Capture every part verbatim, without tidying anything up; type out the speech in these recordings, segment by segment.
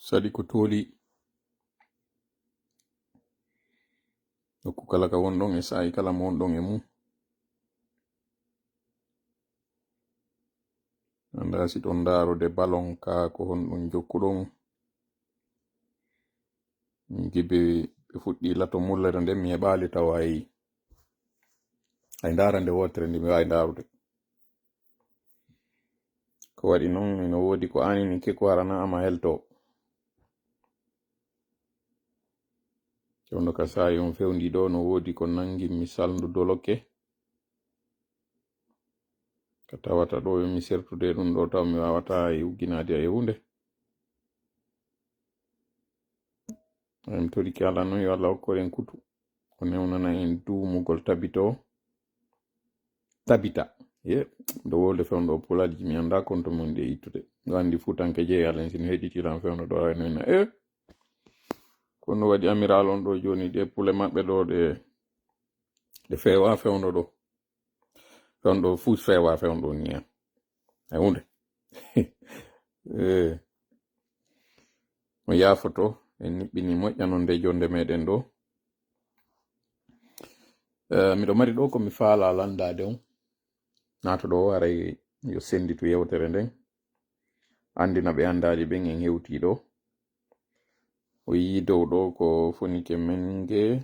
Saɗi ko tooli. Nokku kala ka wonɗon e saa'i kala mo wonɗon e mum. Anndaa si ɗon ndaarude balon ka ko honɗum jokkuɗon. Min jibi ɓe fuɗɗi lato mullere nden, mi heɓaali tawa ay, ay ndaarande wootere nde mi waawi ndaarude. Ko waɗi non, ino woodi ko aanini ke ko harana ama helto. Cewndo ka saa'i on fewndi ɗo, no woodi ko nangi mi salndu doloke. Ka tawata ɗo yo mi sertude ɗum ɗo, taw mi waawata e ugginaade e huunde. Em toriki Allah non, yo Allah hokkoren kutu. O newnana en duumugol tabito. Tabita. Ye, ɗo wolde fewndo o pulaaji mi annda konto mun ɗe ittude. Ɗo anndi fuutanke jeeyal en sino heɗitiran fewndo ɗo ay noyna. E, kono waɗi amiral on ɗo jooni ɗe pule maɓɓe ɗo ɗe, ɗe feewa fewndo ɗo. Fewndo fuu feewa fewndo ni en. E huunde. E, on yaafoto, en niɓɓini moƴƴa non nde jonde meɗen ɗo. E, miɗo mari ɗo ko mi faala landaade on. Naato ɗo, haray yo sennditu yewtere nden. Anndina ɓe anndaali ɓen en hewtii ɗo. O yii dow ɗo ko fonike men nge.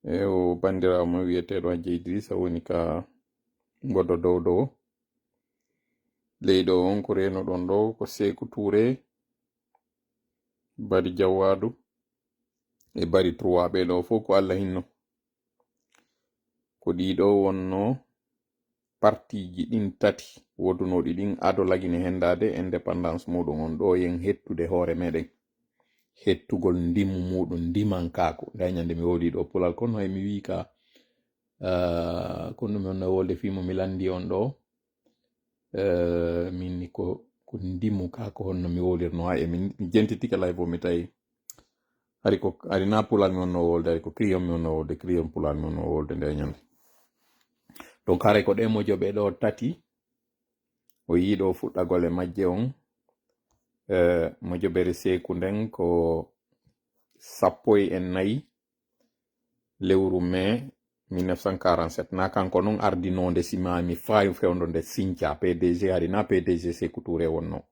E o banndiraawo mo wiyeteeɗo Hajji Idrissa woni ka mbodo dow dow. Ley ɗo on ko reenoɗon ɗo ko Seeku Tuure, Bari Jawwaadu e Bari Trois. Ɓee ɗo fof ko Allah hinno. Ko ɗii ɗo wonno partiiji ɗin tati woodunooɗi ɗin ado lagine henndaade indépendance muɗum on. Ɗo yen hettude hoore meɗen. Hettugol ndimu muɗum, ndimankaaku. Nde ñande mi wowli ɗo pulal, kono hay mi wii ka, ah, kono ɗum on no wolde fii mo mi lanndi on ɗo. Eh, min ni ko, ko ndimu ka, ko honno mi wowlirno, ha e min, mi jentitike live o, mi tawi hari ko, hari na pulal mi wonno wolde, hari ko kriyon mi wonno wolde, kriyon pulal mi wonno wolde nde ñande. Donc, haray ko ɗe mojoɓe ɗo tati, o yii ɗo fuɗɗagol e majje on. Eh, mojobere Seeku nden ko sappo e nayi lewru mai mille neuf cent quarante-sept. Na kanko non ardinoonde si maami faayo fewndo nde Sinca, P D G hari na P D G Seeku Tuure wonno.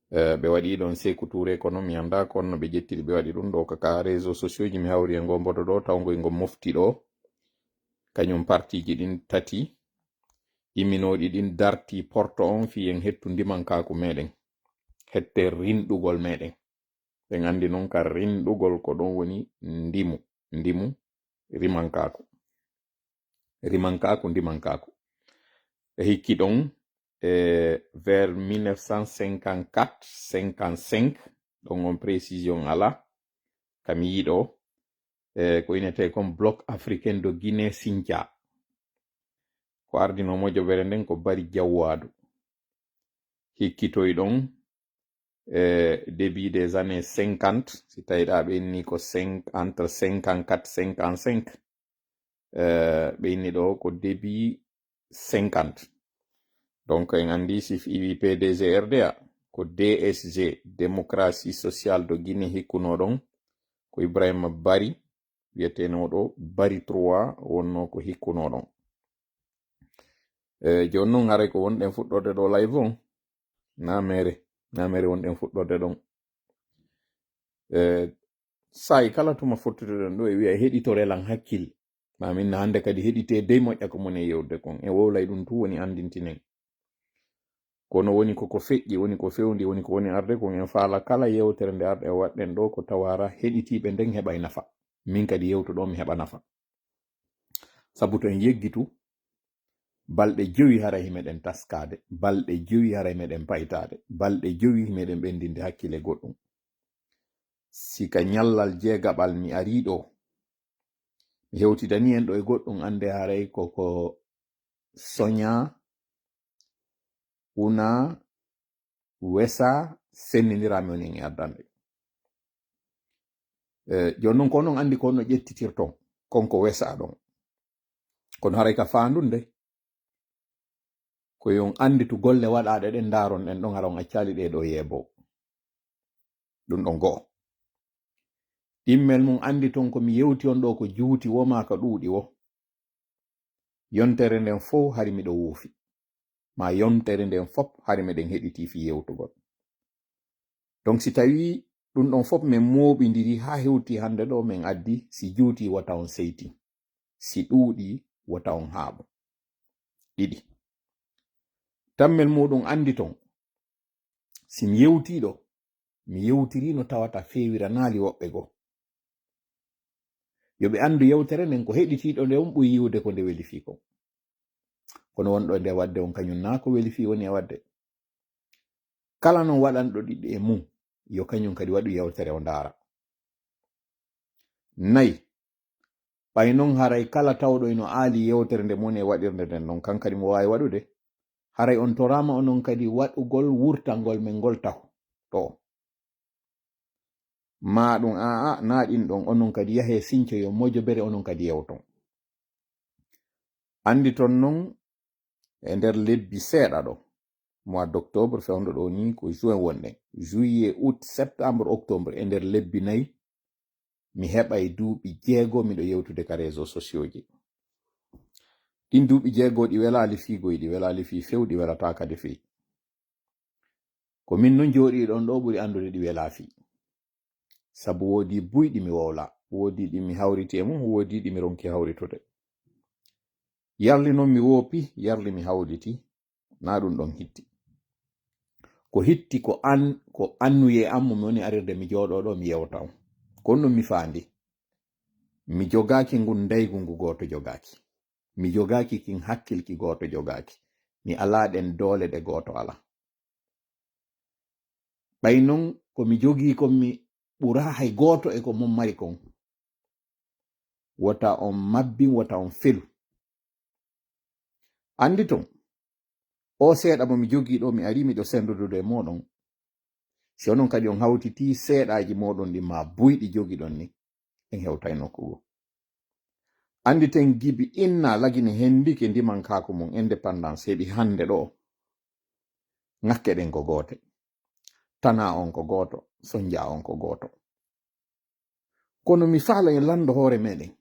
Eh, ɓe waɗi ɗon Seeku Tuure, kono mi annda ko honno ɓe ƴettiri ɓe waɗi ɗum ɗo ka, ka réseaux sociaux ji. Mi hawri e ngo mbodo ɗo, taw ngo ngo mofti ɗo. Kañum partiiji ɗin tati imminooɗi ɗin darti porto on fii en hettu ndimankaaku meɗen. Hette rinɗugol meɗen. Ɓen anndi non ka rinɗugol ko ɗon woni ndimu, ndimu, rimankaaku. Rimankaaku, ndimankaaku. E hikki ɗon, e vers mille neuf cent cinquante-quatre, cinquante-cinq, ɗon on précision ala, ka mi yiɗo, e ko inetee kon Bloc Africain de Guinée Sinca. Ko ardino mojobere nden ko Bari Jawwaadu. Hikkitoy ɗon, e début des années cinquante, si tawi ɗa ɓe inni ko cinq, entre cinquante-quatre, cinquante-cinq, e ɓe inni ɗo ko début cinquante. Donc, en anndi si iwi P D G R D A, ko D S G, Démocratie Sociale de Guinée hikkuno ɗon, ko Ibrahima Bari, wiyetenoɗo Bari Trois wonno ko hikkuno ɗon. E, jooni non haray ko wonɗen fuɗɗorde ɗo live on. Na mere, na mere wonɗen fuɗɗorde ɗon. E, saa'i kala tuma fottude ɗon ɗo e wi'a heɗitore lan hakkil. Ma min na hannde kadi heɗite dey moƴƴa ko mon e yewde kon. E wowlay ɗum tu woni anndintinen. Kono woni ko ko feƴƴi, woni ko fewndi, woni ko woni arde kon en faala kala yewtere nde arɗe waɗɗen ɗo ko tawara heɗitiiɓe nden heɓay nafa. Min kadi yewtuɗo mi heɓa nafa. Sabu to en yeggitu, balɗe jowi haray himeɗen taskaade, balɗe jowi haray meɗen paytaade, balɗe jowi himeɗen ɓendinde hakkile goɗɗum. Si ka ñallal jeegaɓal mi arii ɗo, mi hewtidanii en ɗo e goɗɗum, annde haray ko, ko soña, una, wesa, sennindiraa mi onin e addande. E, jooni non ko onon anndi ko honno ƴettitirton, kon ko wesa ɗon. Kono haray ka faandunde, ko yo on annditu golle waɗaaɗe ɗen, ndaaron ɗen ɗon, hara on accaali ɗee ɗo yeebo. Ɗum ɗon go'o. Ɗimmel mum anndi ton ko mi yewti on ɗo ko juuti wo maa ka ɗuuɗi wo. Yontere nden fow hari miɗo wuufi. Ma yontere nden fop hari meɗen heɗiti fii yewtugol. Donc si tawi ɗum ɗon fop min mooɓindiri haa hewti hannde ɗo min addi, si juuti wata on seytin, si ɗuuɗi wata on haaɓu. Ɗiɗi. Tammel muɗum anndi ton, si mi yewtiiɗo, mi yewtiri no tawata feewiranaali woɓɓe goo. Yo ɓe anndu yewtere nden ko heɗitiiɗo nde on ɓuri yiwude ko nde weli fii kon. Kono wonɗo e nde waɗde on kañum naa ko weli fii woni e waɗde. Kala non waɗanɗo ɗiɗi e mum, yo kañum kadi waɗu yewtere o ndaara. Nayi, ɓay non haray kala tawɗo ino aali yewtere nde moni e waɗirde nden non, kan kadi mo waawi waɗude, haray on toraama onon kadi waɗugol wurtangol men ngol taho ɗo. Maa ɗum aa, naa ɗin ɗon, onon kadi yahee sincoyon mojobere, onon kadi yewton. Anndi ton non e nder lebbi seeɗa ɗo, mois d'octobre fewndo ɗo ni ko juin wonɗen, juillet, août, septembre, octobre, e nder lebbi nayi mi heɓay duuɓi jeego miɗo yewtude ka réseaux sociaux ji. Ɗin duuɓi jeego ɗi welaali fii goy, ɗi welaali fii few, ɗi welataa kadi fii. Ko min non jooɗiiɗon ɗo ɓuri anndude ɗi welaa fii. Sabu woodi buy ɗi mi wowla, woodi ɗi mi hawriti e mum, woodi ɗi mi ronki hawritude. Yarli non mi woopi, yarli mi hawliti, naa ɗum ɗon hitti. Ko hitti ko an, ko annuyee an mo mi woni arirde mi jooɗoo ɗo mi yewta on. Ko on ɗum mi faandi. Mi jogaaki ngun ndaygu ngu gooto jogaaki. Mi jogaaki kin hakkil ki gooto jogaaki. Mi alaa ɗen doole ɗe gooto alaa. Ɓay non ko mi jogii kon mi ɓuraa hay gooto e ko mon mari kon. Wota on mabbin, wota on felu. Anndi ton, o seeɗa mo mi jogii ɗo, mi arii miɗo sendodude e mooɗon. Si onon kadi on hawtitii seeɗaaji mooɗon ɗin maa buy ɗi jogiɗon ni, en hewtay nokku goo. Anndi ten Gibi Inna lagine hendike ndimankaaku mum indépendance heɓi hannde ɗo. Ŋakkeɗen ko goote. Tanaa on ko gooto, sonjaa on ko gooto. Kono mi faalay lanndo hoore meɗen.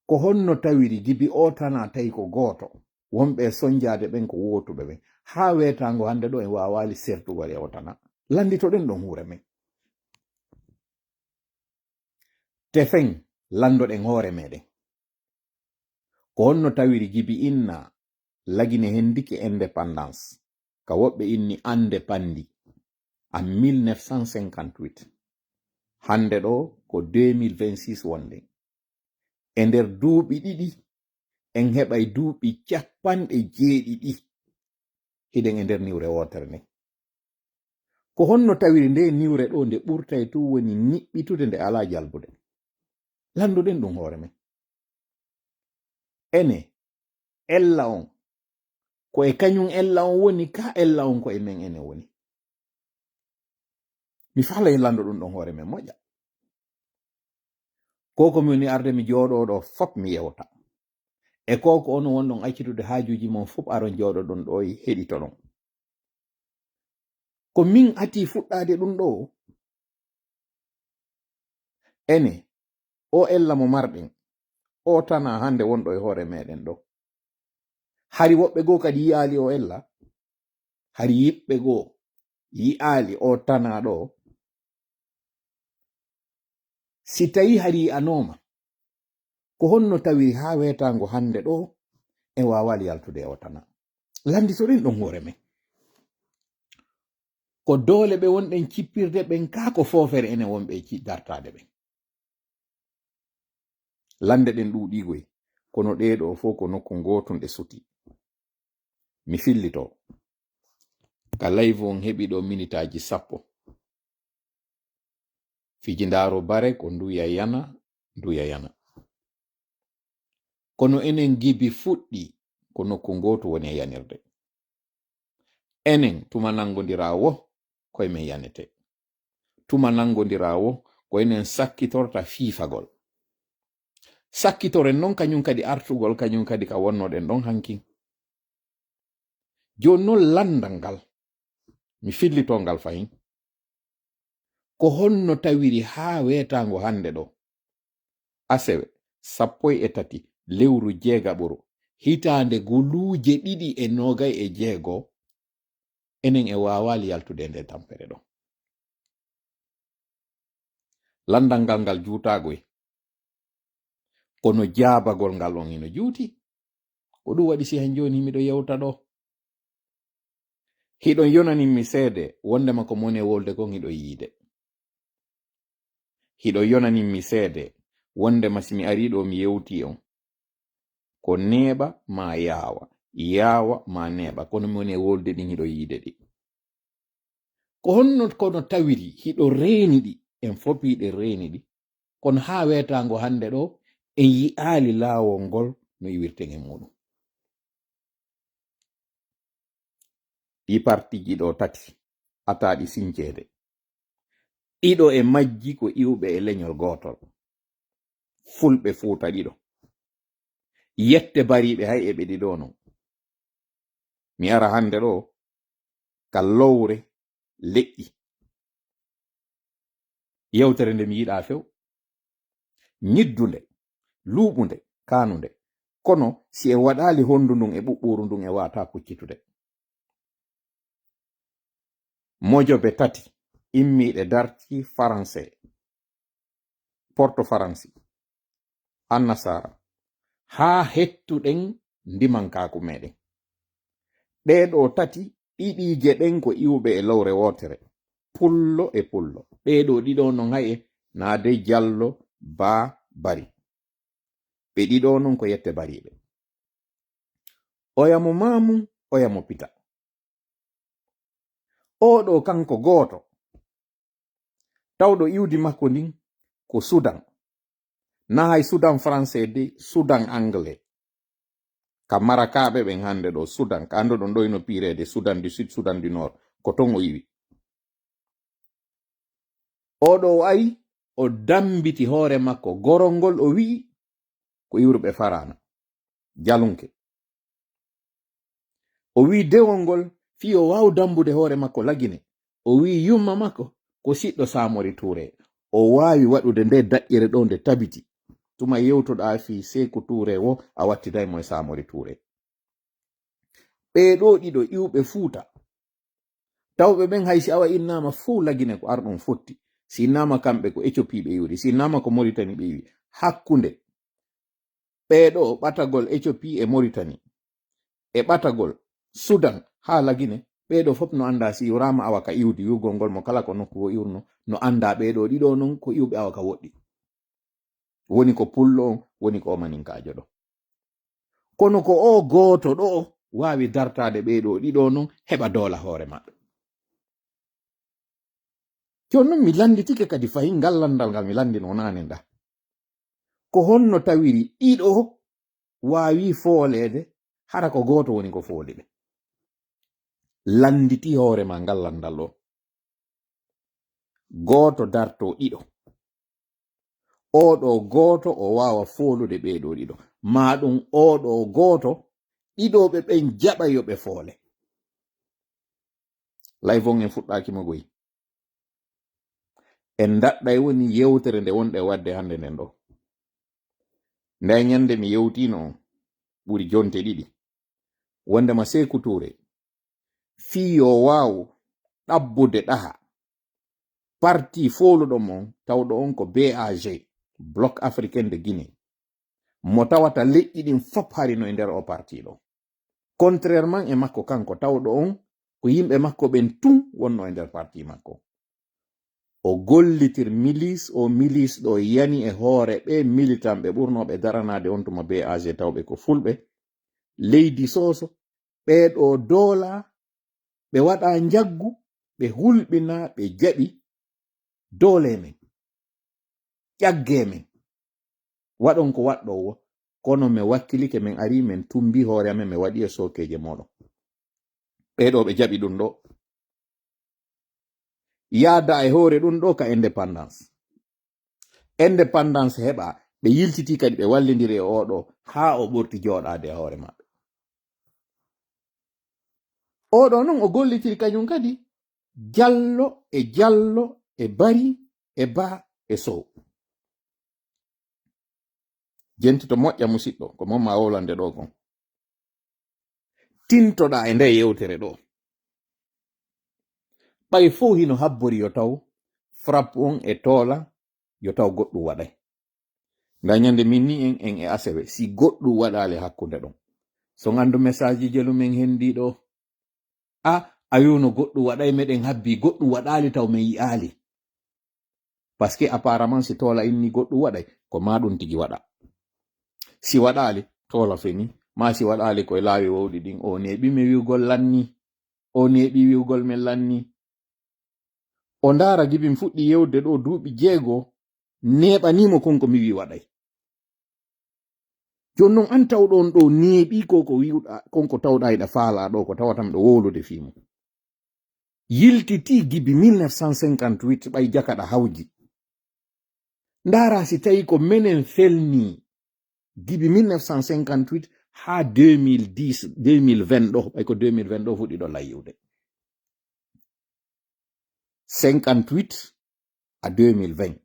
Ko honno tawiri Gibi o tanaa tawi ko gooto, wonɓe e sonjaade ɓen ko wootuɓe ɓen? Haa weetaango hannde ɗo en waawaali sertugol e o tanaa. Lannditoɗen ɗon huure men. Tefen, lanndoɗen hoore meɗen. Ko honno tawiri Gibi Inna lagine hendike indépendance, ka woɓɓe inni Ande Pandi, en mille neuf cent cinquante-huit. Hannde ɗo ko deux mille vingt-six wonɗen. E nder duuɓi ɗiɗi, en heɓay duuɓi capanɗe jeeɗiɗi hiɗen e nder niwre wootere nden. Ko honno tawiri nde niwre ɗo nde ɓurtay tun woni niɓɓitude, nde alaa jalbude? Lanndoɗen ɗum hoore men. Ene, ella on, ko e kañum ella on woni, ka ella on ko e men ene woni? Mi faalay lanndo ɗum ɗon hoore men moƴƴa. Ko ko mi woni arde mi jooɗoo ɗo fop mi yewta. E ko ko onon wonɗon accitude haajuuji mon fop aron jooɗoɗon ɗo e heɗitoɗon. Ko min atii fuɗɗaade ɗum ɗo. Ene, o ella mo marɗen, o tanaa hannde wonɗo e hoore meɗen ɗo. Hari woɓɓe goo kadi yi'aali o ella. Hari yiɓɓe goo yi'aali o tanaa ɗo. Si tawi hari yi'anooma, ko honno tawiri haa weetaango hannde ɗo en waawaali yaltude e o tanaa? Lannditoɗen ɗon hoore men. Ko doole ɓe wonɗen cippirde ɓen, kaa ko foofere enen wonɓe e ci-, dartaade ɓen? Lannde ɗen ɗuuɗiigoy, kono ɗee ɗo fow ko nokku ngootun ɗe suti. Mi fillito. Ka live on heɓi ɗo minitaaji sappo. Fiji ndaaro bare ko nduya yana, nduya yana. Kono enen Gibi fuɗɗi ko nokku ngootu woni e yanirde. Enen tuma nanngondiraa wo, koye men yanete. Tuma nanngondiraa wo, ko enen sakkitorta fiifagol. Sakkitoren non kañum kadi artugol, kañum kadi ka wonnoɗen ɗon hankin. Jooni non lanndal ngal, mi fillito ngal fahin. Ko honno tawiri haa weetaango hannde ɗo? Asewe, sappo e tati lewru jeegaɓuru, hitaande guluuje ɗiɗi e noogay e jeego, enen e waawaali yaltude e nde tampere ɗo. Lanndal ngal ngal juutaagoy, kono jaabagol ngal on hino juuti. Ko ɗum waɗi si han jooni miɗo yewta ɗo. Hiɗon yonani mi seede wondema ko mone wolde kon hiɗo yiide. Hiɗo yonani mi seede wondema si mi ari ɗo mi yewti on, ko neeɓa ma yaawa, yaawa ma neeɓa, kono mone wolde ɗin hiɗo yiide ɗi. Ko honno kono tawiri hiɗo reeni ɗi, en fof hiɗen reeni ɗi, kono haa weetaango hannde ɗo, en yi'aali laawol ngol no iwirten e muuɗum. Ɗi partiji ɗo tati, ataaɗi sinceede. Ɗiɗo e majji ko iwɓe e leñol gootol. Fulɓe Fuuta ɗiɗo. Yette bariiɓe hay e ɓe ɗiɗo non. Mi ara hannde ɗo ka lowre leƴƴi. Yewtere nde mi yiɗaa few. Ñiddunde, luuɓunde, kaanunde. Kono si en waɗaali hondu ndun e ɓuɓɓuru ndun e waata kuccitude. Mojobe tati immiiɗe darti Faranse, Porto Faransi, Annasaara, haa hettuɗen ndimankaaku meɗen. Ɗee ɗoo tati, ɗiɗiije ɗen ko iwɓe e lowre wootere, pullo e pullo. Ɗee ɗoo ɗiɗo non hay e naade Jallo, Ba, Bari. Ɓe ɗiɗo non ko yette bariiɓe. Oya mo Maamum, oya mo Pita. Oo ɗoo kanko gooto, tawɗo iwdi makko ndin ko Sudan. Na hay Sudan français de, Sudan anglais. Ka marakaaɓe ɓen hannde ɗo, Sudan, ka annduɗon ɗo hino piireede Sudan du Sud, Sudan du Nord, ko ton o iwi. Oo ɗoo o ari, o dambiti hoore makko gorol ngol, o wi'i ko iwruɓe Faraana, jalunke. O wi'i dewol ngol, fii o waaw dambude hoore makko Lagine. O wi'i yumma makko ko siɗɗo Samori Touré. O waawi waɗude nde daƴƴere ɗo nde tabiti. Tuma yewtoɗaa fii Seeku Touré wo, a wattiday mo e Samori Touré. Ɓee ɗoo ɗiɗo iwɓe Fuuta. Tawɓe ɓen hay si awa innaama fow Lagine ko arɗum fotti. Si innaama kamɓe ko Éthiopie ɓe iwri, si innaama ko Mauritanie ɓe iwi. Hakkunde ɓee ɗoo ɓatagol Éthiopie e Mauritanie, e ɓatagol Sudan haa Lagine, ɓee ɗoo fof no anndaa si iwraama awa ka iwdi, iwgol ngol mo kala ko nokku o iwruno, no anndaa ɓee ɗoo ɗiɗo non ko iwɓe awa ka woɗɗi. Woni ko pullo on, woni ko o maninkaajo ɗo. Kono ko o gooto ɗo waawi dartaade ɓee ɗoo ɗiɗo non, heɓa doola hoore maɓɓe. Jooni non mi lannditike kadi fahin ngal lanndal ngal mi lanndino naane nda. Ko honno tawiri ɗiɗo waawi fooleede, hara ko gooto woni ko fooli ɓe? Lannditi hoore ma ngal lanndal ɗo. Gooto darto ɗiɗo. Oo ɗoo gooto o waawa foolude ɓee ɗoo ɗiɗo. Maa ɗum oo ɗoo gooto, ɗiɗo ɓe ɓen jaɓa yo ɓe foole. Live on en fuɗɗaaki mo goy. En daɗɗay woni yewtere nde wonɗe waɗde hannde nden ɗo. Nde ñande mi yewtiino on, ɓuri jonte ɗiɗi. Wondema Seeku Touré, fii yo waaw ɗabbude ɗaha parti fooluɗo mon, tawɗo on ko B A G, Bloc Africain de Guinée, mo tawata leƴƴi ɗin fop hari no e nder o parti ɗo. Contrairement e makko kanko, tawɗo on ko yimɓe makko ɓen tun wonno e nder parti makko. O gollitir milice, o milice ɗo yani e hoore ɓe militant ɓe ɓurnooɓe daranaade on tuma B A G tawɓe ko fulɓe. Leydi soso, ɓee ɗo doola, ɓe waɗa njaggu, ɓe hulɓina, ɓe jaɓi doole men, ƴagge men. Waɗon ko waɗɗo wo, kono mi wakkilike, min ari, min tumbi hoore amen, min waɗi e sookeeje mooɗon. Ɓee ɗo ɓe jaɓi ɗum ɗo. Yaada e hoore ɗum ɗo ka indépendance. Indépendance heɓa, ɓe yiltiti kadi ɓe wallindiri e oo ɗo, haa o ɓurti jooɗaade e hoore maɓɓe. Oo ɗo non o gollitiri kañum kadi, Jallo e Jallo e Bari, e Ba, e Sow. Jenti to moƴƴa, musiɗɗo, ko mon ma wowlande ɗo kon. Tintoɗaa e nde yewtere ɗo. Ɓay fow hino habbori yo taw Frappe on e Toola, yo taw goɗɗum waɗay. Nda ñande min ni en, en e asewe, si goɗɗum waɗaali hakkunde ɗon. So ngandu message ji jelu men hendi ɗo. A, a wi'uno goɗɗum waɗay, meɗen habbi, goɗɗum waɗaali taw men yi'aali. Parce que apparemment si Toola inni goɗɗum waɗay, ko ma ɗum tigi waɗa. Si waɗaali, Toola feni, ma si waɗaali koye laawi wowɗi ɗin, o neeɓi mi wi'ugol lanni, o neeɓi wi'ugol men lanni. O ndaara gibin fuɗɗi yewde ɗo duuɓi jeego, neeɓanimo kon ko mi wi waɗay. Jooni non an tawɗo on ɗo neeɓi ko, ko wi'uɗa, kon ko tawɗa hiɗa faala ɗo, ko tawata miɗo wowlude fii mum. Yiltiti gibi mille neuf cent cinquante-huit ɓay jakaɗa hawji. Ndaara si tawi ko menen felni gibi mille neuf cent cinquante-huit haa deux mille dix, deux mille vingt ɗo, ɓay ko deux mille vingt ɗo fuɗɗi ɗo layyude. Cinquante-huit à deux mille vingt.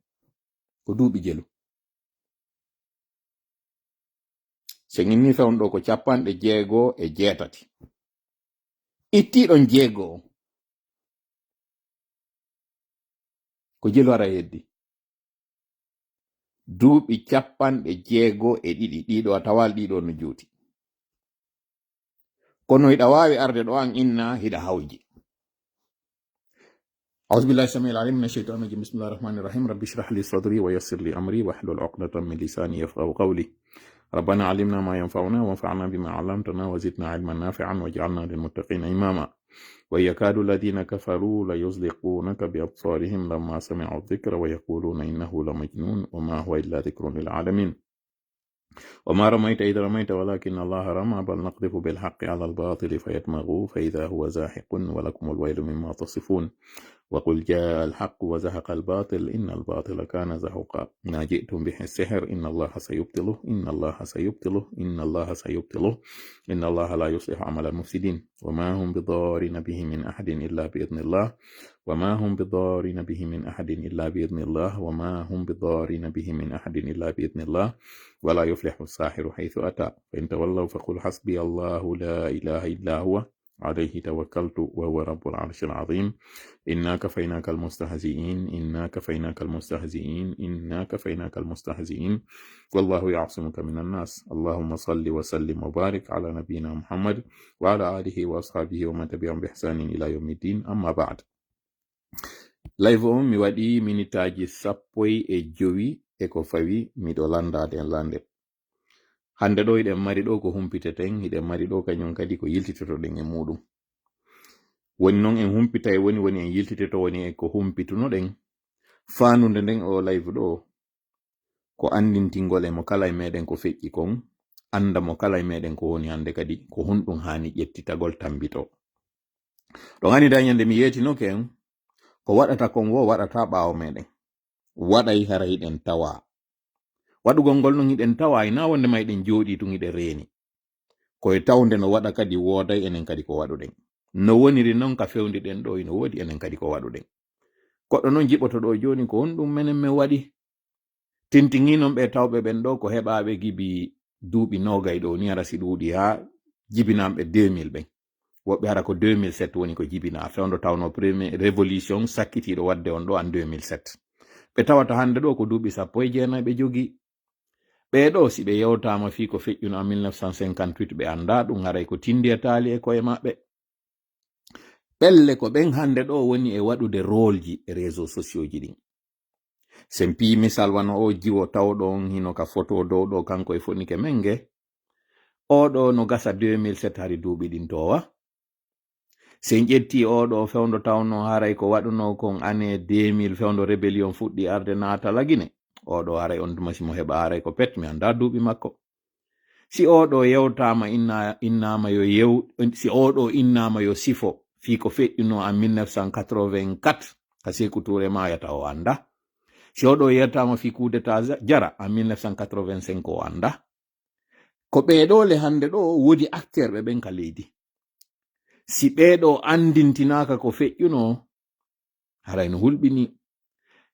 Ko duuɓi jelu. So en inni fewndo ɗo ko capanɗe jeego e jeetati. Ittiɗon jeego o. Ko jelu ara heddi. Duuɓi capanɗe jeego e ɗiɗi, ɗiɗo a tawal, ɗiɗo no juuti. Kono hiɗa waawi arde ɗo an inna hiɗa hawji. أعوذ بالله السميع العليم من الشيطان الرجيم. بسم الله الرحمن الرحيم. رب اشرح لي صدري ويسر لي أمري واحلل عقدة من لساني يفقهوا قولي. ربنا علمنا ما ينفعنا وانفعنا بما علمتنا وزدنا علما نافعا واجعلنا للمتقين إماما. ويكاد الذين كفروا ليزلقونك بأبصارهم لما سمعوا الذكر ويقولون إنه لمجنون وما هو إلا ذكر للعالمين. وما رميت إذ رميت ولكن الله رمى بل نقذف بالحق على الباطل فيدمغه فإذا هو زاهق ولكم الويل مما تصفون. وقل جاء الحق وزهق الباطل إن الباطل كان زهوقا. ما جئتم به السحر إن الله سيبطله إن الله سيبطله إن الله سيبطله إن الله لا يصلح عمل المفسدين. وما هم بضارين به من أحد إلا بإذن الله وما هم بضارين به من أحد إلا بإذن الله وما هم بضارين به من أحد إلا بإذن الله ولا يفلح الساحر حيث أتى. فإن تولوا فقل حسبي الله لا إله إلا هو عليه توكلت وهو رب العرش العظيم. إنا كفيناك المستهزئين إنا كفيناك المستهزئين إنا كفيناك المستهزئين. والله يعصمك من الناس. اللهم صل وسلم وبارك على نبينا محمد وعلى آله وأصحابه ومن تبعهم بإحسان إلى يوم الدين. أما بعد. Live on mi waɗi minitaaji sappo e jowi e ko fawi miɗo lanndaade en lannde. Hannde ɗo hiɗen mari ɗo ko humpiteten, hiɗen mari ɗo kañum kadi ko yiltitotoɗen e muɗum. Woni non en humpitay woni, woni en yiltitoto woni e ko humpitunoɗen. Faandude nden o live ɗo ko anndintingol e mo kala e meɗen ko feƴƴi kon, annda mo kala e meɗen ko woni hannde kadi, ko honɗum haani ƴettitagol tambito. Ɗon anndi da ñande mi yeetinoke en, ko waɗata kon wo waɗata ɓaawo meɗen. Waɗay hara hiɗen tawa. Waɗugol ngol non hiɗen tawa, ina wonde ma hiɗen jooɗi tun hiɗen reeni. Ko e tawnde no waɗa kadi wooday enen kadi ko waɗuɗen. No woniri non ka fewndi ɗen ɗo, ino woodi enen kadi ko waɗuɗen. Goɗɗo non jiɓoto ɗo jooni ko honɗum menen men waɗi. Tintiŋii non ɓe tawɓe ɓen ɗo ko heɓaaɓe gibi duuɓi noogay ɗo ni, hara si ɗuuɗi haa jibinaaɓe deux mille ɓen. Woɓɓe hara ko deux mille sept woni ko jibinaa, fewndo tawno premier révolution sakkitiiɗo waɗde on ɗo an deux mille sept. Ɓe tawata hannde ɗo ko duuɓi sappo e jeenayi ɓe jogii. Ɓee ɗo si ɓe yewtaama fii ko feƴƴuno an mille neuf cent cinquante-huit ɓe anndaa ɗum, haray ko tinndi e taali e koye maɓɓe. Ɓelle ko ɓen hannde ɗo woni e waɗude rôle ji e réseaux sociaux ji ɗin. Sen pii misal wano o jiwo tawɗo on hino ka photo dow ɗo kanko e fonike men nge. O ɗo no gasa deux mille sept hari duuɓi ɗin towa. Sen ƴetti o ɗo fewndo tawno haray ko waɗuno kon année deux mille fewndo rébellion fuɗɗi arde naata Lagine. O ɗo haray on tuma si mo heɓa haray ko pet mi anndaa duuɓi makko. Si o ɗo yewtaama inna-, innaama yo yew-, si o ɗo innaama yo sifo fii ko feƴƴuno en mille neuf cent quatre-vingt-quatre, ka Seeku Tuure maayata o annda. Si o ɗo yewtaama fii coup d'État za-, Jara en mille neuf cent quatre-vingt-cinq o annda. Ko ɓee ɗo le hannde ɗo woodi acteur ɓe ɓen ka leydi. Si ɓee ɗo anndintinaaka ko feƴƴuno, haray no hulɓini.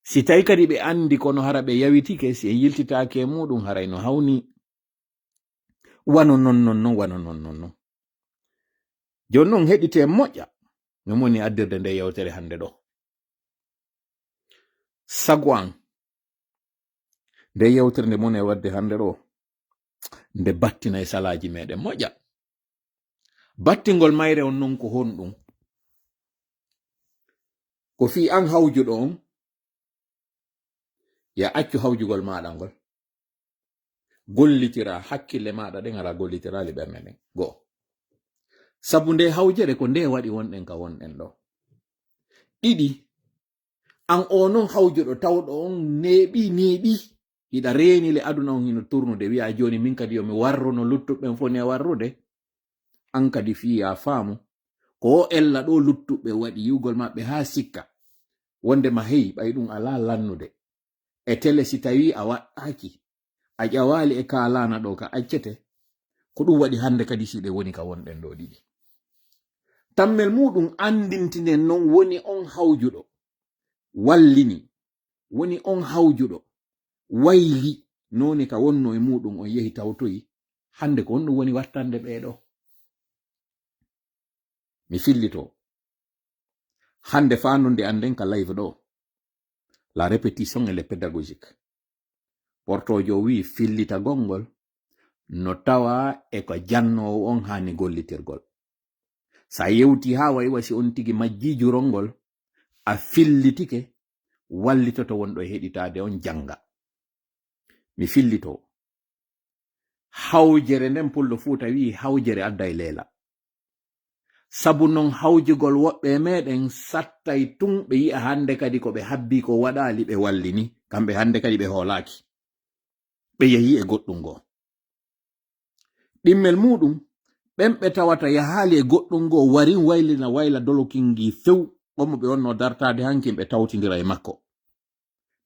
Si tawi kadi ɓe anndi, kono hara ɓe yawitike, si en yiltitaaki e muɗum, haray no hawni. Wano non, non, non, wano non, non, non. Jooni non, heɗitee moƴƴa no moni addirde nde yewtere hannde ɗo. Sago an, nde yewtere nde moni e waɗde hannde ɗo, nde battina e salaaji meɗen moƴƴa. Battingol mayre on non ko honɗum? Ko fii an hawjuɗo on, ya accu hawjugol maaɗa ngol. Gollitira hakkille maaɗa ɗen, ara gollitiraali ɓernde nden. Go'o. Sabu nde hawjere ko nde waɗi wonɗen ka wonɗen ɗo. Ɗiɗi, an o non hawjuɗo tawɗo on neeɓi, neeɓi. Hiɗa reeni le aduna on hino turnude, wi'a jooni min kadi yo mi warru no luttuɓe ɓen fof ne warrude. An kadi fii ya faamu, ko o ella ɗo luttuɓe waɗi yi'ugol maɓɓe haa sikka. Wonde ma hey, ɓay ɗum alaa lannude. E tele si tawi a waɗɗaaki, a ƴawaali e ka laana ɗo ka accete, ko ɗum waɗi hannde kadi si ɗe woni ka wonɗen ɗo ɗiɗi. Tammel muɗum anndintinen non woni on hawjuɗo, wallini, woni on hawjuɗo, wayli, noone ka wonno e muɗum on yehi tawtoyi, hannde ko honɗum woni wattande ɓee ɗo? Mi fillito. Hannde faa nonde an nden ka live ɗo, la répétition elle est pédagogique. Portoojo o wi'i fillitagol ngol no tawa e ko jannoowo on haani gollitirgol. Sa yewti haa wayi wa si on tigi majjii jurol ngol, a fillitike, wallitoto wonɗo e heɗitaade on jannga. Mi fillito. Hawjere nden Pullo Fuuta wi'i hawjere adday leela. Sabu non hawjugol woɓɓe e meɗen sattay tun ɓe yi'a hannde kadi ko ɓe habbii ko waɗaali ɓe wallini, kamɓe hannde kadi ɓe hoolaaki. Ɓe yehi e goɗɗum goo. Ɗimmel muɗum, ɓen ɓe tawata yahaali e goɗɗum goo warin waylina wayla dolokin ngi few, ɓomo ɓe wonno dartaade hankin ɓe tawtindira e makko.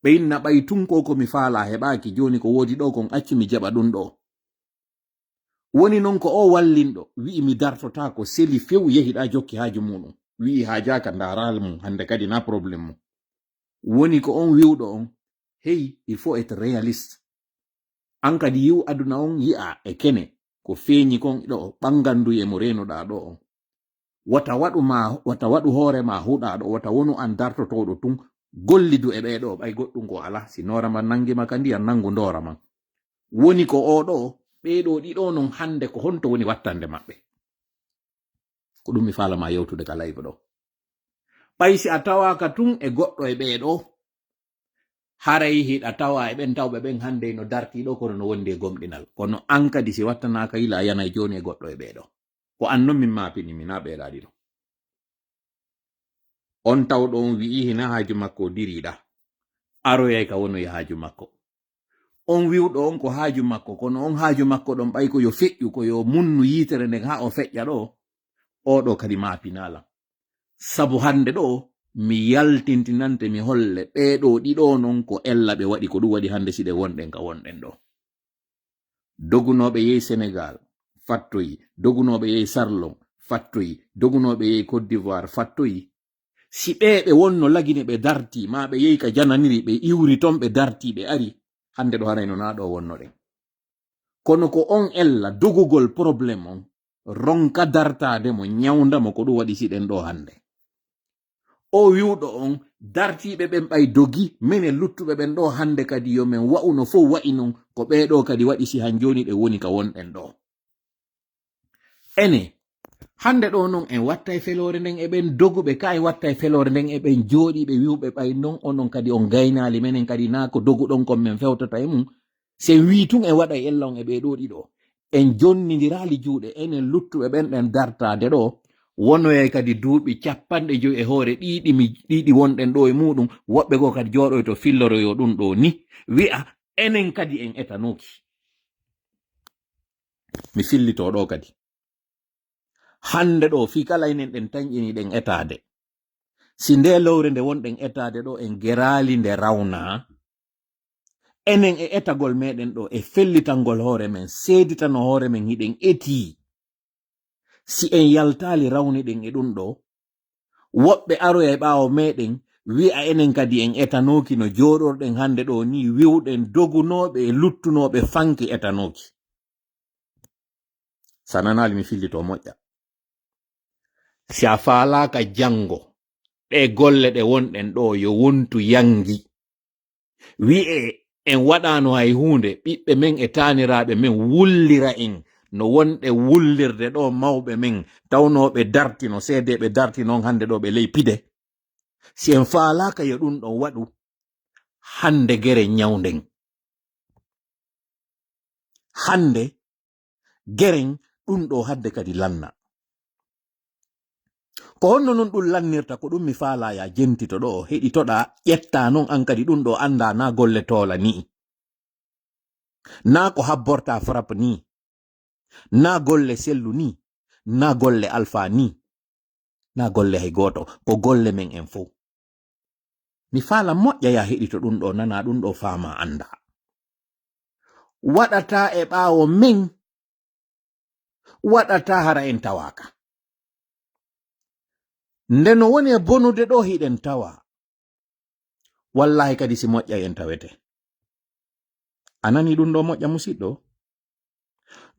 Ɓe inna ɓay tun ko ko mi faalaa heɓaaki, jooni ko woodi ɗo kon accu mi jaɓa ɗum ɗo. Woni non ko o wallinɗo, wi'i mi dartotaako, seli few, yehi ɗa jokki haaju muɗum. Wi'i haajaaka, ndaaraali mum, hannde kadi na problème mum. Woni ko on wi'uɗo on, hey, il faut être réaliste. An kadi yi'u aduna on yi'a e kene, ko feeñi kon ɗo, ɓannganduye mo reenuɗaa ɗo on. Wata waɗu ma, wata waɗu hoore ma huɗaaɗo, wata wonu an dartotooɗo tun, gollidu e ɓee ɗo, ɓay goɗɗum ko alaa. Si noora man nangi ma ka ndiyam, nangu ndoora man. Woni ko oo ɗo, ɓee ɗo ɗiɗo non hannde ko honto woni wattande maɓɓe? Ko ɗum mi faala ma yewtude ka live ɗo. Ɓay si a tawaaka tun e goɗɗo e ɓee ɗo, haray hiɗa tawa e ɓen tawɓe ɓen hannde no dartii ɗo, kono no wondi e gomɗinal. Kono an kadi si wattanaaka yila, a yanay jooni e goɗɗo e ɓee ɗo. Ko an non min maapini, mi na ɓee ɗa ɗiɗo. On tawɗo on wi'i hina haaju makko o diriiɗa. Aroyay ka wonoy haaju makko. On wi'uɗo on ko haaju makko, kono on haaju makko ɗon ɓay ko yo feƴƴu, ko yo munnu yiitere nden haa o feƴƴa ɗo, oo ɗo kadi maapinaa lan. Sabu hannde ɗo, mi yaltintinante, mi holle ɓee ɗo ɗiɗo non ko ella ɓe waɗi, ko ɗum waɗi hannde si ɗe wonɗen ka wonɗen ɗo. Dogunooɓe yehi Senegal, fattoyi. Dogunooɓe yehi Sarlon, fattoyi. Dogunooɓe yehi Côte d'Ivoire, fattoyi. Si ɓee ɓe wonno Lagine ɓe dartii, maa ɓe yehi ka jananiri, ɓe iwri ton, ɓe dartii, ɓe ari, hannde ɗo haray no naa ɗo wonnoɗen. Kono ko on ella dogugol problème on, ronka dartaade mo, ñawnda mo, ko ɗum waɗi si ɗen ɗo hannde. O wi'uɗo on, dartiiɓe ɓen ɓay dogi, minen luttuɓe ɓen ɗo hannde kadi yo men wa'u no fow wa'i non, ko ɓee ɗo kadi waɗi si han jooni ɗe woni ka wonɗen ɗo. Ene, hannde ɗo non en wattay feloore nden e ɓen doguɓe, ka en wattay feloore nden e ɓen jooɗiiɓe wi'uɓe ɓay non, onon kadi on gaynaali, menen kadi naa ko doguɗon kon men fewtata e mum. Si en wii tun en waɗay ella on e ɓee ɗoo ɗiɗo, en jonnindiraali juuɗe, enen luttuɓe ɓen ɗen dartaade ɗoo, wonoyay kadi duuɓi capanɗe jowi e hoore ɗiɗi mi, ɗiɗi wonɗen ɗoo e muuɗum, woɓɓe goo kadi jooɗoyto filloroyoo ɗum ɗoo ni, wi'a enen kadi en etanooki. Mi fillitoo ɗoo kadi. Hannde ɗoo, fii kala enen ɗen tanƴini ɗen etaade. Si ndee lowre nde wonɗen etaade ɗoo, en geraali nde rawnaa, enen e etagol meɗen ɗoo, e fellitangol hoore men, seeditano hoore men hiɗen etii. Si en yaltaali rawniɗen e ɗum ɗoo, woɓɓe aroya e ɓaawo meɗen, wi'a enen kadi en etanooki no jooɗorɗen hannde ɗo ni, wi'uɗen dogunooɓe e luttunooɓe fanki etanooki. Sa nanaali mi fillito moƴƴa. Si a faalaaka janngo, ɗe golle ɗe wonɗen ɗo yo wontu yanngi. Wi'e en waɗaano hay huunde, ɓiɓɓe men e taaniraaɓe men wullira en no wonɗe wullirde ɗo mawɓe men, tawnooɓe dartino, seedeeɓe dartino on hannde ɗo ɓe ley pide. Si en faalaaka yo ɗum ɗon waɗu, hannde gere ñawnden. Hannde geren ɗum ɗo hadde kadi lanna. Ko honno non ɗum lannirta? Ko ɗum mi faalaa ya jentito ɗo, heɗitoɗaa, ƴettaa non an kadi ɗum ɗo anndaa na golle toola nii. Na ko habborta frappe nii. Na golle sellu nii. Na golle alfa nii. Na golle hay gooto. Ko golle men en fow. Mi faala moƴƴa ya heɗito ɗum ɗo, nana ɗum ɗo, faama, annda. Waɗata e ɓaawo men, waɗata hara en tawaaka. Nde no woni e bonude ɗo hiɗen tawa. Wallahi kadi si moƴƴay en tawete. A nani ɗum ɗo moƴƴa musiɗɗo?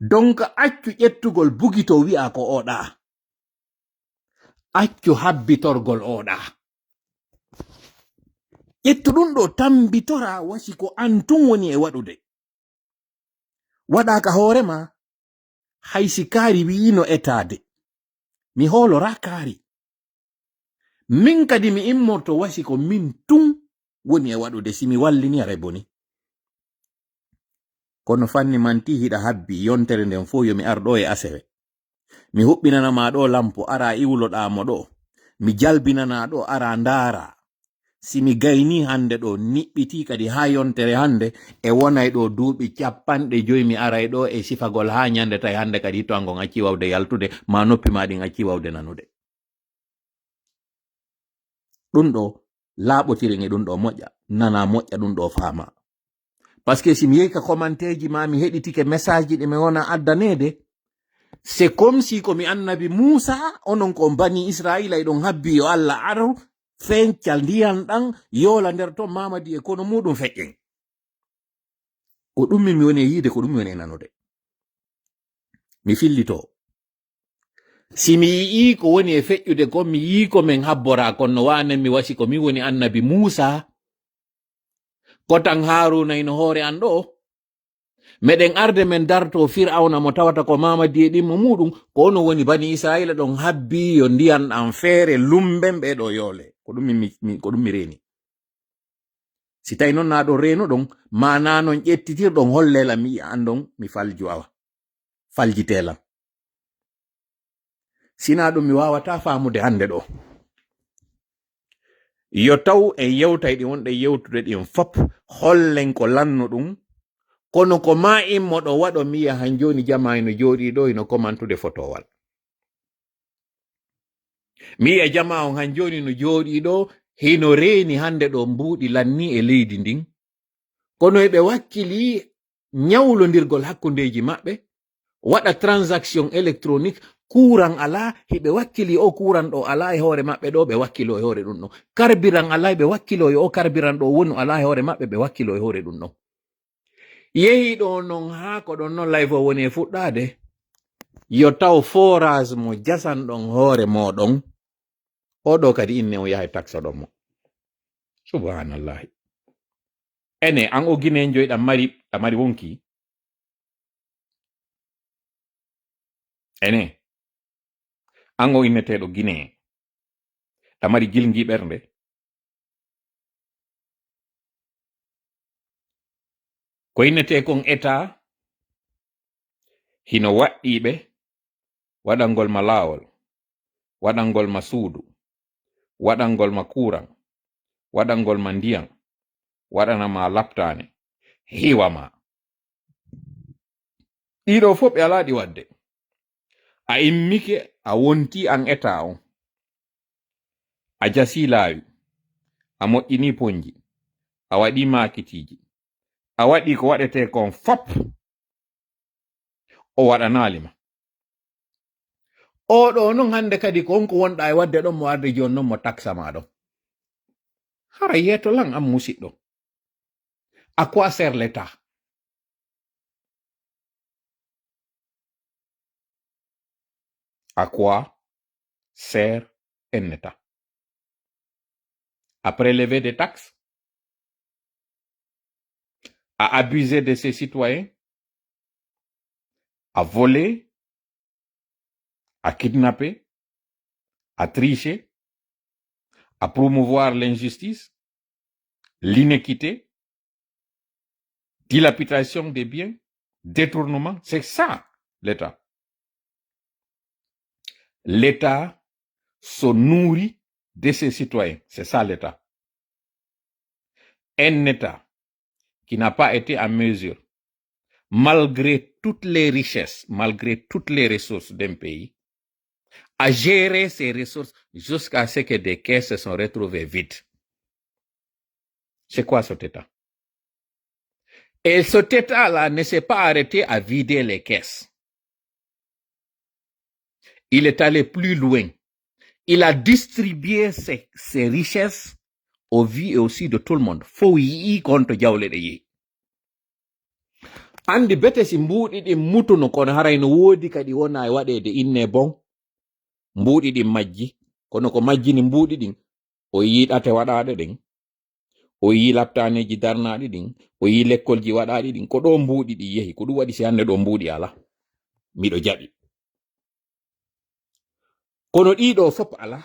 Donc accu ƴettugol bugito wi'a ko oɗa. Accu habbitorgol oɗa. Ƴettu ɗum ɗo tambitora wasi ko an tun woni e waɗude. Waɗa ka hoore ma, hay si kaari wi'ino etaade. Mi hoolora kaari. Min kadi mi immorto wasi ko min tun woni e waɗude, si mi wallini aray boni. Kono fanni manti hiɗa habbi yontere nden fow yo mi ar ɗo e asewe. Mi huɓɓinana ma ɗo lampo, ara iwloɗa mo ɗo. Mi jalbinana ɗo, ara ndaara. Si mi gayni hannde ɗo, niɓɓiti kadi haa yontere hannde, e wonay ɗo duuɓi capanɗe joy mi aray ɗo e sifagol haa ñande tawi hannde kadi hitto an ngon acci wawde yaltude, ma noppi ma ɗin acci wawde nanude. Ɗum ɗo laaɓotiren e ɗum ɗo moƴƴa, nana moƴƴa, ɗum ɗo faama. Parce que si mi yehi ka commentaire ji ma, mi heɗitike message ji ɗi mi wona addaneede, c'est comme si ko mi annabi Muusa, onon ko bani Israila, eɗon habbi yo Allah aru, fenca ndiyan ɗan, yoola nder ton, Mamadi e kono muɗum feƴƴen. Ko ɗum min mi woni e yiide, ko ɗum mi woni e nanude. Mi fillito. Si mi yi'ii ko woni e feƴƴude kon, mi yi'ii ko min habboraa kon, no waanen mi wasi ko min woni annabi Muusa. Kotan Haaruuna hino hoore an ɗoo. Meɗen arde men dartoo Fir'awna mo tawata ko Mamadi e ɗimmo muuɗum, ko onon woni bani Israa'iila ɗon habbii yo ndiyan ɗan feere, lumben ɓee ɗoo yoole. Ko ɗum mi, mi, ko ɗum mi reeni. Si tawi non na ɗon reenuɗon, ma na non ƴettitirɗon, hollee lan mi yi'a an ɗon mi falju awa. Faljitee lan. Si na ɗum mi waawataa faamude hannde ɗoo. Yo taw en yewtay ɗi wonɗen yewtude ɗin fop, hollen ko lannu ɗum, kono ko ma immo ɗo waɗo mi yi'a han jooni jamaa hino jooɗii ɗoo hino komantude fotowal. Mi yi'a jamaa on han jooni no jooɗii ɗoo, hino reeni hannde ɗoo mbuuɗi lannii e leydi ndin. Kono eɓe wakkili ñawlondirgol hakkundeeji maɓɓe, waɗa transaction électronique, kuuran alaa, hiɓe wakkili o kuuran ɗo alaa e hoore maɓɓe ɗo, ɓe wakkilo e hoore ɗum ɗo. Karbiran alaa, ɓe wakkilo yo o karbiran ɗo wonu alaa e hoore maɓɓe, ɓe wakkilo e hoore ɗum ɗo. Yehi ɗo non haa ko ɗon non live o woni e fuɗɗaade. Yo taw forage mo jasan ɗon hoore mooɗon. O ɗo kadi inne on yaha e taksa ɗon mo. Subhanallahi. Ene, an o Guinée njoy ɗan mari, ɗan mari wonki. Ene, an o inneteeɗo Guinée, ɗan mari jilngi ɓernde. Ko innetee kon état, hino waɗɗii ɓe, waɗangol ma laawol, waɗangol ma suudu, waɗangol ma kuuran, waɗangol ma ndiyan, waɗana ma laptaane, hiwa ma. Ɗiɗo fof ɓe alaa ɗi waɗde. A immike, a wonti an état on. A jasii laawi, a moƴƴinii ponji, a waɗii maakitiiji, a waɗii ko waɗetee kon fop. O waɗanaali ma. Oɗo non hannde kadi ko on ko wonɗaa e waɗde ɗon mo arde jooni non mo taksa ma ɗon. Hara yeeto lan an musiɗɗo. À quoi sert l'État? À quoi sert un État? À prélever des taxes? À abuser de ses citoyens? À voler? À kidnapper? À tricher? À promouvoir l'injustice, l'inéquité, dilapidation des biens, détournement? C'est ça, l'État. L'État se nourrit de ses citoyens. C'est ça, l'État. Un État qui n'a pas été en mesure, malgré toutes les richesses, malgré toutes les ressources d'un pays, à gérer ces ressources jusqu'à ce que des caisses se sont retrouvées vides. C'est quoi cet État? Et cet État-là ne s'est pas arrêté à vider les caisses. Il est allé plus loin. Il a distribué ses, ses richesses au vu et au su de tout le monde. Fof yi'i ko honto jawle ɗe yehi. Anndi bete si mbuuɗi ɗin mutuno, kono haray no woodi kadi wona e waɗeede inne bon. Mbuuɗi ɗin majji, kono ko majjini mbuuɗi ɗin, o yi'i ɗate waɗaaɗe ɗen, o yi'i laptaaneeji darnaaɗi ɗin, o yi'i lekkolji waɗaaɗi ɗin. Ko ɗo mbuuɗi ɗin yehi, ko ɗum waɗi si hannde ɗo mbuuɗi alaa. Miɗo jaɓi. Kono ɗii ɗoo fof alaa.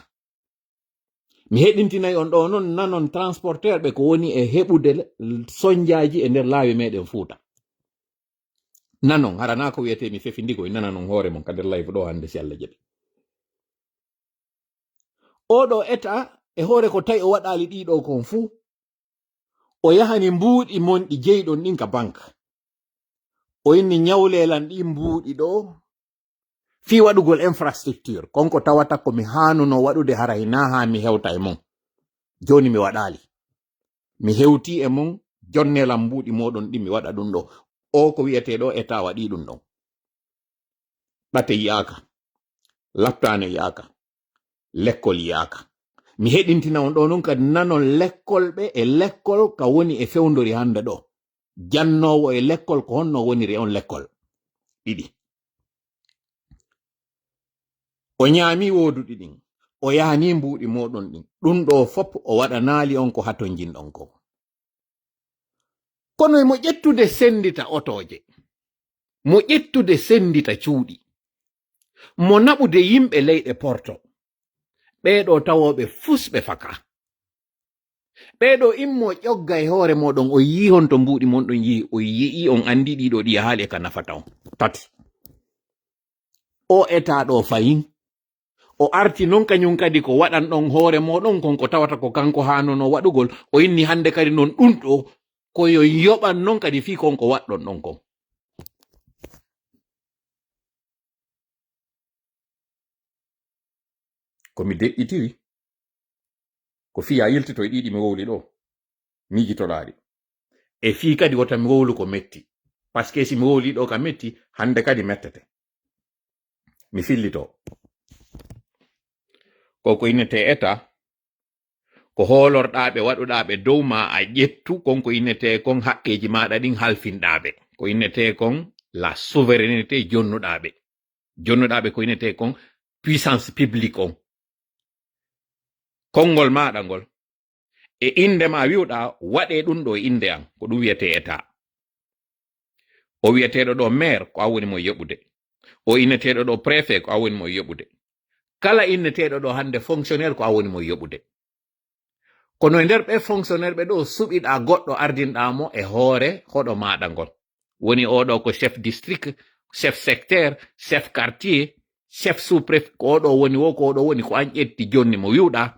Mi heɗintinay on ɗo non, nanon transporteur ɓe ko woni e heɓude le-, sonjaaji e nder laawi meɗen Fuuta. Nanon, hara naa ko wiyetee mi fefi ndi ko, nananon hoore mon ka nder live ɗo hannde si Allah jaɓi. Oɗo État e hoore ko tawi o waɗaali ɗii ɗoo kon fuu, o yahani mbuuɗi mon ɗi jeyɗon ɗin ka banque. O inni ñawlelan ɗi mbuuɗi ɗo fii waɗugol infrastructure. Kon ko tawata ko mi haanuno waɗude hara hinaa haa mi hewta e mon. Jooni mi waɗaali. Mi hewtii e mon, jonnelan mbuuɗi mooɗon ɗi mi waɗa ɗum ɗo. O ko wiyetee ɗo État waɗii ɗum ɗon. Ɗate yi'aaka. Laptaane yi'aaka. Lekkol yi'aaka. Mi heɗintina on ɗo non kadi nanon lekkol ɓe e lekkol ka woni e fewndori hannde ɗo. Jannoowo e lekkol ko honno woniri on lekkol? Ɗiɗi. O ñaami wooduɗi ɗin. O yahani mbuuɗi mooɗon ɗin. Ɗum ɗo fop o waɗanaali on ko hatonjinɗon ko. Kono mo ƴettude senndita otooje, mo ƴettude senndita cuuɗi, mo naɓude yimɓe leyɗe porto, ɓee ɗo tawooɓe fus ɓe faka. Ɓee ɗo immo ƴogga e hoore mooɗon, o yi'i honto mbuuɗi mon ɗon yi'i, o yi'i on anndi ɗii ɗo ɗi yahaali e ka nafata on. Tati. O État ɗo fayin. O arti non kañum kadi ko waɗan ɗon hoore mooɗon kon ko tawata ko kanko haanono waɗugol. O inni hannde kadi non ɗum ɗo ko yo yoɓan non kadi fii kon ko waɗɗon ɗon kon. Ko mi deƴƴitiri, ko fii a yiltito e ɗiɗi mi wowli ɗo, miijitoɗaa ɗi. E fii kadi wota mi wowlu ko metti. Parce que si mi wowli ɗo ka metti, hannde kadi mettete. Mi fillito. Ko ko innetee État, ko hoolorɗaa ɓe, waɗuɗaa ɓe dow ma, a ƴettu kon ko innetee kon haqqeeji maaɗa ɗin halfinɗaa ɓe. Ko innetee kon la souveraineté, jonnuɗaa ɓe. Jonnuɗaa ɓe ko innetee kon puissance publique on. Konngol maaɗa ngol, e innde ma wi'uɗaa, waɗee ɗum ɗo e innde an, ko ɗum wiyetee État. O wiyeteeɗo ɗo maire, ko an woni mo e yoɓude. O inneteeɗo ɗo préfet, ko an woni mo e yoɓude. Kala inneteeɗo ɗo hannde fonctionnaire, ko an woni mo e yoɓude. Kono e nder ɓe fonctionnaire ɓe ɗo, suɓiɗaa goɗɗo, ardinɗaa mo e hoore hoɗo maaɗa ngol. Woni oɗo ko chef district, chef secteur, chef quartier, chef sous-préfet, ko oɗo woni wo, ko oɗo woni, ko an ƴetti jonni mo wi'uɗaa,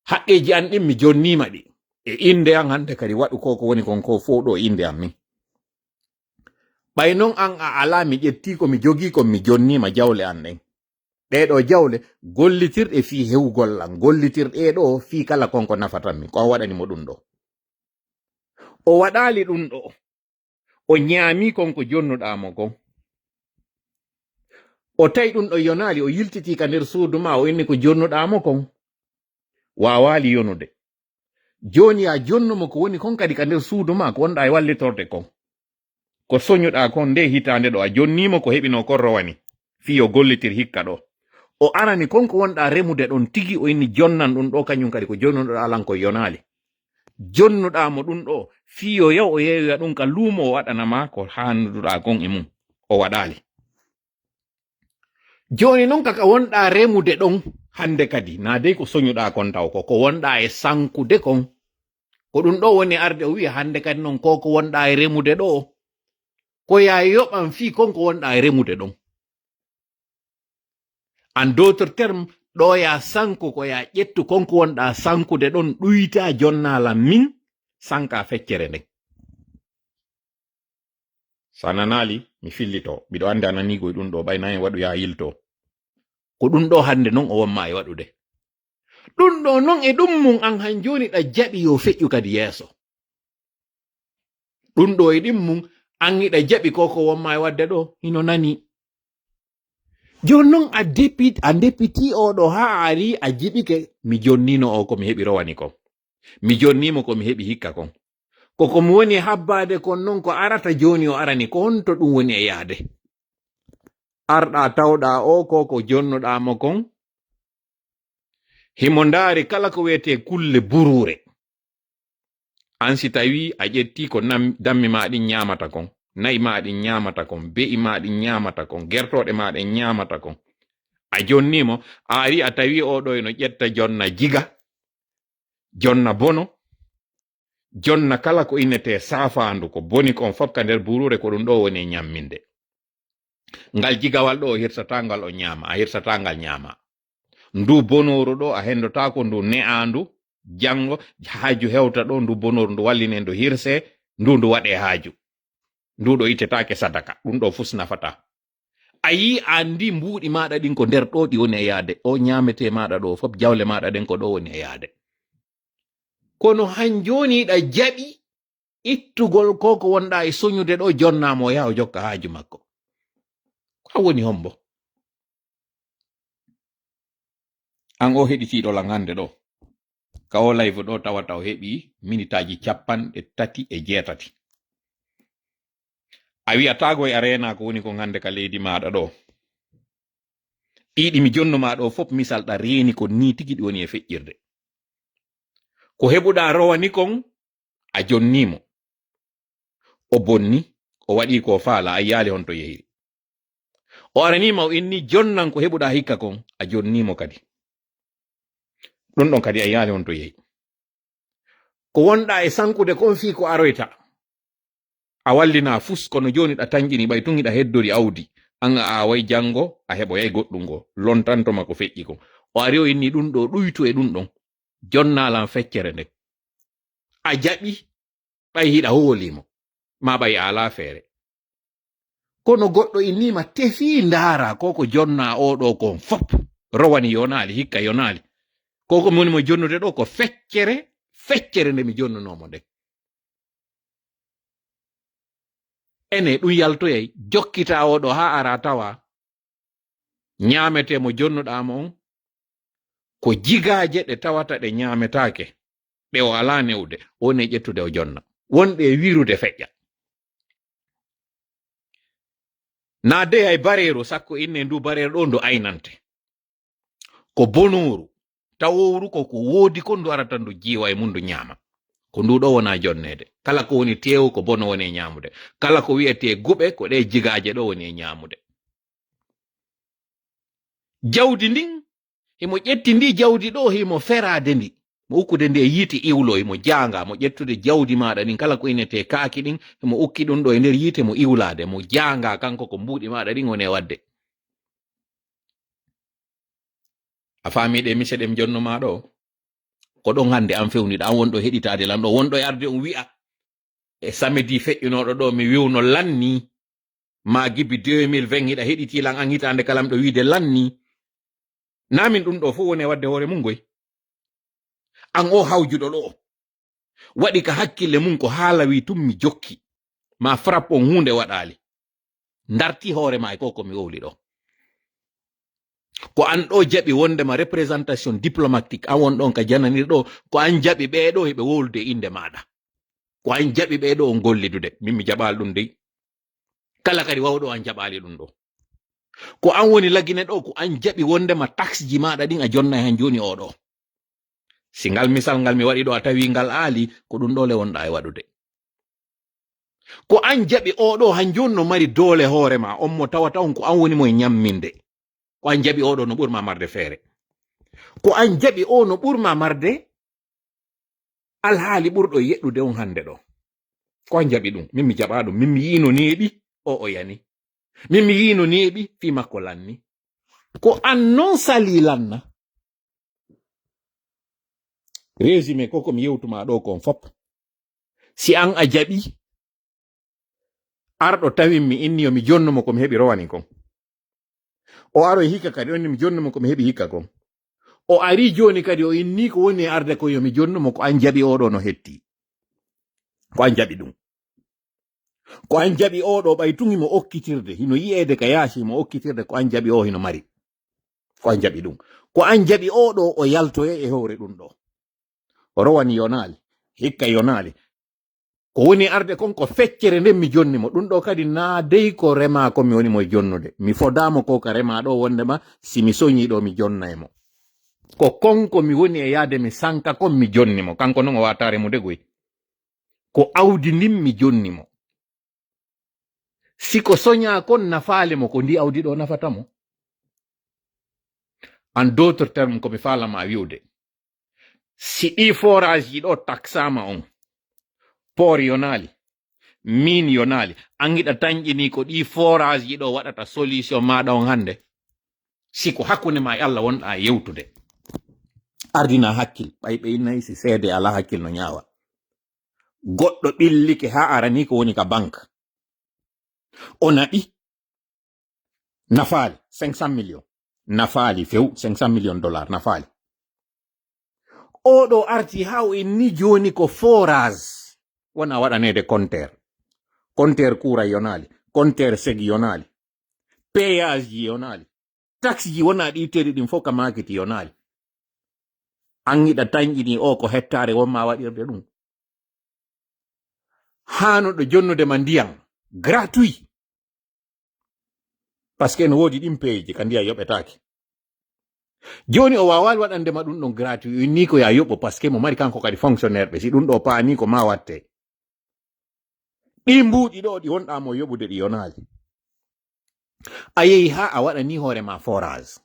haqqeeji an ɗin mi jonniima ɗi. E innde an hannde kadi waɗu ko, ko woni kon ko fof ɗo innde an min. Ɓay non an a alaa, mi ƴettii ko mi jogii kon, mi jonniima jawle an ɗen. Ɗee ɗo jawle gollitirɗe fii hewgol lan, gollitirɗe ɗo fii kala kon ko nafata min, ko an waɗani mo ɗum ɗo. O waɗaali ɗum ɗo, o ñaami kon ko jonnuɗaa mo kon. O tawi ɗum ɗo yonaali, o yiltitii ka nder suudu ma, o inni ko jonnuɗaa mo kon waawaali yonude. Jooni a jonnu mo ko woni kon kadi ka nder suudu ma, ko wonɗaa e wallitorde kon. Ko soñuɗaa kon nde hitaande ɗo, a jonnii mo ko heɓinoo kon rowani. Fii yo gollitir hikka ɗo. O arani kon ko wonɗaa remude ɗon tigi, o inni jonnan ɗum ɗo, kañum kadi ko jonnuɗaa lan ko yonaali. Jonnuɗaa mo ɗum ɗo, fii yo yaw o yeeyoya ɗum ka luumo, o waɗana ma ko haanduɗaa kon e mum. O waɗaali. Jooni non, ka, ka wonɗaa remude ɗon hannde kadi, naa dey ko soñuɗaa kon taw, ko ko wonɗaa e sankude kon. Ko ɗum ɗo woni arde o wi'a hannde kadi non, ko ko wonɗaa e remude ɗo, ko yaa yoɓan fii kon ko wonɗaa e remude ɗon. En d'autres termes, ɗo yaa sanku, ko yaa ƴettu kon ko wonɗaa sankude ɗon, ɗuytaa jonnaa lan min, sankaa feccere nden. So a nanaali, mi fillito. Miɗo anndi a nanii goy ɗum ɗo, ɓay na en waɗu yaa yilto. Ko ɗum ɗo hannde non o wonma e waɗude. Ɗum ɗo non e ɗum mum an han jooni ɗa jaɓi yo feƴƴu kadi yeeso. Ɗum ɗo e ɗum mum an hiɗa jaɓi ko ko wonma e waɗde ɗo, hino nanii. Jooni non a depit-, a depitii o ɗo haa a arii a jiɓike, mi jonniino o ko mi heɓi rowani kon. Mi jonnii mo ko mi heɓi hikka kon. Ko ko mi woni habbaade kon non ko arata jooni o arani ko honto ɗum woni e yahde. Arɗaa tawɗaa o ko ko jonnuɗaa mo kon. Himo ndaari kala ko wiyetee kulle buruure. An si tawii a ƴettii ko nam-, dammi maa ɗin ñaamata kon, na'i maa ɗin ñaamata kon, be'i maa ɗin ñaamata kon, gertooɗe maa ɗen ñaamata kon. A jonnii mo, a arii a tawii oo ɗoo ino ƴetta jonna jiga, jonna bono, jonna kala ko innetee saafaandu, ko boni kon fof ka nder buruure, ko ɗum ɗoo woni e ñamminde. Ngal jigawal ɗoo, o hirsataa ngal o ñaama, a hirsataa ngal ñaama. Ndu bonooru ɗoo, a henndotaako ndu ne'aandu, janngo haaju hewta ɗoo, ndu bonooru ndu wallinee, ndu hirsee, ndu ndu waɗee haaju. Ndu ɗoo ittetaake sadaka, ɗum ɗoo fus nafataa. A yii, a anndi mbuuɗi maaɗa ɗin ko nder ɗoo ɗi woni e yaade, o ñaametee maaɗa ɗoo fof, jawle maaɗa ɗen ko ɗoo woni e yaade. Kono han jooni ɗa jaɓi ittugol ko ko wonɗaa e soñude ɗoo, jonnaa mo, o yaha o jokka haaju makko. Ko a woni hombo? An o heɗitiiɗo lan hannde ɗoo, ka o live ɗoo tawata o heɓii minitaaji cappanɗe tati e jeetati. A wi'ataa goy a reenaa ko woni kon hannde ka leydi maaɗa ɗoo. Ɗii ɗi mi jonnu maa ɗoo fof, misal ɗa reeni kon nii tigi ɗi woni e feƴƴirde. Ko heɓuɗaa rowani kon, a jonnii mo. O bonni, o waɗii ko faala, a yiyaali honto yehiri. O aranii ma, o inni jonnan ko heɓuɗaa hikka kon, a jonnii mo kadi. Ɗum ɗon kadi a yiyaali honto yehi. Ko wonɗaa e sankude kon fii ko aroyta. A wallinaa fus, kono jooni ɗa tanƴini, ɓay tun hiɗa heddori awdi. An a aaway, janngo a heɓoyay goɗɗum ngo. Lontanto ma ko feƴƴi kon. O ari o inni ɗum ɗoo ɗuytu e ɗum ɗon. Jonnaa lan feccere nden. A jaɓi, ɓay hiɗa hoolii mo, maa ɓay a alaa feere. Kono goɗɗo innii ma tefii ndaara ko ko jonnaa oo ɗoo kon fop. Rowani yonaali, hikka yonaali. Ko ko woni mo jonnude ɗoo ko feccere, feccere nde mi jonnunoo mo nden. Ene ɗum yaltoyay, jokkitaa oo ɗoo haa ara tawa ñaametee mo jonnuɗaa mo on, ko jigaaje ɗe tawata ɗe ñaametaake, ɗe o alaa newde, o woni e ƴettude o jonna. Wonɗe e wiirude feƴƴa. Naa dey hay bareeru, sakko inne ndu bareeru ɗoo ndu aynante. Ko bonooru, tawooru ko ko woodi kon ndu arata ndu jiiwa e mum ndu ñaama. Ko ndu ɗoo wonaa jonneede. Kala ko woni teewu ko bono woni e ñaamude. Kala ko wi'etee guɓe ko ɗee jigaaje ɗoo woni e ñaamude. Jawdi ndin, himo ƴetti ndi jawdi ɗoo, himo feraade ndi. Mo ukkude ndi e yiite iwlo, himo jaanga, mo ƴettude jawdi maaɗa ndin, kala ko inetee kaaki ɗin, himo ukki ɗum ɗoo e nder yiite, mo iwlaade, mo jaanga, kanko ko mbuuɗi maaɗa ɗin woni e waɗde. A faamii ɗe mise ɗe mi jonnu maa ɗoo? Ko ɗon hannde an fewniɗo, an wonɗo heɗitaade lan ɗoo, wonɗo e arde on wi'a, e samedi feƴƴunooɗo ɗoo, mi wi'uno lanni, maa gibi deux mille vingt hiɗa heɗitii lan, an hitaande kala miɗo wi'ude lanni. Naa min ɗum ɗoo fof woni e waɗde hoore mum goy. An o hawjuɗo ɗoo, waɗi ka hakkille mum ko haala wi tun mi jokki. Ma frappe on huunde waɗaali. Ndarti hoore maa e ko ko mi wowli ɗoo. Ko an ɗo jaɓi wondema représentation diplomatique, an won ɗon ka jananir ɗo, ko an jaɓi ɓee ɗo heɓe wowlude innde maaɗa. Ko an jaɓi ɓee ɗo on gollidude. Min mi jaɓaali ɗum dey. Kala kadi wawɗo an jaɓaali ɗum ɗo. Ko an woni Lagine ɗo, ko an jaɓi wondema taxe ji maaɗa ɗin a jonnay han jooni o ɗo. Si ngal misal ngal mi waɗi ɗo a tawi ngal aali, ko ɗum ɗo le wonɗa e waɗude. Ko an jaɓi o ɗo han jooni no mari doole hoore ma, on mo tawata on ko an woni mo e ñamminde. Ko an jaɓi o ɗo no ɓurma marde feere. Ko an jaɓi o no ɓurma marde alhaali ɓurɗo yeɗɗude on hannde ɗo. Ko an jaɓi ɗum, min mi jaɓa ɗum, min mi yiino neeɓi, o o yani. Min mi yiino neeɓi, fii makko lanni. Ko an non sali lanna. Résumé ko ko mi yewtuma ɗo kon fop. Si an a jaɓi, arɗo tawin mi inni yo mi jonnu mo ko mi heɓi rowani kon. O aroy hikka kadi, o inni mi jonnu mo ko mi heɓi hikka kon. O ari jooni kadi, o inni ko woni e arde ko yo mi jonnu mo, ko an jaɓi o ɗo no hetti. Ko an jaɓi ɗum. Ko an jaɓi o ɗo ɓay tun himo okkitirde, hino yi'eede ka yaasi himo okkitirde, ko an jaɓi o hino mari. Ko an jaɓi ɗum. Ko an jaɓi o ɗo o yaltoye e hoore ɗum ɗo. O rowani yonaali, hikka yonaali. Ko woni arde kon ko feccere nden mi jonni mo. Ɗum ɗo kadi naa dey ko rema ko mi woni mo e jonnude. Mi fodaamo ko ka rema ɗo wondema si mi soñi ɗo mi jonnay mo. Ko kon ko mi woni e yaade mi sanka kon mi jonni mo. Kanko non o wata remude goy. Ko awdi ndin mi jonni mo. Si ko soña kon nafaali mo, ko ndi awdi ɗo nafata mo. En d'autres termes, ko mi faalama wi'ude, si ɗi forage ji ɗo taksama on, port yonaali, mine yonaali, an hiɗa tanƴini ko ɗi forage ji ɗo waɗata solution maɗa on hannde? Si ko hakkunde ma e Allah wonɗa yewtude, ardina hakkil, ɓay ɓe innay si seede ala hakkil no ñaawa. Goɗɗo ɓillike haa arani ko woni ka banque. O naɓi nafaali cinq cent millions. Nafaali few cinq cent millions dollars nafaali. O ɗo arti haa o inni jooni ko forage. Wona waɗaneede compteur. Compteur courant yonaali, compteur seg yonaali, péage ji yonaali, taxe ji wona ɗi teɗi ɗin fof ka maakiti yonaali. An hiɗa tanƴini o ko hettaare wonma waɗirde ɗum. Haanuɗo jonnude ma ndiyan gratuit. Parce que no woodi ɗin peeji ka ndiyan yoɓetaake. Jooni o waawaali waɗande ma ɗum ɗon gratuit, o inni ko ya yoɓo, parce que mo mari kanko kadi fonctionnaire ɓe, si ɗum ɗo paani ko ma watte. Ɗi mbuuɗi ɗo ɗi wonɗa mo yoɓude ɗi yonaali. A yehi haa a waɗani hoore ma forage.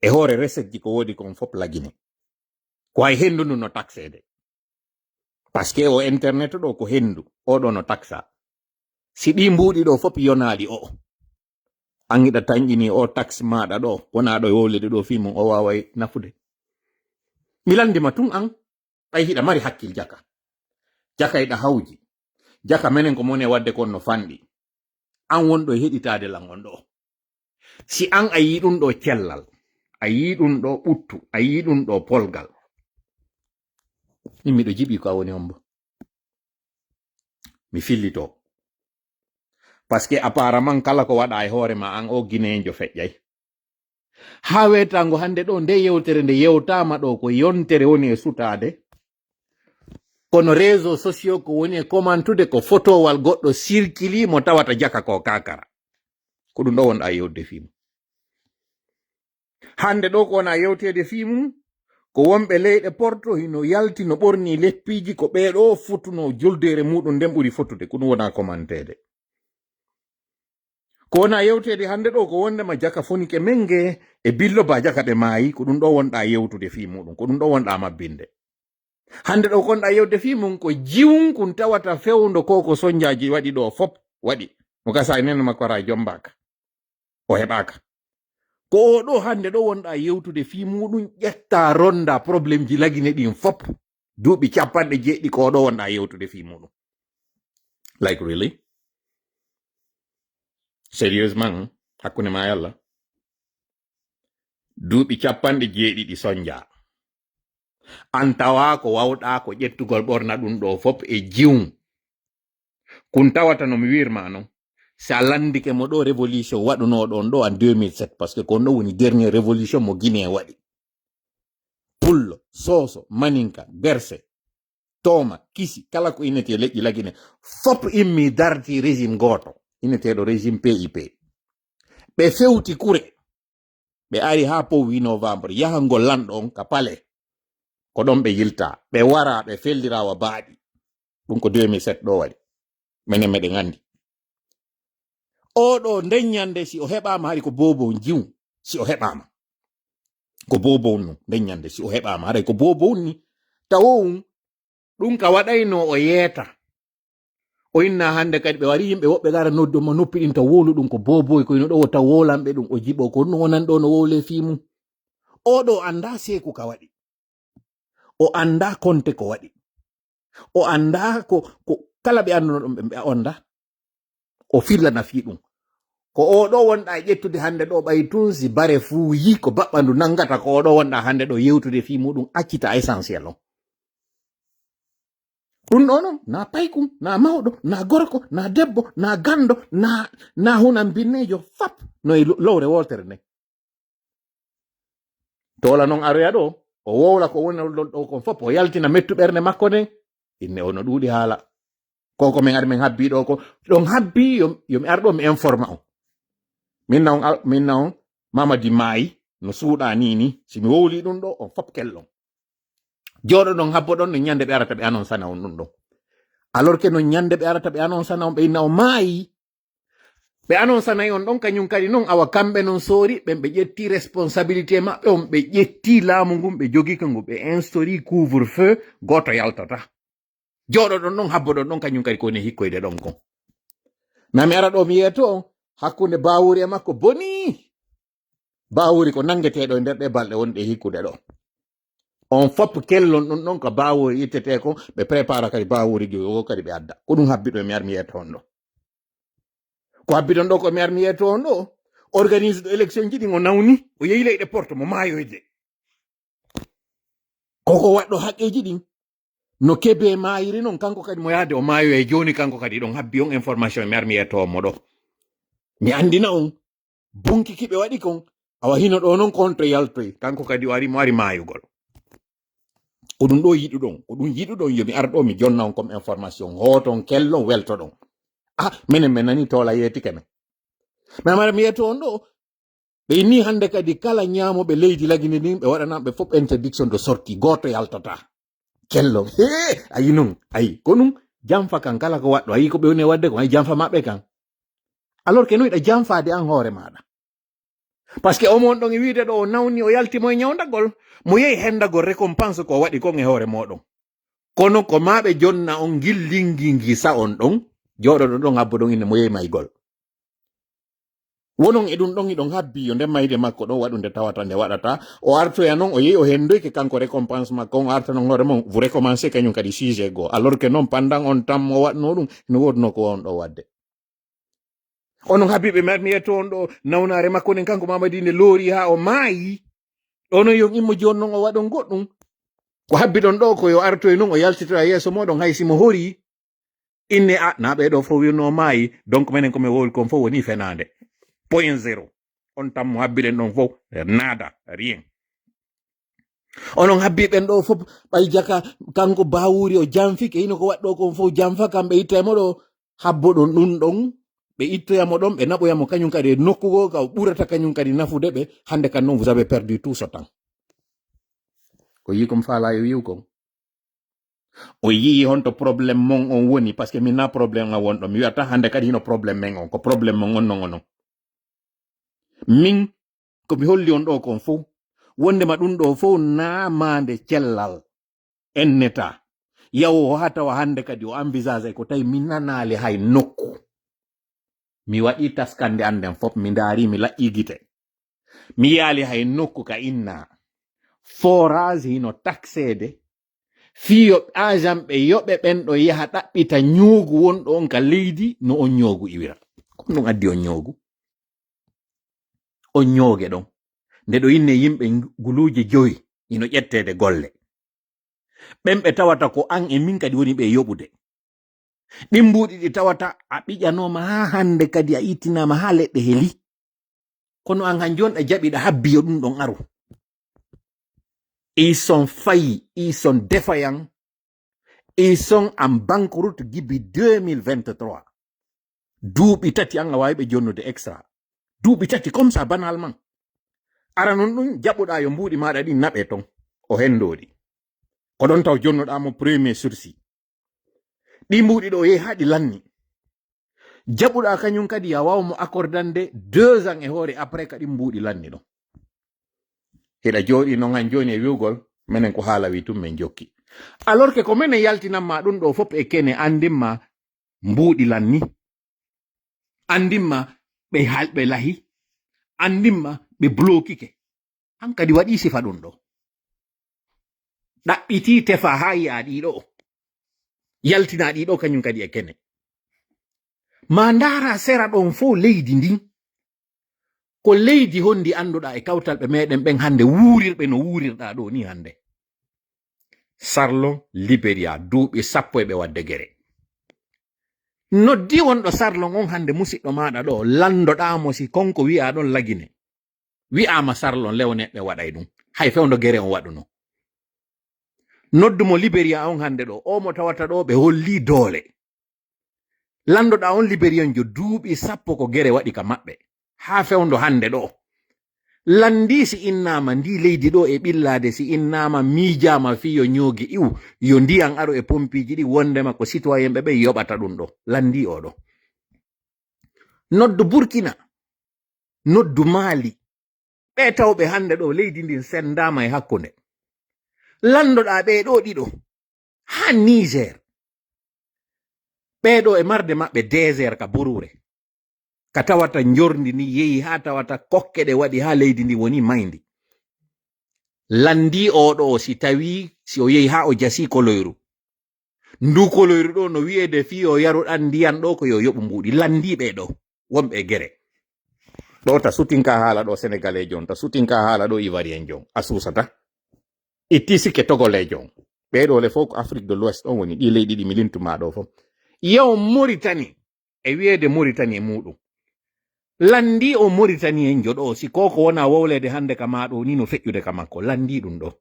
E hoore recette ji ko woodi kon fop lagine. Ko hay henndu ndu no taxeede. Parce que o internet ɗo ko henndu, o ɗo no taxa. Si ɗi mbuuɗi ɗo fop yonaali o. An hiɗa tanƴini o taxe maɗa ɗo, wona ɗo yowlede ɗo fii mum o waaway nafude. Mi landima tun an, ɓay hiɗa mari hakkil jaka. Jaka hiɗa hawji. Jaka menen ko mone wadde kon no fanɗi. An wonɗo e heɗitaade lan on ɗo. Si an a yii ɗum ɗo cellal, a yii ɗum ɗo ɓuttu, a yii ɗum ɗo polgal. Min miɗo jiɓi ko a woni hombo. Mi fillito. Parce que apparemment kala ko waɗa e hoore ma an o Guinéen jo feƴƴay. Haa weetango hannde ɗo nde yewtere nde yewtaama ɗo ko yontere woni e sutaade. Kono réseaux sociaux ko woni e commentude ko fotowal goɗɗo sirkili mo tawata jaka ko kakara. Ko ɗum ɗo wonɗa yewtude fii mum. Hannde ɗo ko wona yewteede fii mum, ko wonɓe leyɗe Porto hino yalti no ɓorni leppiiji ko ɓee ɗo fotuno joldeere muɗum nden ɓuri fotude. Ko ɗum wona commenteede. Ko wona yewteede hannde ɗo ko wondema jaka fonike menge e billo ba jaka ɓe maayi, ko ɗum ɗo wonɗa yewtude fii muɗum, ko ɗum ɗo wonɗa mabbinde. Hannde ɗo konɗa yewde fii mum ko jiwun kun tawata fewndo ko ko sonjaaji waɗi ɗo fop waɗi. Mo gasa e neno makko ara jombaaka. O heɓaaka. Ko o ɗo hannde ɗo wonɗa yewtude fii muɗum ƴetta ronda problème ji lagine ɗin fop. Duuɓi capanɗe jeeɗiɗi ko o ɗo wonɗa yewtude fii muɗum. Like really? Sérieusement, hakkunde ma e Allah. Duuɓi capanɗe jeeɗiɗi sonja. An tawa ko wawɗa ko ƴettugol ɓorna ɗum ɗo fop e jiwun. Kun tawata no mi wirma non. Si a lanndike mo ɗo révolution waɗunooɗo on ɗo en deux mille sept, parce que ko on ɗo woni dernier révolution mo Guinée waɗi. Pullo, Soso, Maninka, Berse, Tooma, Kisi, kala ko innetee leƴƴi Lagine, fop immi darti régime gooto, inneteeɗo régime P I P. Ɓe fewti kure, ɓe ari haa powi novembre, yahangol lanɗo on ka palais. Ko ɗon ɓe yilta, ɓe wara, ɓe fellira wa baaɗi. Ɗum ko deux mille sept ɗo waɗi. Menen meɗen anndi. Oɗo nden ñande si o heɓaama hari ko bobo on jiw, si o heɓaama. Ko bobo on nun, nden ñande si o heɓaama haray ko bobo on ni. Tawo on, ɗum ka waɗayno o yeeta. O inna hannde kadi ɓe wari yimɓe woɓɓe gara noddo mo noppi ɗin taw wowlu ɗum ko boboy ko ino ɗo o taw wowlanɓe ɗum o jiɓo ko ɗum wonan ɗo no wowle fii mum. Oɗo annda seeku ka waɗi. O annda konte ko waɗi. O annda ko, ko kala ɓe annduno ɗum ɓe, ɓe onda. O firlana fii ɗum. Ko oɗo wonɗa e ƴettude hannde ɗo ɓay tun si bare fuuyi ko baɓɓandu nangata ko oɗo wonɗa hannde ɗo yewtude fii muɗum accita essentiel on. Ɗum ɗo noon, na paykun, na mawɗo, na gorko, na debbo, na ganndo, na, na hunan binneejo, fap no e lo-, lowre wootere nden. Toola noon aroya ɗo, o wowla ko woni ɗon ɗo kon fop, o yaltina mettu ɓernde makko nden, inne o no ɗuuɗi haala. Ko ko min ari min habbi ɗo ko, ɗon habbi yo, yo mi ar ɗo mi informa on. Min na on, al-, min na on, Mamadi maayi, no suuɗa ni ni, si mi wowli ɗum ɗo, on fop kellon. Jooɗoɗon habboɗon no ñande ɓe arata ɓe annonsana on ɗum ɗon. Alors que no ñande ɓe arata ɓe annonsana on ɓe inna o maayi. Ɓe annonsanay on ɗon kañum kadi non awa kamɓe non soori ɓen ɓe ƴetti responsabilité maɓɓe on ɓe ƴetti laamu ngun ɓe jogi ka ngu ɓe instauri couvre feu gooto yaltata. Jooɗoɗon ɗon habboɗon ɗon kañum kadi ko woni hikkoyde ɗon kon. Nami ara ɗo mi yeeto on hakkunde Bawuri e makko boni. Bawuri ko nangeteeɗo e nder ɗe balɗe wonɗe hikkude ɗo. On fop kellon ɗum ɗon ko Bawuri ittete kon, ɓe prépara kadi Bawuri jo kadi ɓe adda. Ko ɗum habbi ɗo mi ar mi yeeto on ɗo. Ko habbi ɗon ɗo ko mi ar mi yeeto on ɗo. Organise ɗo élection ji ɗin o nawni, o yehi leyɗe porte mo maayoyde. Koko waɗɗo haqqeeji ɗin. No Kebe maayiri non, kanko kadi mo yaade o maayoya jooni, kanko kadi ɗon habbi on information mi ar mi yeeto mo ɗo. Mi anndina on, bunki kiɓe waɗi kon, awa hino ɗo non konto yaltoy, kanko kadi o ari mo ari maayugol. Ko ɗum ɗo yiɗuɗon, ko ɗum yiɗuɗon, yo mi ar ɗo mi jonna on comme information, hooton kellon weltoɗon. Ah, menen men nani toola yeetike men. Mi amara mi yeeto on ɗo, ɓe inni hannde kadi kala ñaamoɓe leydi Lagine ndin, ɓe waɗana ɓe fof interdiction de sortie, gooto yaltata. Kello, hee, ayi nun, ayi, ko nun, janfa kan kala ko waɗɗo, ayi ko ɓe woni e waɗde ko, ayi janfa maɓɓe kan. Alors que no iɗa janfaade an hoore maaɗa. Parce que omo on ɗon e wiide ɗo o nawni, o yalti mo e ñawndagol, mo yehi hendagol récompense ko waɗi kon e hoore mooɗon. Kono ko maa ɓe jonna on ngillingi ngi sa on ɗon, jooɗoɗon ɗon habbo ɗon inde mo yehi maygol. Wonon e ɗum ɗon hiɗon habbi yo nde mayde makko ɗon waɗu nde tawata nde waɗata. O artoya noon, o yehi o hendoyke kanko récompense makko on, o arta noon hoore mon, vous recommencez kañum kadi sujet goo. Alors que noon pendant on temps mo waɗno ɗum, no woodno ko on ɗo waɗde. Onon habbiɓe marmi yetto on ɗo nawnaare makko nden kanko Mamadi nde loori haa o maayi. Ɗo noon yo immo jooni noon o waɗon goɗɗum. Ko habbi ɗon ɗo ko yo artoy noon o yaltitoya yeeso mooɗon hay si mo horii. Inne a, na ɓee ɗo fof wirno maayi, donc menen ko min wowli kon fof woni fenaande. Point zéro. On tan mo habbiɗen ɗon fof, nada, rien. Onon habbi ɓen ɗo fof, ɓay jaka, kanko Bawuri o janfike, hino ko waɗɗo kon fof janfa, kamɓe itta e moɗo, habbo ɗon ɗum ɗon, ɓe ittoya mo ɗon, ɓe naɓoya mo kañum kadi e nokku goo, ka o ɓurata kañum kadi nafude ɓe, hannde kan noon vous avez perdu tout ce temps. Ko yii kon faalaa e wi'u kon. O yii honto problème mon on woni, parce que min na problème an won ɗo. Mi wi'ata hannde kadi hino problème men on, ko problème mon on non onon. Min, ko mi holli on ɗo kon fof, wondema ɗum ɗo fof na maande cellal, enneta. Yawo o haa tawa hannde kadi o envisage ko tawi mi nanaali hay nokku. Mi waɗi taskande an nden fof, mi ndaari, mi laƴƴi gite. Mi yiyaali hay nokku ka inna. Forage hino taxeede. Fii yo agent ɓe yoɓe ɓen ɗo yaha ɗaɓɓita ñoogu wonɗo on ka leydi, no on ñoogu iwira. Ko ɗum addi on ñoogu. On ñooge ɗon. Nde ɗo inne yimɓe nguluuje jowi hino ƴetteede golle. Ɓen ɓe tawata ko an e min kadi woni ɓe yoɓude. Ɗin mbuuɗi ɗi tawata a ɓiƴanooma haa hannde, kadi a ittinaama haa leɗɗe heli. Kono an han jooni ɗa jaɓi ɗa habbi yo ɗum ɗon aru. Ils sont faillis, ils sont défaillants, ils sont en banqueroute gibi deux mille vingt-trois. Duuɓi tati an a waawi ɓe jonnude extra. Duuɓi tati comme ça banalement. Ara non ɗum jaɓuɗaa yo mbuuɗi maaɗa ɗin naɓe ton. O hendoori. Ko ɗon taw jonnuɗaa mo premier sursis. Ɗi mbuuɗi ɗo yehi haa ɗi lanni. Jaɓuɗaa kañum kadi ya waaw mo accordande deux ans e hoore après ka ɗi mbuuɗi lanni ɗo. Hiɗa jooɗi non han jooni e wi'ugol, menen ko haala wi tun men jokki. Alors que ko menen yaltinan ma ɗum ɗo fof e kene anndin ma mbuuɗi lanni. Anndin ma ɓe hal-, ɓe lahi. Anndin ma ɓe blokike. Hankadi waɗi sifa ɗum ɗo. Ɗaɓɓiti tefa haa yi'a ɗiɗo. Yaltina ɗiɗo kañum kadi e kene. Ma ndaara sera ɗon fof leydi ndin. Ko leydi honndi annduɗaa e kawtal ɓe meɗen ɓen hannde wuurirɓe no wuurirɗaa ɗo ni hannde? Sarlon, Liberia, duuɓi sappo e ɓe waɗde gere. Noddi wonɗo Sarlon on hannde musiɗɗo maaɗa ɗo, lanndoɗaa mo si konko wi'aa ɗon Lagine. Wi'aama Sarlon lew neɗɗe waɗay ɗum. Hay fewndo gere on waɗuno. Noddu mo Liberia on hannde ɗo, o mo tawata ɗo ɓe holli doole. Lanndoɗaa on Liberian jo duuɓi sappo ko gere waɗi ka maɓɓe. Haa fewndo hannde ɗo. Lanndi si innaama ndi leydi ɗo e ɓillaade si innaama miijaama fii yo ñoogi iw, yo ndiyan aru e pompiiji ɗi wondema ko citoyen ɓe ɓe yoɓata ɗum ɗo. Lanndi o ɗo. Noddu Burkina. Noddu Maali. Ɓe tawɓe hannde ɗo leydi ndin senndaama e hakkunde. Lanndoɗaa ɓee ɗo ɗiɗo. Haa Niger. Ɓee ɗo e marde maɓɓe désert ka buruure. Ka tawata njorndi ni yehi haa tawata kokke ɗe waɗi haa leydi ndi woni mayndi. Lanndi o ɗo si tawi si o yehi haa o jasi koloyru. Ndu koloyru ɗo no wi'eede fii o yaru ɗan ndiyan ɗo ko yo yoɓu mbuuɗi. Lanndi ɓee ɗo wonɓe e gere. Ɗo ta sutinka haala ɗo Senegaleejo on, ta sutinka haala ɗo Ivoirien jon. A suusata. Itti sikke Togoleejo on. Ɓee ɗo le fof ko Afrique de l'Ouest on woni ɗi leyɗi ɗi mi lintuma ɗo fof. Yaw Moritani e wi'eede Moritani e muuɗum. Lanndi o Moritani en joɗo si ko ko wona wowleede hannde ka maa ɗo ni no feƴƴude ka makko. Lanndi ɗum ɗo.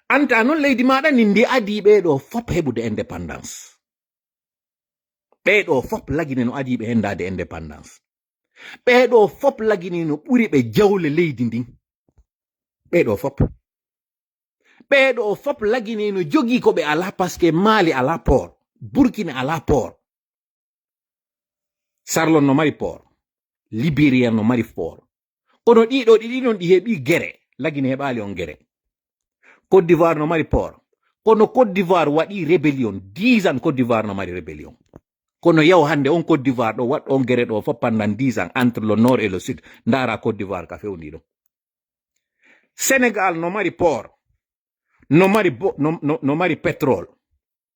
Anta non leydi maaɗa ni ndi adii ɓee ɗo fof heɓude indépendance. Ɓee ɗo fof Lagine no adii ɓe henndaade indépendance. Ɓee ɗo fof Lagine no ɓuri ɓe jawle leydi ndin. Ɓee ɗo fof. Ɓee ɗo fof Lagine no jogii ko ɓe alaa, parce que Maali alaa port, Burkina alaa port. Sarlon no mari port, Libéria no mari port. Kono ɗiɗo ɗiɗi non ɗi heɓi gere, Lagine heɓaali on gere. Côte d'Ivoire no mari port, kono Côte d'Ivoire waɗi rébellion, dix ans Côte d'Ivoire no mari rébellion. Kono yaw hannde on Côte d'Ivoire ɗo waɗɗo on gere ɗo fof pendant dix ans entre le nord et le sud, ndaara Côte d'Ivoire ka fewndi ɗo. Sénégal no mari port, no mari bo-, no, no, no mari pétrole,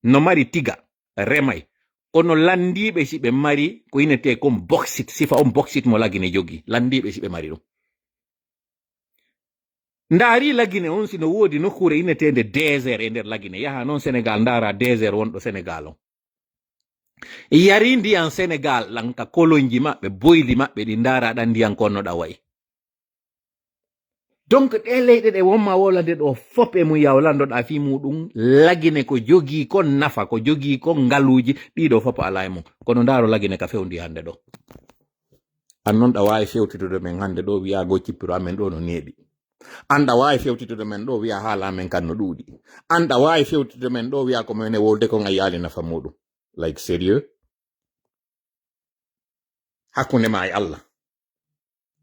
no mari tiga, remay. Kono lanndiiɓe si ɓe mari ko inetee kon bauxite, sifa on bauxite mo Lagine jogii, lanndiiɓe si ɓe mari ɗum. Ndaari Lagine on si no woodi nokkuure ineteende désert e nder Lagine, yaha non Sénégal ndaara désert wonɗo Sénégal on. Yari ndiyan Sénégal ɗan ka kolonji maɓɓe, boyli maɓɓe ɗi ndaara ɗan ndiyan konno ɗa wayi. Donc ɗe leyɗe ɗe wonma wolande ɗo fof e mum yaw landoɗa fii muɗum Lagine ko jogii kon nafa, ko jogii kon ngaluuji, ɗiɗo fof alaa e mum. Kono ndaaro Lagine ka fewndi hannde ɗo. An non ɗa waawi fewtitude men hannde ɗo wi'aa goo cippiro amen ɗo no neeɓi. An ɗa waawi fewtitude men ɗo wi'aa haala amen kan no ɗuuɗi. An ɗa waawi fewtitude men ɗo wi'aa ko men e wolde kon a yi'aali nafa muɗum. Like sérieux? Hakkunde ma e Allah.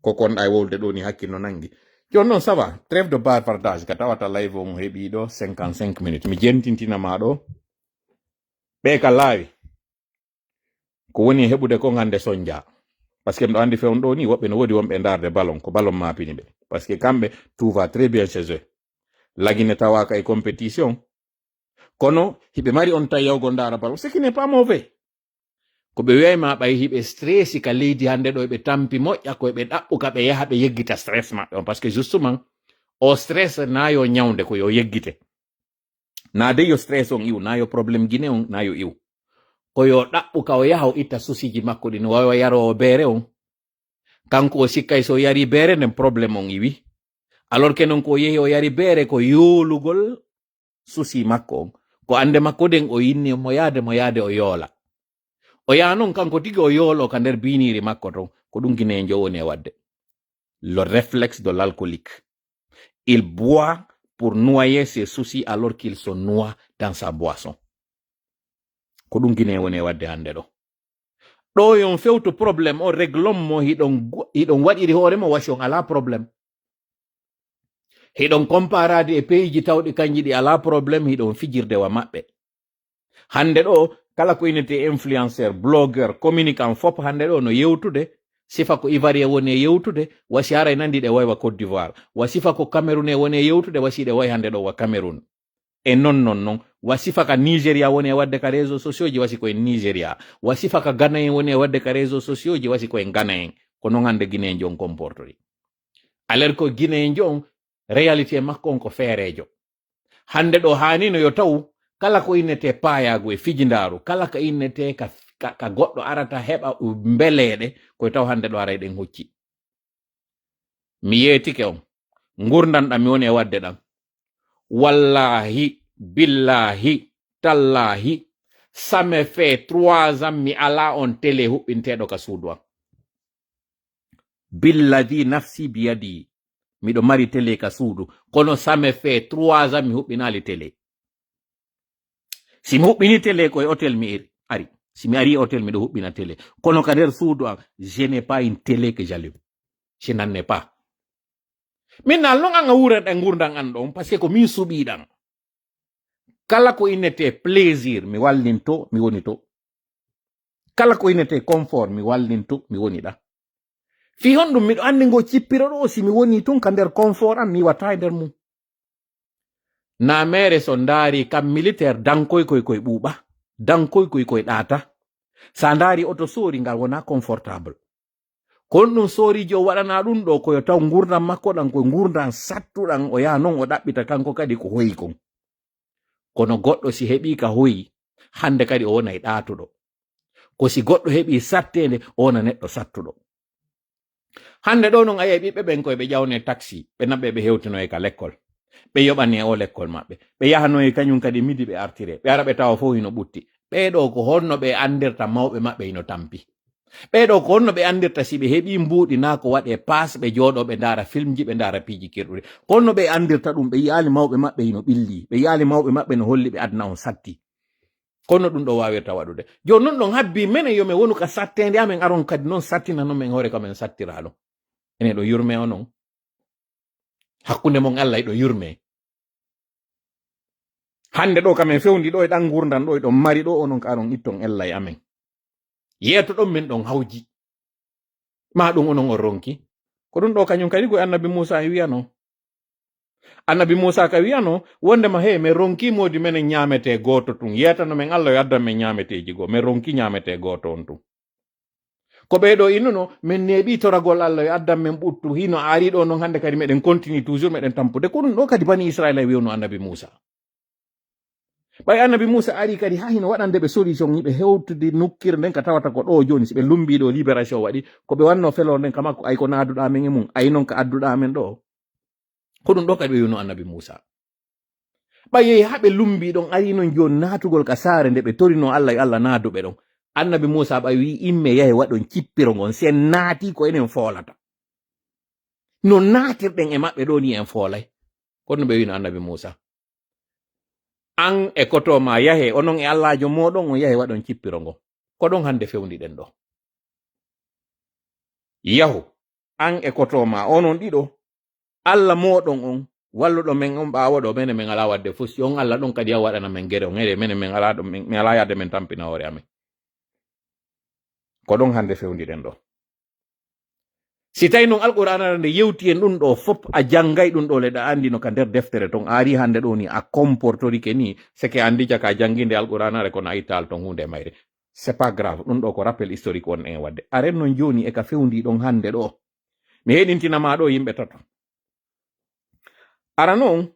Ko konɗa e wolde ɗo ni hakkil no nangi. Jooni non ça va, trêve de bavardage ka tawata live o mo heɓi ɗo cinquante-cinq minutes. Mi jentintina ma ɗo. Ɓe ka laawi. Ko woni e heɓude kon hannde sonja. Parce que miɗo anndi fewndo ɗo ni woɓɓe no woodi wonɓe e ndaarde ballon, ko ballon maapini ɓe. Parce que kamɓe tout va très bien chez eux. Lagine tawaaka e compétition. Kono hiɓe mari on tawi yawgol ndaara ballon. Ce qui n'est pas mauvais. Ko ɓe wi'ay ma ɓay hiɓe stressi ka leydi hannde ɗo eɓe tampi moƴƴa ko eɓe ɗaɓɓu ka ɓe yaha ɓe yeggita stress maɓɓe on. Parce que justement, o stress na yo ñawnde ko yo yeggite. Na de yo stress on iw, na yo problème Guinée on, na yo iw. Ko yo ɗaɓɓu ka o yaha o itta susiji makko ɗin, o wawa yaroowo beere on. Kanko o sikkay so o yari beere nden problème on iwi. Alors que non ko o yehi o yari beere ko yoolugol susi makko on. Ko ande makko den o yinni mo yaade, mo yaade o yoola. O yaha non kanko tigi o yoolo ka nder biiniiri makko ton. Ko ɗum Guinéen jo woni e wadde. Le réflexe de l'alcoolique. Il boit pour noyer ses soucis alors qu'il se noie dans sa boisson. Ko ɗum Guinéen woni e wadde hannde ɗo. Ɗo yon fewto problème o réglon mo hiɗon go-, hiɗon waɗiri hoore mo wasi on alaa problème. Hiɗon comparade e pays ji tawɗi kanji ɗi alaa problème, hiɗon fijirde wa maɓɓe. Hannde ɗo, kala ko innete influenceur, blogueur, communicant fop hannde ɗo no yewtude, sifa ko Ivoirien woni e yewtude, wasi haray nandi ɗe waywa Côte d'Ivoire. Wa sifa ko Camerounais woni e yewtude, wasi ɗe way hannde ɗo wa Cameroun. E non, non, non. Wa sifa ka Nigeria woni e wadde ka réseaux sociaux ji, wasi ko en Nigeria. Wa sifa ka Ghana en woni e wadde ka réseaux sociaux ji, wasi ko en Ghana en. Ko non hannde Guinée en jon comportori. Alors ko Guinée en jon, réalité makko on ko feereejo. Hannde ɗo haanino yo taw kala ko innete paayaagu e fijindaaru, kala ka innete ka, ka, ka goɗɗo arata heɓa mbeleeɗe, koye taw hannde ɗo aray ɗen hocci. Mi yeetike on, ngurndan ɗam mi woni e wadde ɗam. Wallahi, billahi, tallahi, ça me fait trois ans mi alaa on télé huɓɓinteeɗo ka suudu am. Billadi nafsi biyadi, miɗo mari télé ka suudu, kono ça me fait trois ans mi huɓɓinaali télé. Si mi huɓɓini télé ko e hôtel mi iri, ari. Si mi ari e hôtel miɗo huɓɓina télé. Kono ka nder suudu am, je n'ai pas une télé que j'allume. Je n'en ai pas. Min nal non an a wuuran ɗan ngurndan an ɗon, parce que ko min suɓiɗan. Kala ko innete plaisir, mi wallin to, mi woni to. Kala ko innete confort, mi wallin to, mi woni ɗa. Fii honɗum miɗo anndi ngo cippiro ɗo, si mi woni tun ka nder confort an, mi watta e nder mum. Na mere so ndaari kam militaire, dankoy koy koy ɓuuɓa, dankoy koy koy ɗaata. Sa ndaari oto soori ngal wona confortable. Kono ɗum soorijo waɗana ɗum ɗo, ko yo taw ngurndan makko ɗan, ko ngurndan sattuɗan, o yaha non o ɗaɓɓita kanko kadi ko hoyi kon. Kono goɗɗo si heɓi ka hoyi, hannde kadi o wonay ɗaatuɗo. Ko si goɗɗo heɓi satteende, o wona neɗɗo sattuɗo. Hannde ɗo non a yi'ay ɓiɓɓe ɓen koye ɓe ƴawne taxi, ɓe naɓɓe ɓe hewtinoye ka lekkol. Ɓe yoɓane o lekkol maɓɓe. Ɓe yahanoye kañum kadi midi ɓe artire. Ɓe ara ɓe tawa fof hino ɓutti. Ɓee ɗo ko honno ɓe anndirta mawɓe maɓɓe hino tampi? Ɓee ɗo ko honno ɓe anndirta si ɓe heɓi mbuuɗi naa ko waɗe paas ɓe jooɗo ɓe ndaara filmji, ɓe ndaara piiji kerɗuɗi? Ko honno ɓe anndirta ɗum? Ɓe yi'aali mawɓe maɓɓe hino ɓilli. Ɓe yi'aali mawɓe maɓɓe no holli ɓe aduna on satti. Kono ɗum ɗo waawirta waɗude. Jooni non ɗon habbi menen yo men wonu ka satteende amen aron kadi non sattina non men hoore ka men sattiraaɗo. Enen ɗo yurme o non. Hakkunde mon Allah e ɗo yurme. Hannde ɗo ka men fewndi ɗo e ɗan ngurndan ɗo e ɗon mari ɗo onon ka aron itton ella e amen. Yeeto ɗon men ɗon hawji. Ma ɗum onon on ronki. Ko ɗum ɗo kañum kadi ko annabi Muusa e wiyano. Annabi Muusa ka wiyano, wondema he, men ronki moodi menen ñaamete gooto tun. Yeetano men Allah yo addan men ñaameteeji goo. Men ronki ñaamete gooto on tun. Ko ɓee ɗo innuno, men neeɓi toragol Allah yo addan men ɓuttu. Hino ari ɗo non hannde kadi meɗen continue toujours meɗen tampude. Ko ɗum ɗo kadi bani Israila e wiwno annabi Muusa. Ɓay annabi Muusa ari kadi haa hino waɗande ɓe solution, hiɓe hewtude nukkire nden ka tawata ko ɗo jooni, si ɓe lumbi ɗo libération waɗi, ko ɓe wanno felor nden ka makko, ay ko naaduɗa men e mum, ay non ka adduɗa men ɗo. Ko ɗum ɗo kadi ɓe wiwno annabi Muusa. Ɓay yehi haa ɓe lumbi ɗon, ari non jooni naatugol ka saare nde ɓe torino Allah, yo Allah naadu ɓe ɗon. Annabi Muusa ɓay wi'i, imme yahe waɗon cippiro ngon, si en naati ko enen foolata. No naatirɗen e maɓɓe ɗo ni en foolay. Kono ɓe wi'no annabi Muusa, an e koto ma yahe, onon e Allaajo mooɗon, on yahe waɗon cippiro ngon. Ko ɗon hannde fewndiɗen ɗo. Yahu, an e koto ma, onon ɗiɗo, Allah mooɗon on, walluɗo men on ɓaawo ɗo, mene men alaa waɗde fof. Si on Allah ɗon kadi yaw waɗana men gere on, ere mene men alaa ɗo, men, men alaa yaade men tampina hoore amen. Ko ɗon hannde fewndiɗen ɗo. Si tawi non Alqur'aana nde yewti en ɗum ɗo fop, a janngay ɗum ɗo le, ɗa anndi no ka nder deftere ton, a ari hannde ɗo ni, a comportorike ni, seke anndi jaka a janngi nde Alqur'aana re, kono a ittaali ton huunde e mayre. C'est pas grave, ɗum ɗo ko rappel historique won en waɗde. Aren non jooni e ka fewndi ɗon hannde ɗo. Mi heɗintina ma ɗo yimɓe tato. Ara non,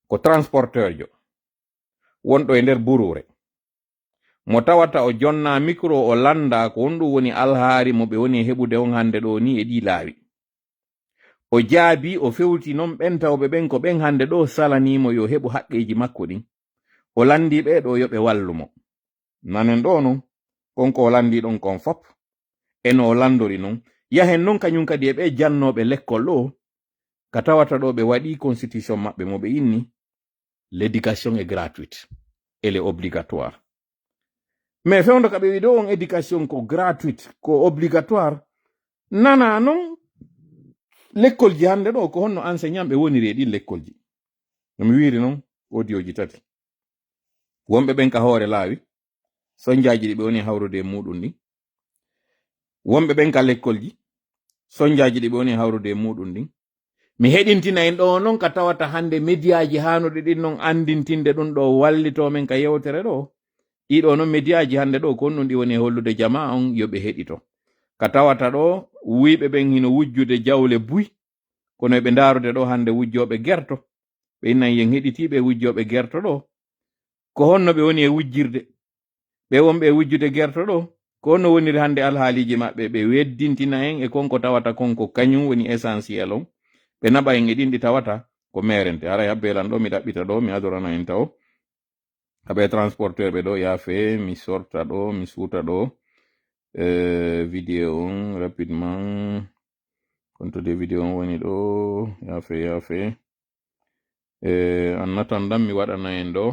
ko transporteur jo. wonɗo e nder buruure, mo tawata o jonnaa mikro, o lanndaa ko honɗum woni alhaari mo ɓe woni e heɓude on hannde ɗoo nii e ɗii laawi. O jaabii, o fewti non ɓen tawɓe ɓen ko ɓen hannde ɗoo salanii mo yo heɓu haqqeeji makko ɗin. O lanndii ɓee ɗoo yo ɓe wallu mo. Nanen ɗoo non, kon ko o lanndii ɗon kon fop, e no o lanndori non. Yahen non kañum kadi e ɓee jannooɓe lekkol ɗoo, ka tawata ɗoo ɓe waɗii constitution maɓɓe mo ɓe inni, l'éducation est gratuite, elle est obligatoire. Mais fewndo ka ɓe wi'i ɗoo on éducation ko gratuite, ko obligatoire, nanaa non lekkolji hannde ɗoo, ko honno enseignant ɓe woniri e ɗin lekkolji. No mi wi'iri non, audioji tati. Wonɓe ɓen ka hoore laawi, sonjaaji ɗi ɓe woni hawrude e muuɗum ɗin. Wonɓe ɓen ka lekkolji, sonjaaji ɗi ɓe woni hawrude e muuɗum ɗin. Mi heɗintina en ɗoo non ka tawata hannde mediyaaji haanuɗi ɗin non anndintinde ɗum ɗoo wallitoo men ka yewtere ɗoo. Ɗii ɗoo non mediyaaji hannde ɗoo ko honɗum ɗi woni e hollude jamaa on yo ɓe heɗito. Ka tawata ɗoo wuyɓe ɓen hino wujjude jawle buy, kono eɓe ndaarude ɗoo hannde wujjooɓe gerto. Ɓe innan yen heɗitii ɓee wujjooɓe gerto ɗoo. Ko honno ɓe woni e wujjirde? Ɓee wonɓe e wujjude gerto ɗoo, ko honno woniri hannde alhaaliiji maɓɓe? Ɓe weddintina en e kon ko tawata kon ko kañum woni essentiel on. Ɓe naɓa en e ɗin ɗi tawata ko meerente. Haray habbe lan ɗoo, mi ɗaɓɓita ɗoo, mi adorana en tawo. Haɓe transporteur ɓe ɗoo, yaafe, mi sorta ɗoo, mi suuta ɗoo. Eh, vidéo on rapidement. Konto de vidéo on woni ɗoo, yaafe, yaafe. Eh, en attendant mi waɗana en ɗoo.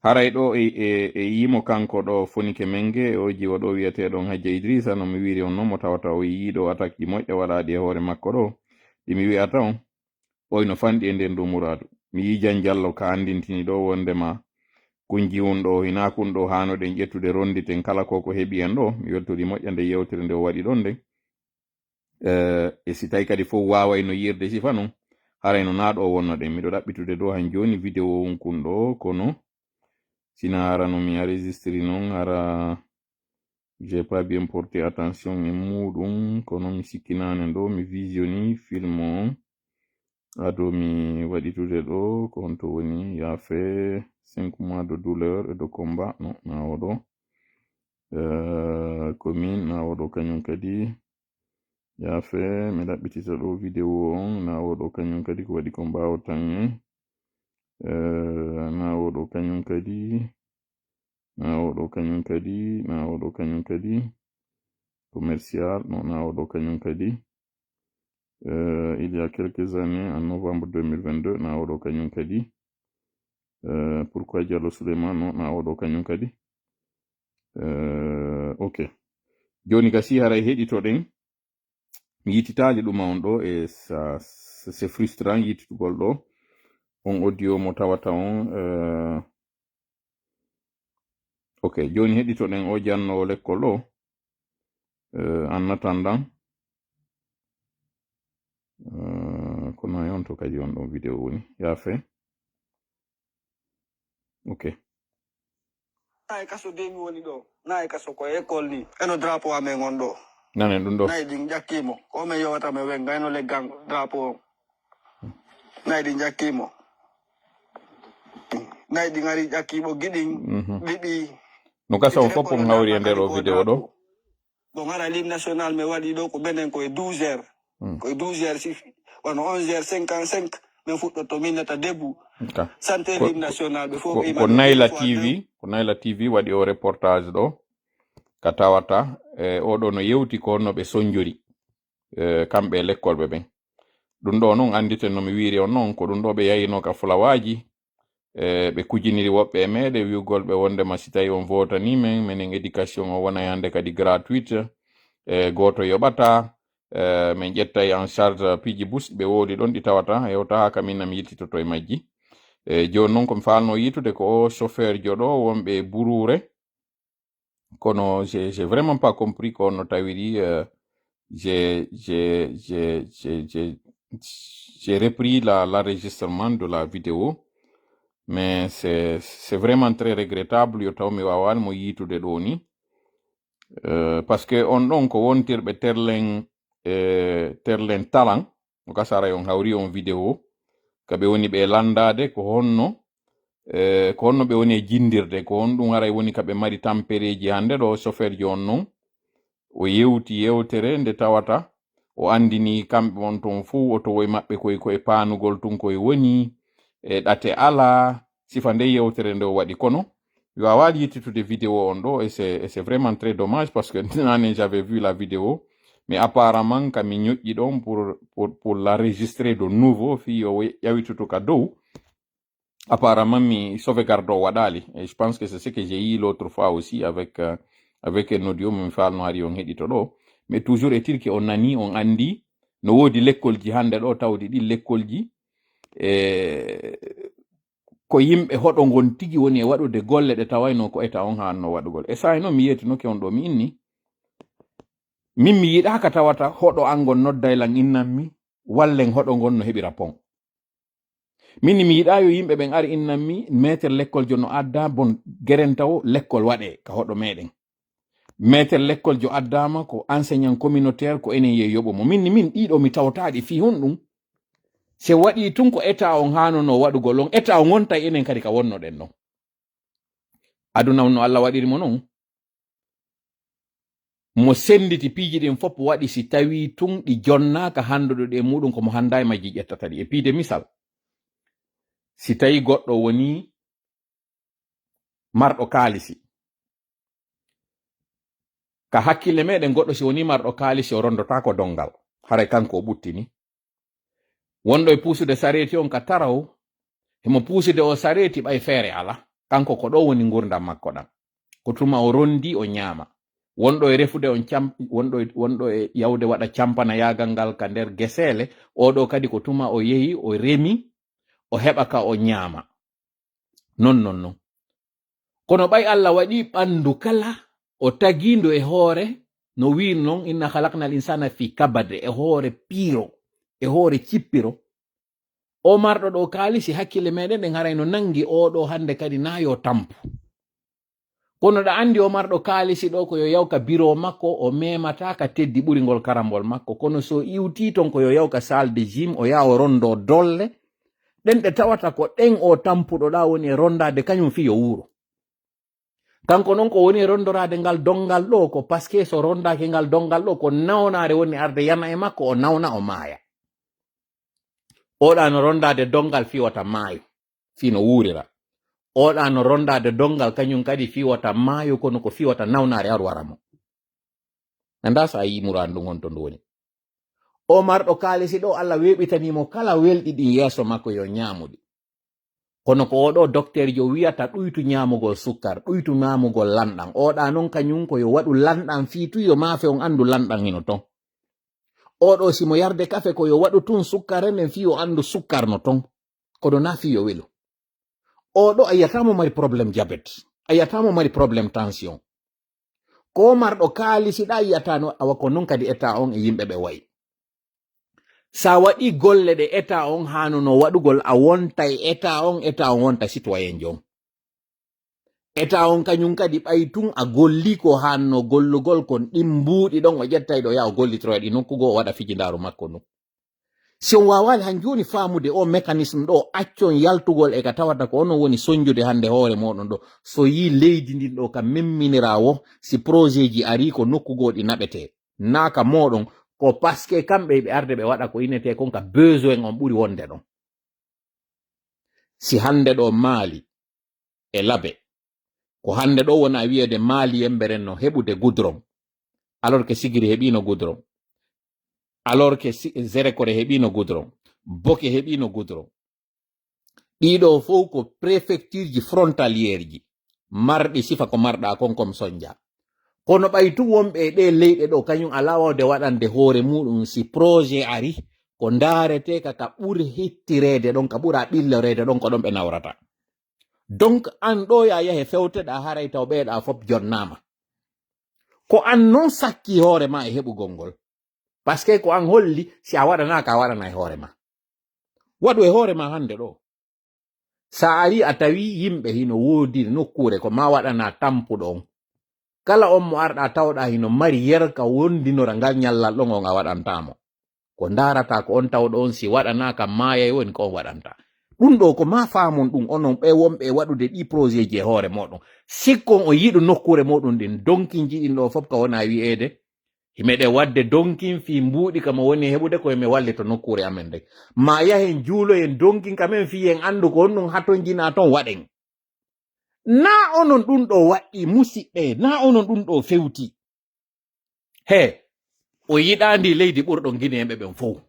Haray ɗoo e, e, e yiimo kanko ɗoo Fonike Menge, e o jiwo ɗoo wi'eteeɗo on Hajja Idrisa, no mi wi'iri on non, mo tawata o yi'ii ɗoo attaque ji moƴƴa waɗaaɗi e hoore makko ɗoo. Ɗi mi wi'ata on, ɓooy no fanɗi e nder nduu muraadu. Mi yi'ii Jan Jallo ka anndintini ɗoo wondema kun jiwun ɗoo, hinaa kun ɗoo haanuɗen ƴettude ronnditen kala ko ko heɓi en ɗoo. Mi weltori moƴƴa nde yewtere nde o waɗi ɗon nden. Eh, e si tawi kadi fof waaway no yi'irde sifa non, haray no naa ɗoo wonnoɗen. Miɗo ɗaɓɓitude ɗoo han jooni vidéo on kun ɗoo, kono sina hara no mi enregistré non, hara j'ai pas bien porté attention e muuɗum, kono mi sikkinaane ɗoo, mi visioni film on. Ado mi waɗitude ɗoo, ko honto woni yaafe cinq mois de douleur et de combat. Non, na o ɗoo. Eh, ko min, na o ɗoo kañum kadi. Yaafe, mi ɗaɓɓitita ɗoo vidéo on, na o ɗoo kañum kadi ko waɗi ko mbaawo tan en. Eh, na o ɗoo kañum kadi, na o ɗoo kañum kadi, na o ɗoo kañum kadi. Commercial, non, na o ɗoo kañum kadi. Eh, il y a quelques années, en novembre deux mille vingt-deux, na o ɗoo kañum kadi. Eh, pourquoi Diallo Souleymane, non, na o ɗoo kañum kadi. Eh, ok. Jooni gasi haray heɗitoɗen. Mi yititaali ɗuma on ɗoo, e ça, c'est frustrant yititugol ɗoo on audio mo tawata on. Eh, ok, jooni heɗitoɗen o jannoowo lekkol ɗoo. Eh, en attendant, eh, kono e on to kadi on ɗon vidéo woni. Yaafe. Ok. Nayi kaso de mi woni ɗoo. Nayi kaso ko école ni. Eno drapeau amen on ɗoo. Nanen ɗum ɗoo. Nayi ɗin ƴakkimo. Ko men yowata men wenga eno leggal drapeau on. Nayi ɗin ƴakkimo. Nayi ɗin ari ƴakki ɓoggi ɗin. Mhm. Ɗiɗi. No gasa on fof on hawri e nder o vidéo ɗoo. Bon, hara l'hymne national mi waɗi ɗoo ko benen ko e douze heures. Hmm. Ko e douze heures sifi. Wano onze heures cinquante-cinq, min fuɗɗotto min nata debout. Ka. Santé ko, l'hymne national, ɓe fof ko, ɓe ko ino Nayla ɓe fof T V, ko Nayla T V waɗi o reportage ɗoo. Ka tawata, eh, o ɗoo no yewti ko no ɓe sonjori, eh, kamɓe e lekkolɓe ɓen. Ɗum ɗoo non annditen no mi wiiri on non, ko ɗum ɗoo ɓe yahino ka fulawaaji, e ɓe kujiniri woɓɓe e meɗen wi'ugol ɓe wondema si tawi on votanii men, menen éducation o wonay hannde kadi gratuite, e gooto yoɓataa, e min ƴettay en charge piiji bus ɓe wowli ɗon ɗi tawata, e o taha kam inna mi yittitoto e majji. E jooni non ko mi faalno yiitude ko o chauffeur jo ɗoo wonɓe e buruure, kono j'ai, j'ai vraiment pas compris ko no tawiri, euh, j'ai, j'ai, j'ai, j'ai, j'ai, j'ai repris la, l'enregistrement de la vidéo, mais c'est, c'est vraiment très regrettable, yo taw mi waawani mo yiitude ɗoo ni. Euh, parce que on ɗon ko wontirɓe terlen, euh, terlen talan, no gasa haray on hawri on vidéo, ka ɓe woni ɓe lanndaade ko honno, Eh, ko honno ɓe woni e jinndirde? Ko honɗum haray woni ka ɓe mari tampereeji hannde ɗo? Chauffeurjo on non, o yewti yewtere nde tawata o anndini kamɓe on ton fow, o towoy maɓɓe koy ko e paanugol tun koy woni, e ɗate alaa, sifa nde yewtere nde o waɗi. Kono mi waawaali yettitude vidéo on ɗo, et c'est, et c'est vraiment très dommage, parce que nane j'avais vu la vidéo, mais apparemment ka mi ñoƴƴi ɗon pour, pour, pour l'enregistrer de nouveau, fii o ƴawitoto ka dow. Apparemment, mi sauvegarde o waɗaali. Et je pense que c'est ce que j'ai eu l'autre fois aussi avec, euh, avec un audio, mi faalno hari on heɗito ɗo. Mais toujours est-il que on nani, on anndi, no woodi lekkolji hannde ɗo, tawdi ɗin lekkolji, e ko yimɓe hoɗo ngon tigi woni e waɗude golle ɗe tawayno ko eta on haanno waɗugol. E sa'i noon mi yeetinoke on ɗo, mi inni, min mi yiɗaaka tawata hoɗo an ngon nodday lan innan mi, wallen hoɗo ngon no heɓira pon. Min mi yiɗaa yo yimɓe ɓen ar innan mi, meeter lekkoljo no addaa, bon, gerenta o lekkol waɗee ka hoɗo meɗen. Meeter lekkoljo addaama ko enseignant communautaire, ko enen yehi yoɓo mo. Min, min ɗiɗo mi tawtaaɗi fii honɗum. Se waɗi tun ko eta on haanono waɗugol on, eta on wontay enen kadi ka wonnoɗen ɗon. Aduna on no Allah waɗiri mo non. Mo sennditi piiji ɗin fof waɗi si tawii tun ɗi jonnaaka hannduɗo ɗi e muɗum, ko mo hannda e majji ƴettata ɗi. E piide misal, si tawii goɗɗo woni marɗo kaalisi, ka hakkille meɗen goɗɗo si woni marɗo kaalisi o rondotaako donngal, haray kanko o ɓuttini. Wonɗo e puusude sareeti on ka taraw, himo puusude o sareeti ɓay feere ala. Kanko ko ɗo woni ngurdam makko ɗam. Ko tuma o rondi o ñaama. Wonɗo e refude on cam-, wonɗo e, wonɗo e yawde waɗa campana yaagal ngal ka nder geseele, o ɗo kadi ko tuma o yehi o remi, o heɓa ka o ñaama. Non, non, non. Kono ɓay Allah waɗi ɓandu kala, o tagindu e hoore, no wiir non, "Inna khalaqnal insana fi kabad", e hoore piiro, e hoore cippiro. O marɗo ɗo kaalisi, hakkille meɗen ɗen haray no nangi o ɗo hannde kadi na yo tampu. Kono ɗa anndi o marɗo kaalisi ɗo ko yo yaw ka biro makko, o memata ka teddi ɓuri ngol karambol makko. Kono so iwti ton ko yo yaw ka salle de gym, o yaha o rondo dolle. Ɗen ɗe tawata ko ɗen o tampuɗo ɗa woni e rondade kañum fii yo wuuro. Kanko non ko woni e rondoraade ngal donngal ɗo, ko parce que so rondaaki ngal donngal ɗo, ko nawnaare woni arde yana e makko, o nawna, o maaya. Oɗa no rondaade donngal fii wata maayo, fii no wuurira. Oɗa no rondaade donngal kañum kadi fii wata maayo, kono ko fii wata nawnaare ar wara mo. Anndaa so a yii muraadu ndun honto ndu woni. O marɗo kaalisi ɗo, Allah weeɓitanii mo kala welɗi ɗin yeeso makko, yo ñaamu ɗi. Kono ko oɗo dokterjo wiyata ɗuytu ñaamugol sukkar, ɗuytu ñaamugol lanɗan. Oɗa non kañum ko yo waɗu lanɗan fii tun yo maafe on anndu lanɗan hino ton. Oɗo si mo yarde kafe ko yo waɗu tun sukkar enen fii o anndu sukkar no ton. Kono na fii yo welu. Oɗo a yiyata mo mari problème diabète. A yiyata mo mari problème tension. Ko marɗo kaalisi ɗa yiyata no, awa ko non kadi eta on e yimɓe ɓe wayi. Sa waɗi golle ɗe eta on haanono waɗugol, a wontay eta on, eta on wonta citoyen jon. Eta on kañum kadi ɓay tun a golli ko haanno gollugol kon ɗin mbuuɗi ɗon, o ƴettay ɗo yaha o gollitoroya ɗi nokku goo, o waɗa fijindaaru makko non. Si on waawaali han jooni faamude o mécanisme ɗo, accon yaltugol e ka tawata ko onon woni sonjude hannde hoore mooɗon ɗo. So yii leydi ndin ɗo ka memminira wo, si projet ji arii ko nokku goo ɗi naɓetee. Naa ka mooɗon, ko parce que kamɓe ɓe arde ɓe waɗa ko inetee kon ka besoin on ɓuri wonde ɗon. Si hannde ɗo Maali e Labe, ko hannde ɗo wona wiyeede Maali yembere no heɓude goudron, alors que Sigiri heɓiino goudron, alors que si-, Zerekore heɓiino goudron, Boke heɓiino goudron. Ɗiɗo fof ko préfecture ji frontalière ji, marɗi sifa ko marɗa kon comme Sonja. Kono ɓay tun wonɓe e ɗe leyɗe ɗo, kañum alaa wawde waɗande hoore muɗum si projet ari, ko ndaaretee ka, ka ɓuri hittireede ɗon, ka ɓura ɓilloreede ɗon, ko ɗon ɓe nawrata. Donc, an ɗo ya yahe fewteɗa, haray taw ɓeeɗa fof jonnaama. Ko an non sakki hoore ma e heɓugol ngol. Parce que ko an holli, si a waɗanaaka, a waɗana e hoore ma. Waɗu e hoore ma hannde ɗo. Sa ari a tawi yimɓe hino woodi nokkuure ko ma waɗana tampuɗo on. Kala on mo arɗa tawɗa hino mari yerka wondinora ngal ñallal ɗon on a waɗanta mo. Ko ndaarata ko on tawɗo on si waɗanaaka maayay woni ko on waɗanta. Ɗum ɗo ko ma faamon ɗum, onon ɓe wonɓe e waɗude ɗi projet ji e hoore moɗon. Sikkon o yiɗu nokkuure moɗon ɗin, donkin jiɗin ɗo fof ka wona wi'eede. Himeɗe waɗde donkin fii mbuuɗi ka mo woni heɓude ko hime wallito nokkuure amen nden. Ma yahen juuloyen donkin ka men fii en anndu ko honɗum hatonjinaa ton waɗen. Naa onon ɗum ɗo waɗɗi musiɓɓe, naa onon ɗum ɗo fewti. He, o yiɗaandi leydi ɓurɗon Gineyen ɓe ɓen fow.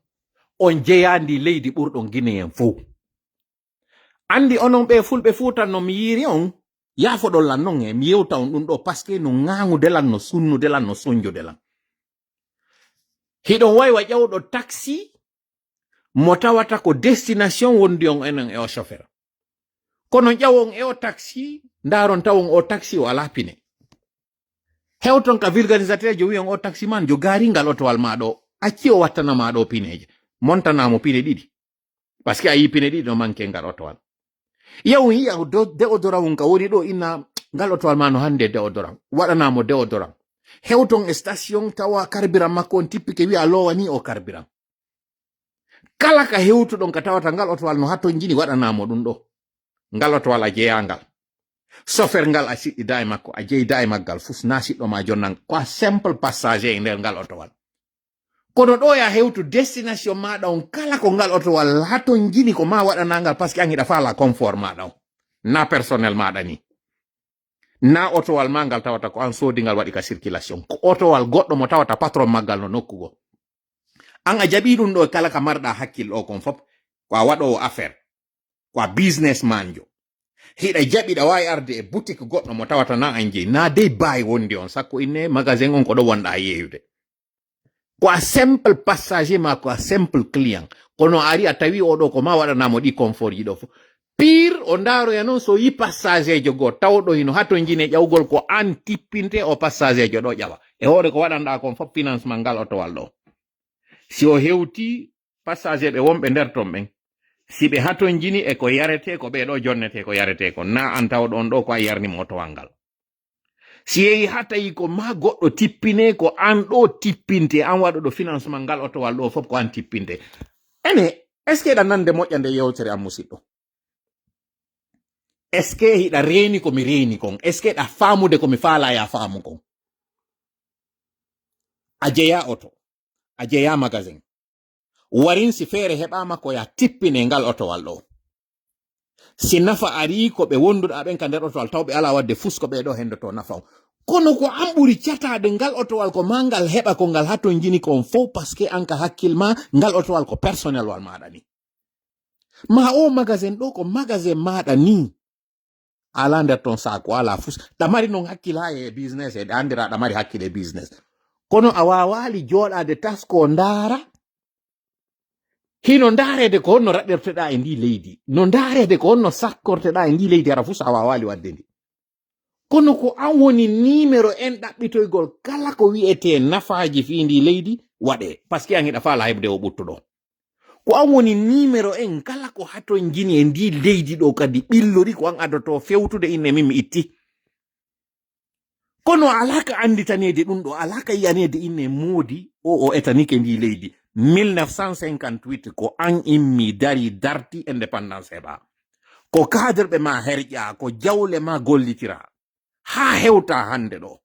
On jeyaandi leydi ɓurɗon Gineyen fow. Anndi onon ɓe fulɓe Fuuta no mi yiiri on, yaafoɗon lan non e mi yewta on ɗum ɗo, parce que no ŋaaŋude lan, no sunnude lan, no sonjude lan. Hiɗon waywa ƴawɗo taxi mo tawata ko destination wondi on enen e o chauffeur. Kono ƴawon e o taxi, ndaaron tawon o taxi o alaa pine. Hewton ka vulgarisateur jo wi'on o taxi man jo gaari ngal otowal maa ɗo, acci o wattana maa ɗo pineeje. Montanaa mo pine ɗiɗi. Parce que a yii pine ɗiɗi no manke ngal otowal. Yawun yi'a do-, deodorant wun ka woni ɗo inna ngal otowal maa no hannde deodorant. Waɗanaa mo deodorant. Hewton e station tawa carburant makko on tippike wi'a lowanii o carburant. Kala ka hewtuɗon ka tawata ngal otowal no hatonjini waɗanaa mo ɗum ɗo. Ngal otowal a jeyaa ngal. Sofer ngal a siɗɗidaa e makko, a jeydaa e maggal fus, naa siɗɗo maa jonnan. Ko a simple passager e nder ngal otowal. Kono ɗo ya hewtu destination maaɗa on kala ko ngal otowal hatonjini ko ma waɗanaa ngal parce que an hiɗa faala confort maaɗa on. Naa personnel maaɗa ni. Naa otowal maa ngal tawata ko an soodi ngal waɗi ka circulation. Ko otowal goɗɗo mo tawata patron maggal no nokkugo. An a jaɓii ɗum ɗo kala ka marɗa hakkil ɗo kon fof. Ko a waɗoowo affaire. Ko a businessman jo. Hiɗa jaɓi ɗa waawi arde e boutique goɗɗo mo tawata na an jeyi. Na dey baay wondi on. Sakko inne magasin on ko ɗo wonɗa yeeyude. Ko a simple passager ma ko a simple client. Kono a ari a tawi oɗo ko ma waɗanamo ɗi confort ji ɗo fof. Pire o ndaaroya noon so yi passager jo goo tawɗo hino hato jine ƴawgol ko an tippinte o passager jo ɗo ƴawa. E hoore ko waɗanɗa kon fof financement ngal otowal ɗo. Si o hewti passager ɓe wonɓe nder ton ɓen, si ɓe hatonjini e ko yarete ko ɓe ɗo jonnete ko yarete kon, na an tawɗo on ɗo ko a yarnimo otowal ngal. Si yehi ha tawi ko ma goɗɗo tippine, ko an ɗo tippinte, an waɗuɗo financement ngal otowal ɗo fof ko an tippinte. Ene, est-ce que ɗa nande moƴƴa nde yewtere an musidɗo? Est-ce que hiɗa reeni ko mi reeni kon? Est-ce que ɗa faamude ko mi faala ya faamu kon? A jeya oto, a jeya magasin. Warin si feere heɓaama ko ya tippine ngal otowal ɗo. Si nafa arii ko ɓe wonduɗa ɓen ka nder otowal taw ɓe alaa waɗde fus ko ɓe ɗo hendoto nafa on. Kono ko an ɓuri cataade ngal otowal ko ma ngal heɓa ko ngal hatonjini kon fow parce que an ka hakkil ma ngal otowal ko personnel wal maɗa ni. Ma o magasin ɗo ko magasin maɗa ni. Ala nder ton saako, ala fus. Ɗa mari non hakkil ha e business, e ɗa andira ɗa mari hakkil e business. Kono a wawali joɗade tasko ndara. Hino ndarede ko honno raɗirteɗa e ndi leydi. No ndarede ko honno sakkorteɗa e ndi leydi, hara fus a wawali wadde ndi. Kono ko an woni nimero en ɗaɓɓitoygol kala ko wi'ete nafaji fi ndi leydi waɗe. Parce que an hiɗa faala heɓde o ɓuttuɗo. Ko an woni nimero en kala ko hatonjini e ndi leydi ɗo kadi ɓillori ko an adoto fewtude inne min mi itti. Kono alaa ka annditanede ɗum ɗo, alaa ka yi'anede inne moodi o, o etanike ndi leydi. Mille neuf cent cinquante-huit ko an immi dari darti indépendance heɓa. Ko kaadorɓe ma herƴa, ko jawle ma gollitira. Haa hewta hannde ɗo.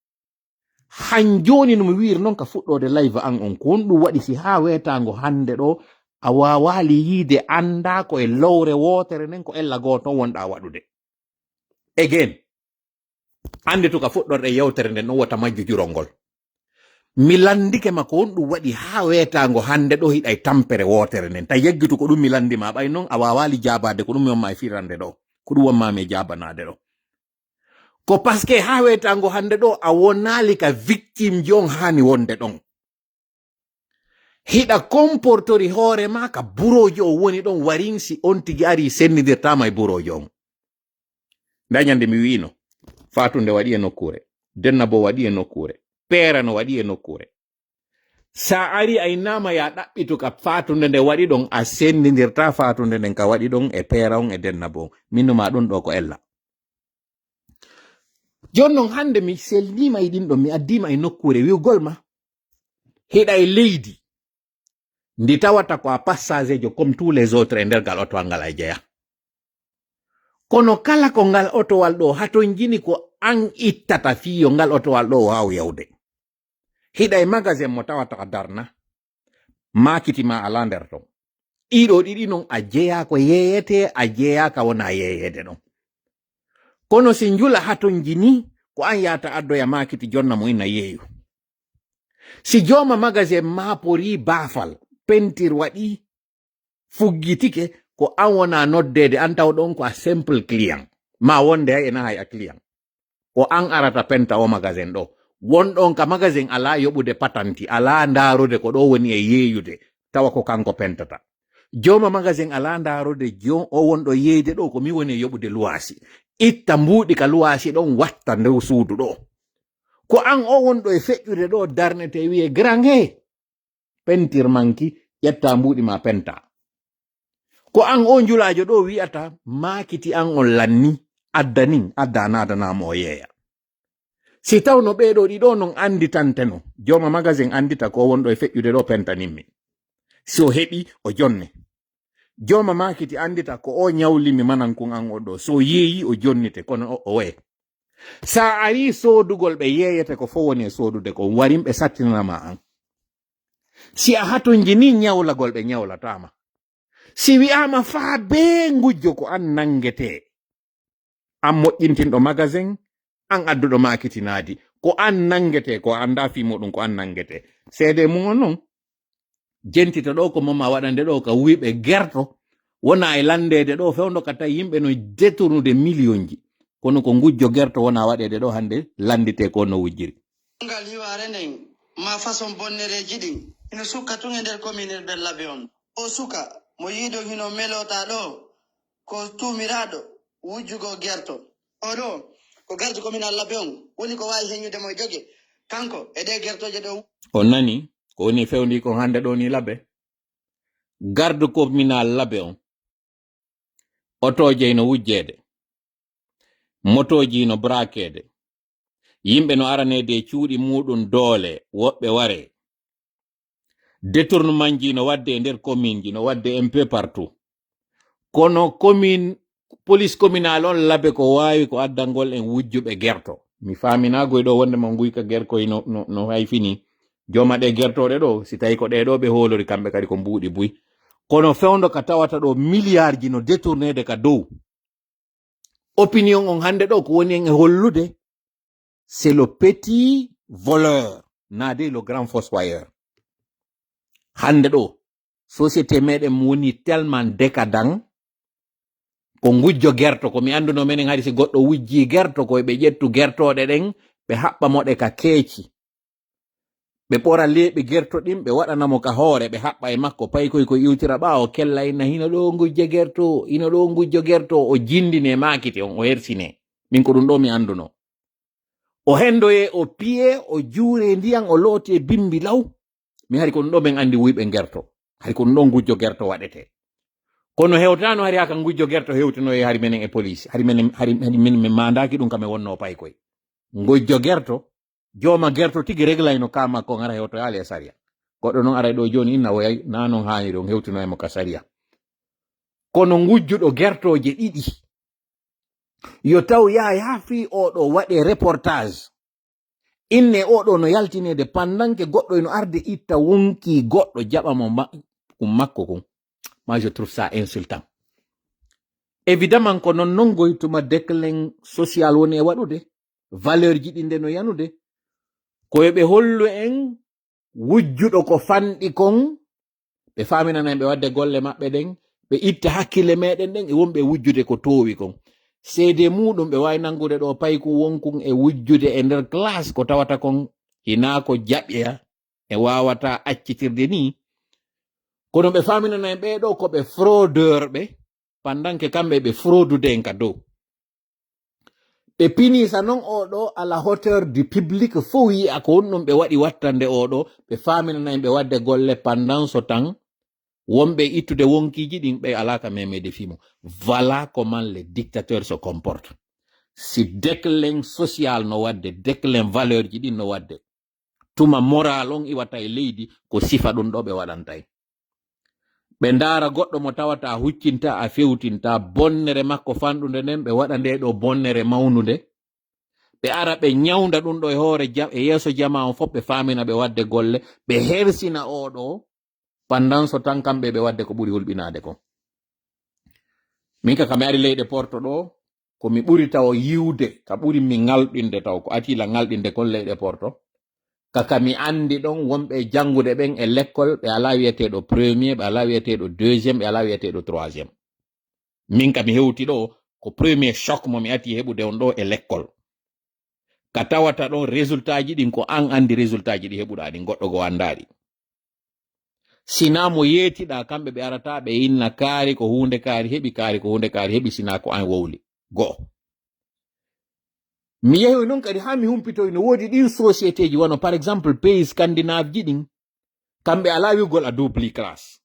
Han jooni no mi wi'iri noon ka fuɗɗoode live an on, ko honɗum waɗi si haa weetaango hannde ɗo a waawaali yiide anndaa ko e lowre wootere nden ko ella gooto on wonɗaa waɗude? Again, annde to ka fuɗɗorɗe yewtere nden ɗon wota majju jurol ngol. Mi lanndike ma ko honɗum waɗi haa weetaango hannde ɗo hiɗa e tampere wootere nden. Ta yeggitu ko ɗum mi lanndi ma ɓay noon a waawaali jaabaade ko ɗum mi won ma e firande ɗo. Ko ɗum won ma mi e jaabanaade ɗo. Ko parce que haa weetaango hannde ɗo a wonaali ka victime ji on haani wonde ɗon. Hiɗa comportori hoore ma ka buroojo o woni ɗon warin si on tigi ari senndidirtaama e buroojo on. Nda ñande mi wi'ino, Faatunde waɗi e nokkuure, Denna bo waɗi e nokkuure, Peera no waɗi e nokkuure. Sa ari a innaama ya ɗaɓɓitu ka Faatunde nde waɗi ɗon, a senndindirta Faatunde nden ka waɗi ɗon e Peera on e Denna bo. Min numa ɗum ɗo ko ella. Jooni noon hannde mi selliima e ɗin ɗon, mi addiima e nokkuure wi'ugol ma. Hiɗa e leydi. Ndi tawata ko a passagejo comme tous les autres e nder gal otowal ngal a jeya. Kono kala ko ngal otowal ɗo hatonjini, ko an ittata fii yo ngal otowal ɗo waaw yawde. Hiɗa e magasin mo tawata darna, maakiti ma alaa nder ton. Ɗiɗo ɗiɗi non a jeyaa ko yeeyetee, a jeyaa ka wonaa yeeyeede ɗon. Kono si njula hatonjini, ko an yaata addoya maakiti jonna mo ina yeeyu. Si jooma magasin maaporii baafal, pentir waɗii, fuggitike, ko an wonaa noddeede, an taw ɗon ko a simple client. Ma wonde hay ena hay a client. Ko an arata penta o magasin ɗo. Won ɗon ka magasin alaa yoɓude patanti, alaa ndaarude ko ɗo woni e yeeyude, tawa ko kanko pentata. Jooma magasin alaa ndaarude jo-, o won ɗo yeeyde ɗo ko mi woni e yoɓude luwaasi. Itta mbuuɗi ka luwaasi ɗon watta ndew suudu ɗo. Ko an o won ɗo e feƴƴude ɗo darnete wi'e grand he. Pentir manki, ƴetta mbuuɗi ma penta. Ko an o njulaajo ɗo wi'ata maakiti an on lanni, addanin, adda naadana mo o yeeya. Si tawno ɓee ɗo ɗiɗo non anditanteno, jooma magasin andita ko won ɗo e feƴƴude ɗo pentanimmi. Si o heɓi, o jonne. Jooma maakiti andita ko o ñawlimi manan kun an o ɗo. So yeeyi, o jonnite, kono o, o waye. Sa ari soodugol ɓe yeeyete ko fof woni e soodude ko warin ɓe sattinana ma an. Si a hatonji ni ñawlagol ɓe ñawlatama. Si wi'ama faa bee ngujjo ko an nangete. An moƴƴintinɗo magasin, an adduɗo maakitinaadi. Ko an nangete, ko anda fii muɗum ko an nangete. Seede mum on non. Jentito ɗo ko moma waɗande ɗo ka wuyɓe gerto. Wona e landeede ɗo fewndo ka tawi yimɓe no détournude millionji. Kono ko ngujjo gerto wona waɗeede ɗo hannde landite ko no wujjiri. Ngal hiwaare nden, ma façon bonnereeji ɗin, hino sukka tun e nder commune urbaine Labe on. O suka, mo yiiɗon hino melota ɗo, ko tuumiraaɗo wujjugo gerto. O ɗo, ko garde communal Labe on, woni ko waawi heññude mo e joge, kanko e ɗee gertooje ɗe o On nani, ko woni fewndi kon hannde ɗo ni Labe? Garde communal Labe on. Otooje ino wujjeede. Motooji ino braakeede. Yimɓe no araneede e cuuɗi muɗum doole, woɓɓe ware. Détournement ji no waɗde e nder commune ji, no waɗde un peu partout. Kono commune, police communal on Labe ko waawi ko addangol en wujjuɓe gerto. Mi faaminaa goy ɗo wonde mo nguyka gerkoy no, no, no hayfini. Jooma ɗe gertooɗe ɗo, si tawi ko ɗe ɗo ɓe hoolori kamɓe kadi ko mbuuɗi buy. Kono fewndo ka tawata ɗo milliard ji no détourneede ka dow. Opinion on hannde ɗo ko woni en e hollude, c'est le petit voleur, naa de le grand fossoyeur. Hannde ɗo, société meɗen woni tellement décadent, ko ngujjo gerto, ko mi annduno menen hari si goɗɗo wujji gerto, ko ɓe ƴettu gertooɗe ɗen, ɓe haɓɓa mo ɗe ka keeci. Ɓe ɓora leeɓi gerto ɗin, ɓe waɗana mo ka hoore, ɓe haɓɓa e makko, paykoy ko iwtira ɓaawo, kella inna, "Hino ɗo ngujjo gerto, hino ɗo ngujjo gerto," o jindine maakiti on, o hersine. Min ko ɗum ɗo mi annduno. O hendoye, o piye, o juure ndiyan, o loote bimbi law. Mi hari ko ɗum ɗo min anndi wuyɓe gerto. Hari ko ɗum ɗo ngujjo gerto waɗete. Kono hewtano hari haka ngujjo gerto hewtinoye hari menen e police. Hari menen, hari, hari menen min maandaki ɗum kam e wonno paykoy. Ngujjo gerto, jooma gerto tigi reglayno ka makko on ara hewtoyaali e sariya. Goɗɗo non aray ɗo jooni inna woyay, na non haaniri on hewtinoye mo ka sariya. Kono ngujjuɗo gertooje ɗiɗi, yo taw yaa yaa fii oɗo waɗe reportage. Inne oɗo no yaltineede pandanke goɗɗo ino arde itta wonki goɗɗo jaɓa mo ma-, ɗum makko kon. Moi, je trouve ça insultant. Évidemment, ko non non goy tuma déclin social woni e waɗude. Valeur ji ɗi nde no yanude. Ko yo ɓe hollu en wujjuɗo ko fanɗi kon, ɓe faaminana en ɓe waɗde golle maɓɓe ɗen, ɓe itta hakkille meɗen ɗen e wonɓe wujjude ko toowi kon. Seede muɗum ɓe waawi nanngude ɗo payku wonkun e wujjude e nder classe ko tawata kon hinaa ko jaɓɓeya e waawata accitirde nii. Kono ɓe faaminana en ɓee ɗo ko ɓe fraudeur ɓe, pandanke kamɓe ɓe fraudude en ka dow. Ɓe pinisa non oɗo à la hauteur du public fof yi'a ko honɗum ɓe waɗi wattande oɗo, ɓe faaminana en ɓe waɗde golle pendant ce temps, wonɓe ittude wonkiiji ɗin ɓe alaa ka memede fimo. Voilà comment les dictateurs se comportent. Si déclin social no waɗde, déclin valeur ji ɗin no waɗde, tuma moral on iwata e leydi, ko sifa ɗum ɗo ɓe waɗantay. Ɓe ndaara goɗɗo mo tawata a huccinta, a fewtinta, bonnere makko fanɗunde nden, ɓe waɗa nde ɗo bonnere mawnunde. Ɓe ara ɓe ñawnda ɗum ɗo e hoore jam-, e yeeso jamaa on fof, ɓe faamina ɓe waɗde golle, ɓe hersina oo ɗo, pendant ce temps kamɓe ɓe waɗde ko ɓuri hulɓinaade kon. Min ka, ka mi ari leyɗe Porto ɗo, ko mi ɓuri taw yiwde, ka ɓuri mi ŋalɗinde taw, ko atila ŋalɗinde kon leyɗe Porto. Ka, ka mi anndi ɗon, wonɓe e janngude ɓen e lekkol, ɓe alaa wiyeteeɗo premier, ɓe alaa wiyeteeɗo deuxième, ɓe alaa wiyeteeɗo troisième. Min ka mi hewti ɗo, ko premier choc mo mi ati heɓude on ɗo e lekkol. Ka tawata ɗon résultat ji ɗin, ko an anndi résultat ji ɗi heɓuɗaa ɗin, goɗɗo goo anndaa ɗi. Sinaa mo yeetiɗaa, kamɓe ɓe arata, ɓe inna kaari ko huunde kaari heɓi, kaari ko huunde kaari heɓi, sinaa ko an wowli. Go'o. Mi yehi non kadi haa mi humpitoy no woodi ɗin société ji, wano par exemple pays Scandinave ji ɗin, kamɓe alaa wi'ugol a double classe.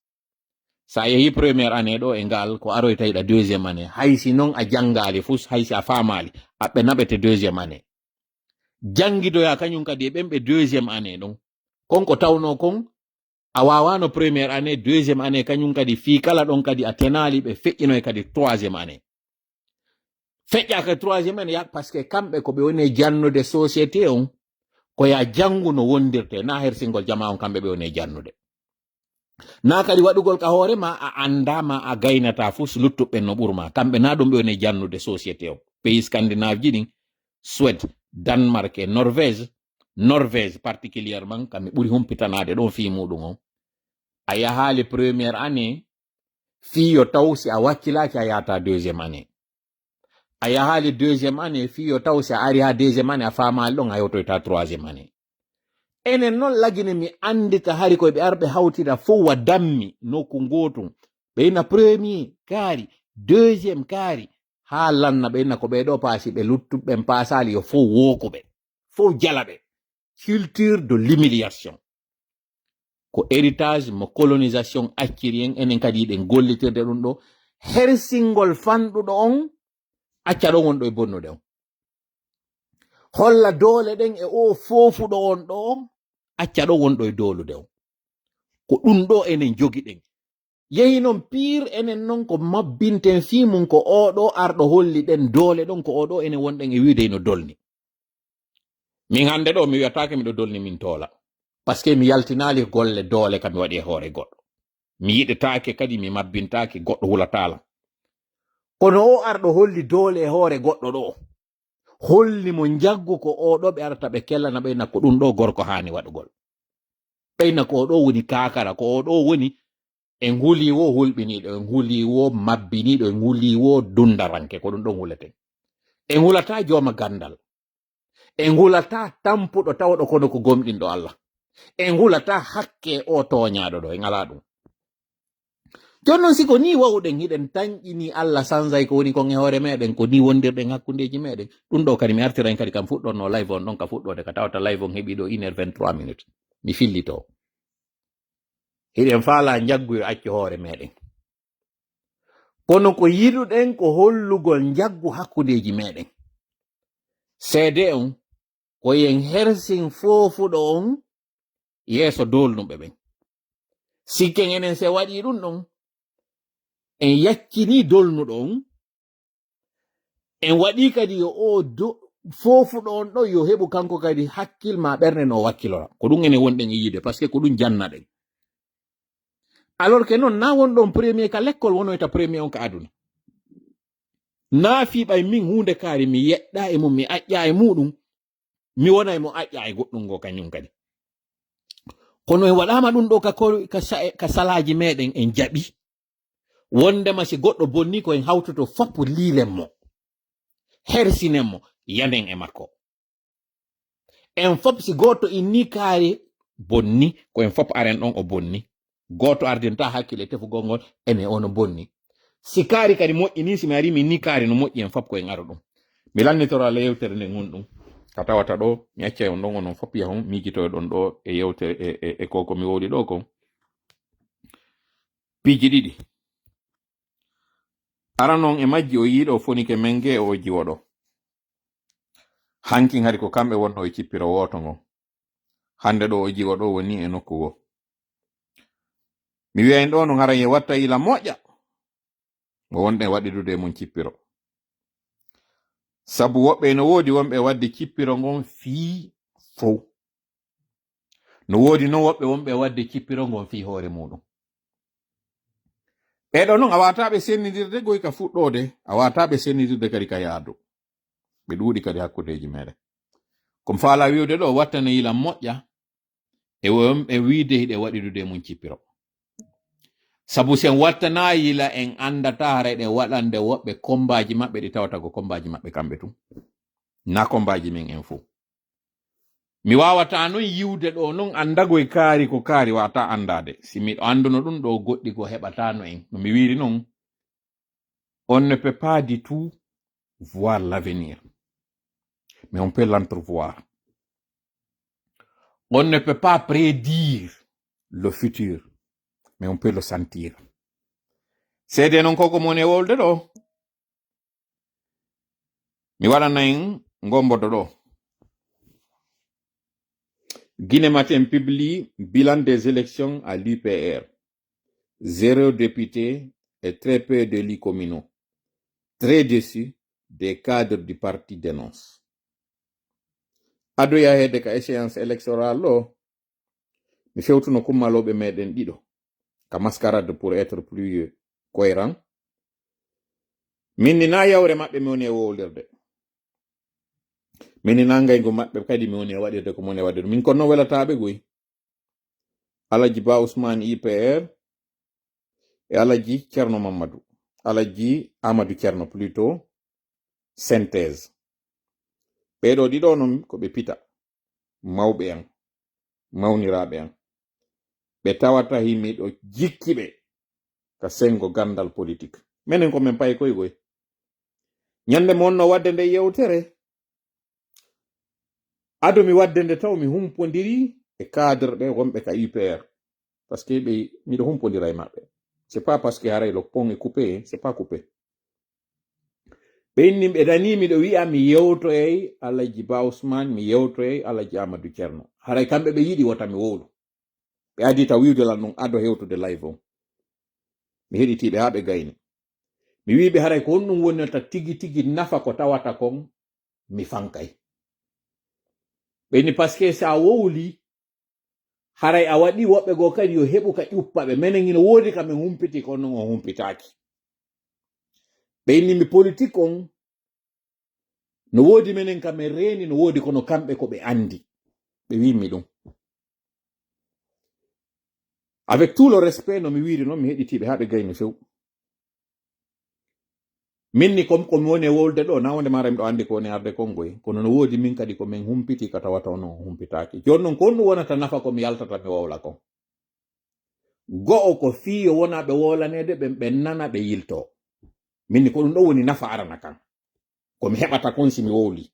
Sa yehi première année ɗo e ngal, ko aroyta hiɗa deuxième année. Hay si non a janngaali fus, hay si a faamaali, a ɓe naɓete deuxième année. Janngidoyaa kañum kadi e ɓen ɓe deuxième année ɗon. Kon ko tawnoo kon, a waawaano première année, deuxième année, kañum kadi fii kala ɗon kadi a tenaali, ɓe feƴƴinoy kadi troisième année. Feƴƴaaka troisième année, ya, parce que kamɓe ko ɓe woni e jannude société on, ko ya janngu no wondirte, na hersingol jamaa on kamɓe ɓe woni e jannude. Na kadi waɗugol ka hoore ma, a anndaa ma, a gaynataa fus, luttuɓe no ɓurma. Kamɓe na ɗum ɓe woni e jannude société on. Pays Scandinave ji ɗin, Suède, Danemark e Norvège, Norvège particulièrement, kam mi ɓuri humpitanaade ɗon fii muɗum on. A yahaali première année, fii yo taw si a wakkilaaki a yaata deuxième année. A yahaali deuxième année, fii yo taw si a ari haa deuxième année, a faamaali ɗon, a yewtoyta troisième année. Enen non lagine mi anndita hari koye ɓe arɓe hawtida fof wa dammi nokku ngootum. Ɓe ina premier kaari, deuxième kaari, haa lanna ɓe ina ko ɓee ɗoo paasi, ɓe luttuɓe ɓen paasaali yo fof wooku ɓe, fof jala ɓe. Culture de l'humiliation. Ko héritage mo colonisation acciri en, enen kadi yiɗen gollitirde ɗum ɗo. Hersingol fanɗuɗo on, acca ɗon wonɗo e bonnude on. Holla doole ɗen e o foofuɗo on ɗo, acca ɗon wonɗo e doolude on. Ko ɗum ɗo enen jogiɗen. Yehi non pire, enen non ko mabbinten fii mum ko oo ɗo arɗo holli ɗen doole ɗon, ko oo ɗo enen wonɗen e wiide hino dolni. Min hannde ɗo mi wiyataake miɗo dolni min toola. Parce que mi yaltinaali golle doole ka mi waɗi e hoore goɗɗo. Mi yiɗetaake kadi mi mabbintaake goɗɗo hulataala. Kono o arɗo holli doole e hoore goɗɗo ɗo. Holli mo njaggu ko oo ɗo ɓe arata ɓe kellana ɓe na ko ɗum ɗo gorko haani waɗugol. Ɓeyna ko o ɗo woni kaakara, ko o ɗo woni en huli wo hulɓiniiɗo, en huli wo mabbiniiɗo, en huli wo dundaranke, ko ɗum ɗon huleten. En hulata jooma gandal. En hulata tampuɗo tawɗo kono ko gomɗinɗo Allah. En hulata hakke o tooñaaɗo ɗo, en alaa ɗum. Jooni noon, si ko nii wawɗen, hiɗen tanƴini Allah sanzay ko woni kon e hoore meɗen, ko nii wondirɗen hakkundeeji meɗen. Ɗum ɗo kadi mi artiran kadi kam fuɗɗorno live on ɗon ka fuɗɗoode, ka tawata live on heɓi ɗo une heure vingt-trois minutes. Mi fillito. Hiɗen faala njaggu yo accu hoore meɗen. Kono ko yiɗuɗen ko hollugol njaggu hakkundeeji meɗen. Seede on, ko yen hersin foofuɗo on yeeso doolnuɓe ɓen. Sikken enen se waɗi ɗum ɗon, en yaccini doolnuɗo on, en waɗi kadi yo o do-, foofuɗo on ɗo yo heɓu kanko kadi hakkil ma ɓernde no wakkilora. Ko ɗum enen wonɗen e yiide, parce que ko ɗum jannaɗen. Alors que noon, na won ɗon premier ka lekkol, wonoyta premier on ka aduna. Na fii ɓay min huunde kaari mi yeɗɗa e mum, mi aƴƴa e muɗum, mi wona e mo aƴƴa e goɗɗum ngo kañum kadi. Kono en waɗaama ɗum ɗo ka kor-, ka sa-, ka salaaji meɗen en jaɓi. Wondema si goɗɗo bonni ko en hawtoto fop liilen mo. Hersinen mo, yanen e makko. En fop si gooto inni kaari bonni, ko en fop aren ɗon o bonni. Gooto ardinta hakkille tefugol ngol, ene ono bonni. Si kaari kadi moƴƴi ni, si mi ari mi inni kaari no moƴƴi, en fop ko en aro ɗum. Mi lannitoro Allah yewtere nde ngon ɗum. Ka tawata ɗo, mi accay on ɗon onon fop yahon, miijitoyo ɗon ɗo e yewtere e, e, e ko, ko mi wowli ɗo ko. Piiji ɗiɗi. Aran on e majji o yiiɗo fonike menge e o jiwoɗo. Hankin hari ko kamɓe wonno e cippiro wooto ngon. Hande ɗo o jiwoɗo woni e nokku goo. Mi wiya en ɗo no hara ye watta yila moƴƴa. Mo wonɗen waɗidude e mum cippiro. Sabu woɓɓe ene woodi wonɓe waɗde cippiro ngon fii fow. No woodi noon woɓɓe wonɓe waɗde cippiro ngon fii hoore muɗum. Ɓeeɗo noon a waata ɓe sennindirde goy ka fuɗɗoode, a waata ɓe sennindirde kadi ka yaadu. Ɓe ɗuuɗi kadi hakkundeeji meeɗen. Ko mi faala wi'ude ɗo, wattane yila moƴƴa, e wonɓe wiide hiɗe waɗidude e mum cippiro. Sabu si en wattanaa yila, en anndataa hara eɗen waɗande woɓɓe kombaaji maɓɓe ɗi tawata ko kombaaji maɓɓe kamɓe tun. Na kombaaji men en fow. Mi waawataa noon yiwde ɗo noon anndago e kaari ko kaari waata anndaade. Si miɗo annduno ɗum ɗo goɗɗi goo heɓataano en. No mi wiiri noon, on ne peut pas du tout voir l'avenir. Mais on peut l'entrevoir. On ne peut pas prédire le futur, mais on peut le sentir. Seede noon ko ko mon e wolde ɗo. Mi waɗana en ngombodo ɗo. Guinée Matin publie bilan des élections à l'U P R. Zéro député et très peu d'élus communaux. Très déçus, des cadres du parti dénoncent. Adoya hedde ka échéance électorale ɗo, mi fewtuno kummalooɓe meɗen ɗiɗo ka mascarade pour être plus cohérent. Min ni na yawre maɓɓe mi woni e wowlirde. Min ni na ngaygu maɓɓe kadi mi woni e waɗirde ko mi woni e waɗirde. Min kono noon welataɓe goy. Alaji Ba Ousmane U P R e Alaji Cerno Mamadou. Alaji Amadou Cerno plutôt synthèse. Ɓeeɗo ɗiɗo noon ko ɓe pita. Mawɓe an, mawniraaɓe an. Ɓe tawata himiɗo jikki ɓe ka sengo gandal politique. Menen ko men pay koy goy. Ñande mo wonno waɗde nde yewtere, ado mi waɗde nde taw mi humpondiri e cadre ɓe wonɓe ka U P R. Parce que ɓe, miɗo humpondira e maɓɓe. C'est pas parce que haray le pont est coupé, c'est pas coupé. Ɓe inni ɓe dani miɗo wi'a mi yewtoyay Alaji Ba Ousmane, mi yewtoyay Alaji Amadou Cerno. Haray kamɓe ɓe yiɗi wota mi wowlu. Ɓe adi taw wi'ude lan ɗum ado hewtude live on. Mi heɗitiiɓe haa ɓe gayni. Mi wi'i ɓe haray ko honɗum wonata tigi tigi nafa ko tawata kon mi fankay. Ɓe inni parce que si a wowli, haray a waɗi woɓɓe goo kadi yo heɓu ka ƴuppa ɓe. Menen hino woodi ka men humpiti, kono non on humpitaaki. Ɓe inni mi politique on, no woodi menen ka men reeni, no woodi kono kamɓe ko ɓe andi. Ɓe wi'mi ɗum. Avec tout le respect, no mi wiiri noon, mi heɗitiiɓe haa ɓe gayni few. Min ni kom ko mi woni e wolde ɗo, na wonde mara miɗo andi ko woni arde kongoy. Kono no woodi min kadi ko min humpiti ka tawata on on humpitaaki. Jooni noon ko honɗum wonata nafa ko mi yaltata mi wowla kon? Go'o ko fii yo wona ɓe wowlaneede ɓen, ɓen nana ɓe yilto. Min ni ko ɗum ɗo woni nafa arana kan. Ko mi heɓata kon si mi wowli.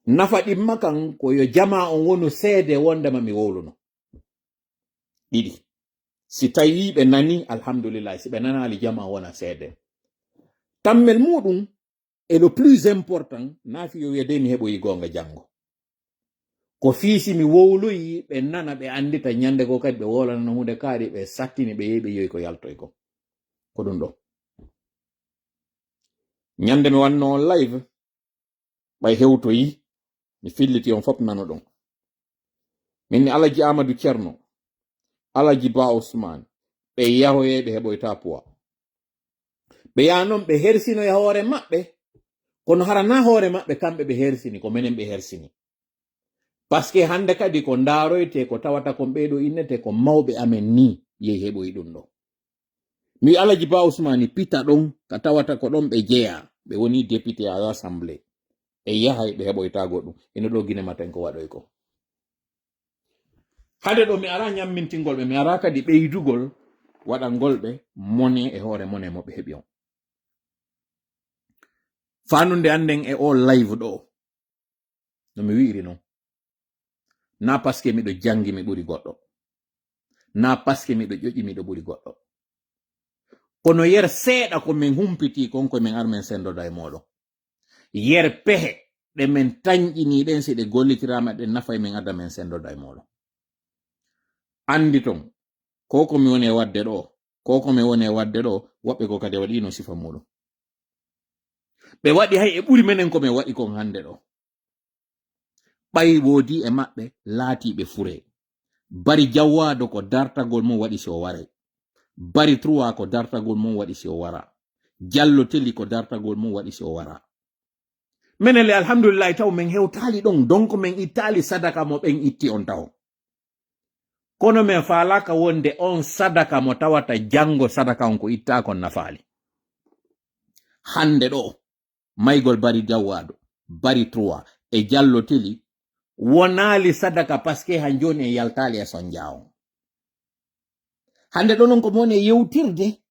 Nafa ɗimma kan ko yo jamaa on wonu seede wondema mi wowluno. Ɗiɗi. Si tawi ɓe nani, alhamdulillah. Si ɓe nanaali, jamaa wona seede. Tammel muɗum, e le plus important, na fii yo wi'e de mi heɓoyi goonga janngo. Ko fii si mi wowloyi, ɓe nana, ɓe andita, ñande goo kadi ɓe wowlanano huunde kaari, ɓe sattini, ɓe yehi, ɓe yohi ko yaltoy kon. Ko ɗum ɗo. Ñande mi wanno on live, ɓay hewtoyi, mi filliti on fop nanoɗon. Min ni Alaji Amadou Cerno, Alaji Ba Ousmane, ɓe yahoyay ɓe heɓoyta poids. Ɓe yaha non ɓe hersinoya hoore maɓɓe, kono hara na hoore maɓɓe kamɓe ɓe hersini, ko menen ɓe hersini. Parce que hande kadi ko ndaaroyte, ko tawata kon ɓeeɗo innete ko mawɓe amen ni yehi heɓoyi ɗum ɗo. Mi wi'i Alaji Ba Ousmane pita ɗon ka tawata ko ɗon ɓe jeyaa, ɓe woni député à l'Assemblée. Ɓe yahay ɓe heɓoyta goɗɗum. Ino ɗo Guinée Matin ko waɗoy ko. Hade ɗo mi ara ñammintingol ɓe, mi ara kadi ɓeydugol waɗangol ɓe mone e hoore mone mo ɓe heɓi on. Fanunde anden e o live ɗo. No mi wi'iri non. Na parce que miɗo jangi mi ɓuri goɗɗo. Na parce que miɗo ƴoƴi miɗo ɓuri goɗɗo. Kono yer seeɗa ko min humpiti kon ko min ar min sendoda e moɗon. Yer pehe ɗe min tanƴini ɗen si ɗe gollitiraama ɗe nafay min adda min sendoda e moɗon. Andi ton, Ko ko mi woni e waɗde ɗo, ko ko mi woni e waɗde ɗo, woɓɓe ko kadi waɗiino sifa muɗum. Ɓe waɗi hay e ɓuri menen ko min waɗi kon hannde ɗo. Ɓay woodi e maɓɓe laatiiɓe fure. Bari Jawwaado ko dartagol mum waɗi si o waray. Bari Trois ko dartagol mum waɗi si o wara. Jallo Teli ko dartagol mum waɗi si o wara. Menen le, alhamdulillahi, taw min hewtaali ɗon, donc min ittaali sadaka mo ɓen itti on taw. Kono min faalaaka wonde on sadaka mo tawata janngo sadaka on ko ittaa kon nafaali. Hannde ɗo, maygol Bari Jawwaado, Bari Trois e Jallo Teli wonaali sadaka, parce que han jooni en yaltaali e sonjaa on. Hannde ɗo non ko mo woni e yewtirde,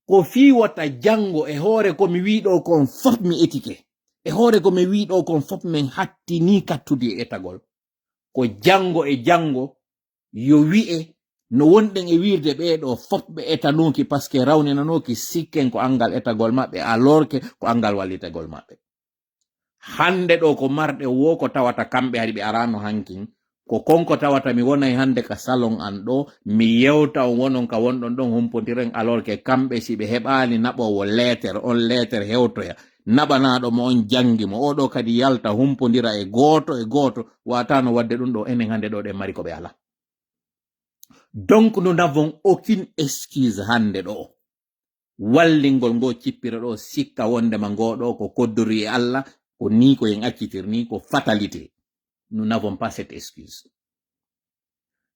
ko fii wota janngo, e hoore ko mi wii ɗo kon fof mi etike. E hoore ko mi wii ɗo kon fof min hattinii kattude e etagol. Ko janngo e janngo yo wi'e no wonɗen e wiirde ɓee ɗo fof ɓe etanooki, parce que rawninanooki sikken ko anngal etagol maɓɓe, alors que ko anngal wallitagol maɓɓe. Hannde ɗo ko marɗe wo ko tawata kamɓe hari ɓe araano hankin. Ko kon ko tawata mi wonay hannde ka salon an ɗo, mi yewta on wonon ka wonɗon ɗon humpodiren, alors que kamɓe si ɓe heɓaali naɓoowo leeter, on leeter hewtoya, naɓanaaɗo mo on janngi mo, oo ɗo kadi yalta humpodira e gooto e gooto, waataano waɗde ɗum ɗo, enen hannde ɗo ɗen mari ko ɓe alaa. Donc nous n'avons aucune excuse hannde ɗo. Wallingol ngo cippira ɗo, sikka wondema ngo ɗo ko koddori e Allah, ko ni ko en accitir ni, ko fatalité. Nous n'avons pas cette excuse.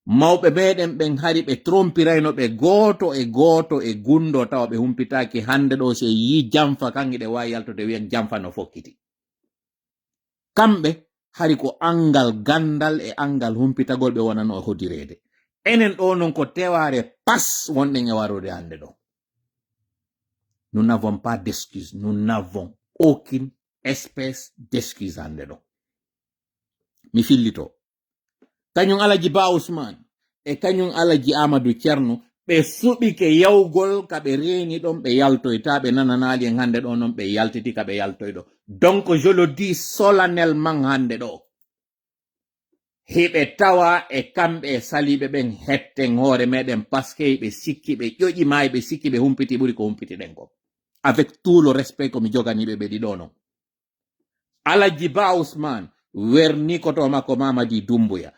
Mawɓe meɗen ɓen hari ɓe trompirayno ɓe gooto e gooto e gundo tawa ɓe humpitaaki. Hannde ɗo si en yii janfa kan hiɗe waawi yaltude wi'en janfa no fokkiti. Kamɓe hari ko anngal ganndal e anngal humpitagol ɓe wonano e hodireede. Enen ɗo non ko tewaare pas wonɗen e warude hannde ɗo. Nous n'avons pas d'excuse. Nous n'avons aucune espèce d'excuse hannde ɗo. Mi fillito. Kañum Alaji Ba Ousmane e kañum Alaji Amadou Thierno, ɓe suɓike yawgol ka ɓe reeni ɗon, ɓe yaltoyta, ɓe nananaali en hannde ɗo non, ɓe yaltiti ka ɓe yaltoy ɗo. Donc, je le dis solennellement hannde ɗo, hiɓe tawa e kamɓe e saliiɓe ɓen, hetten hoore meɗen, parce que ɓe sikki, ɓe ƴoƴi ma, ɓe sikki, ɓe humpiti ɓuri ko humpiti ɗen kon. Avec tout le respect ko mi jogani ɓe, ɓe ɗiɗo non. Alaji Ba Ousmane werni koto makko Mamadi Doumbouya.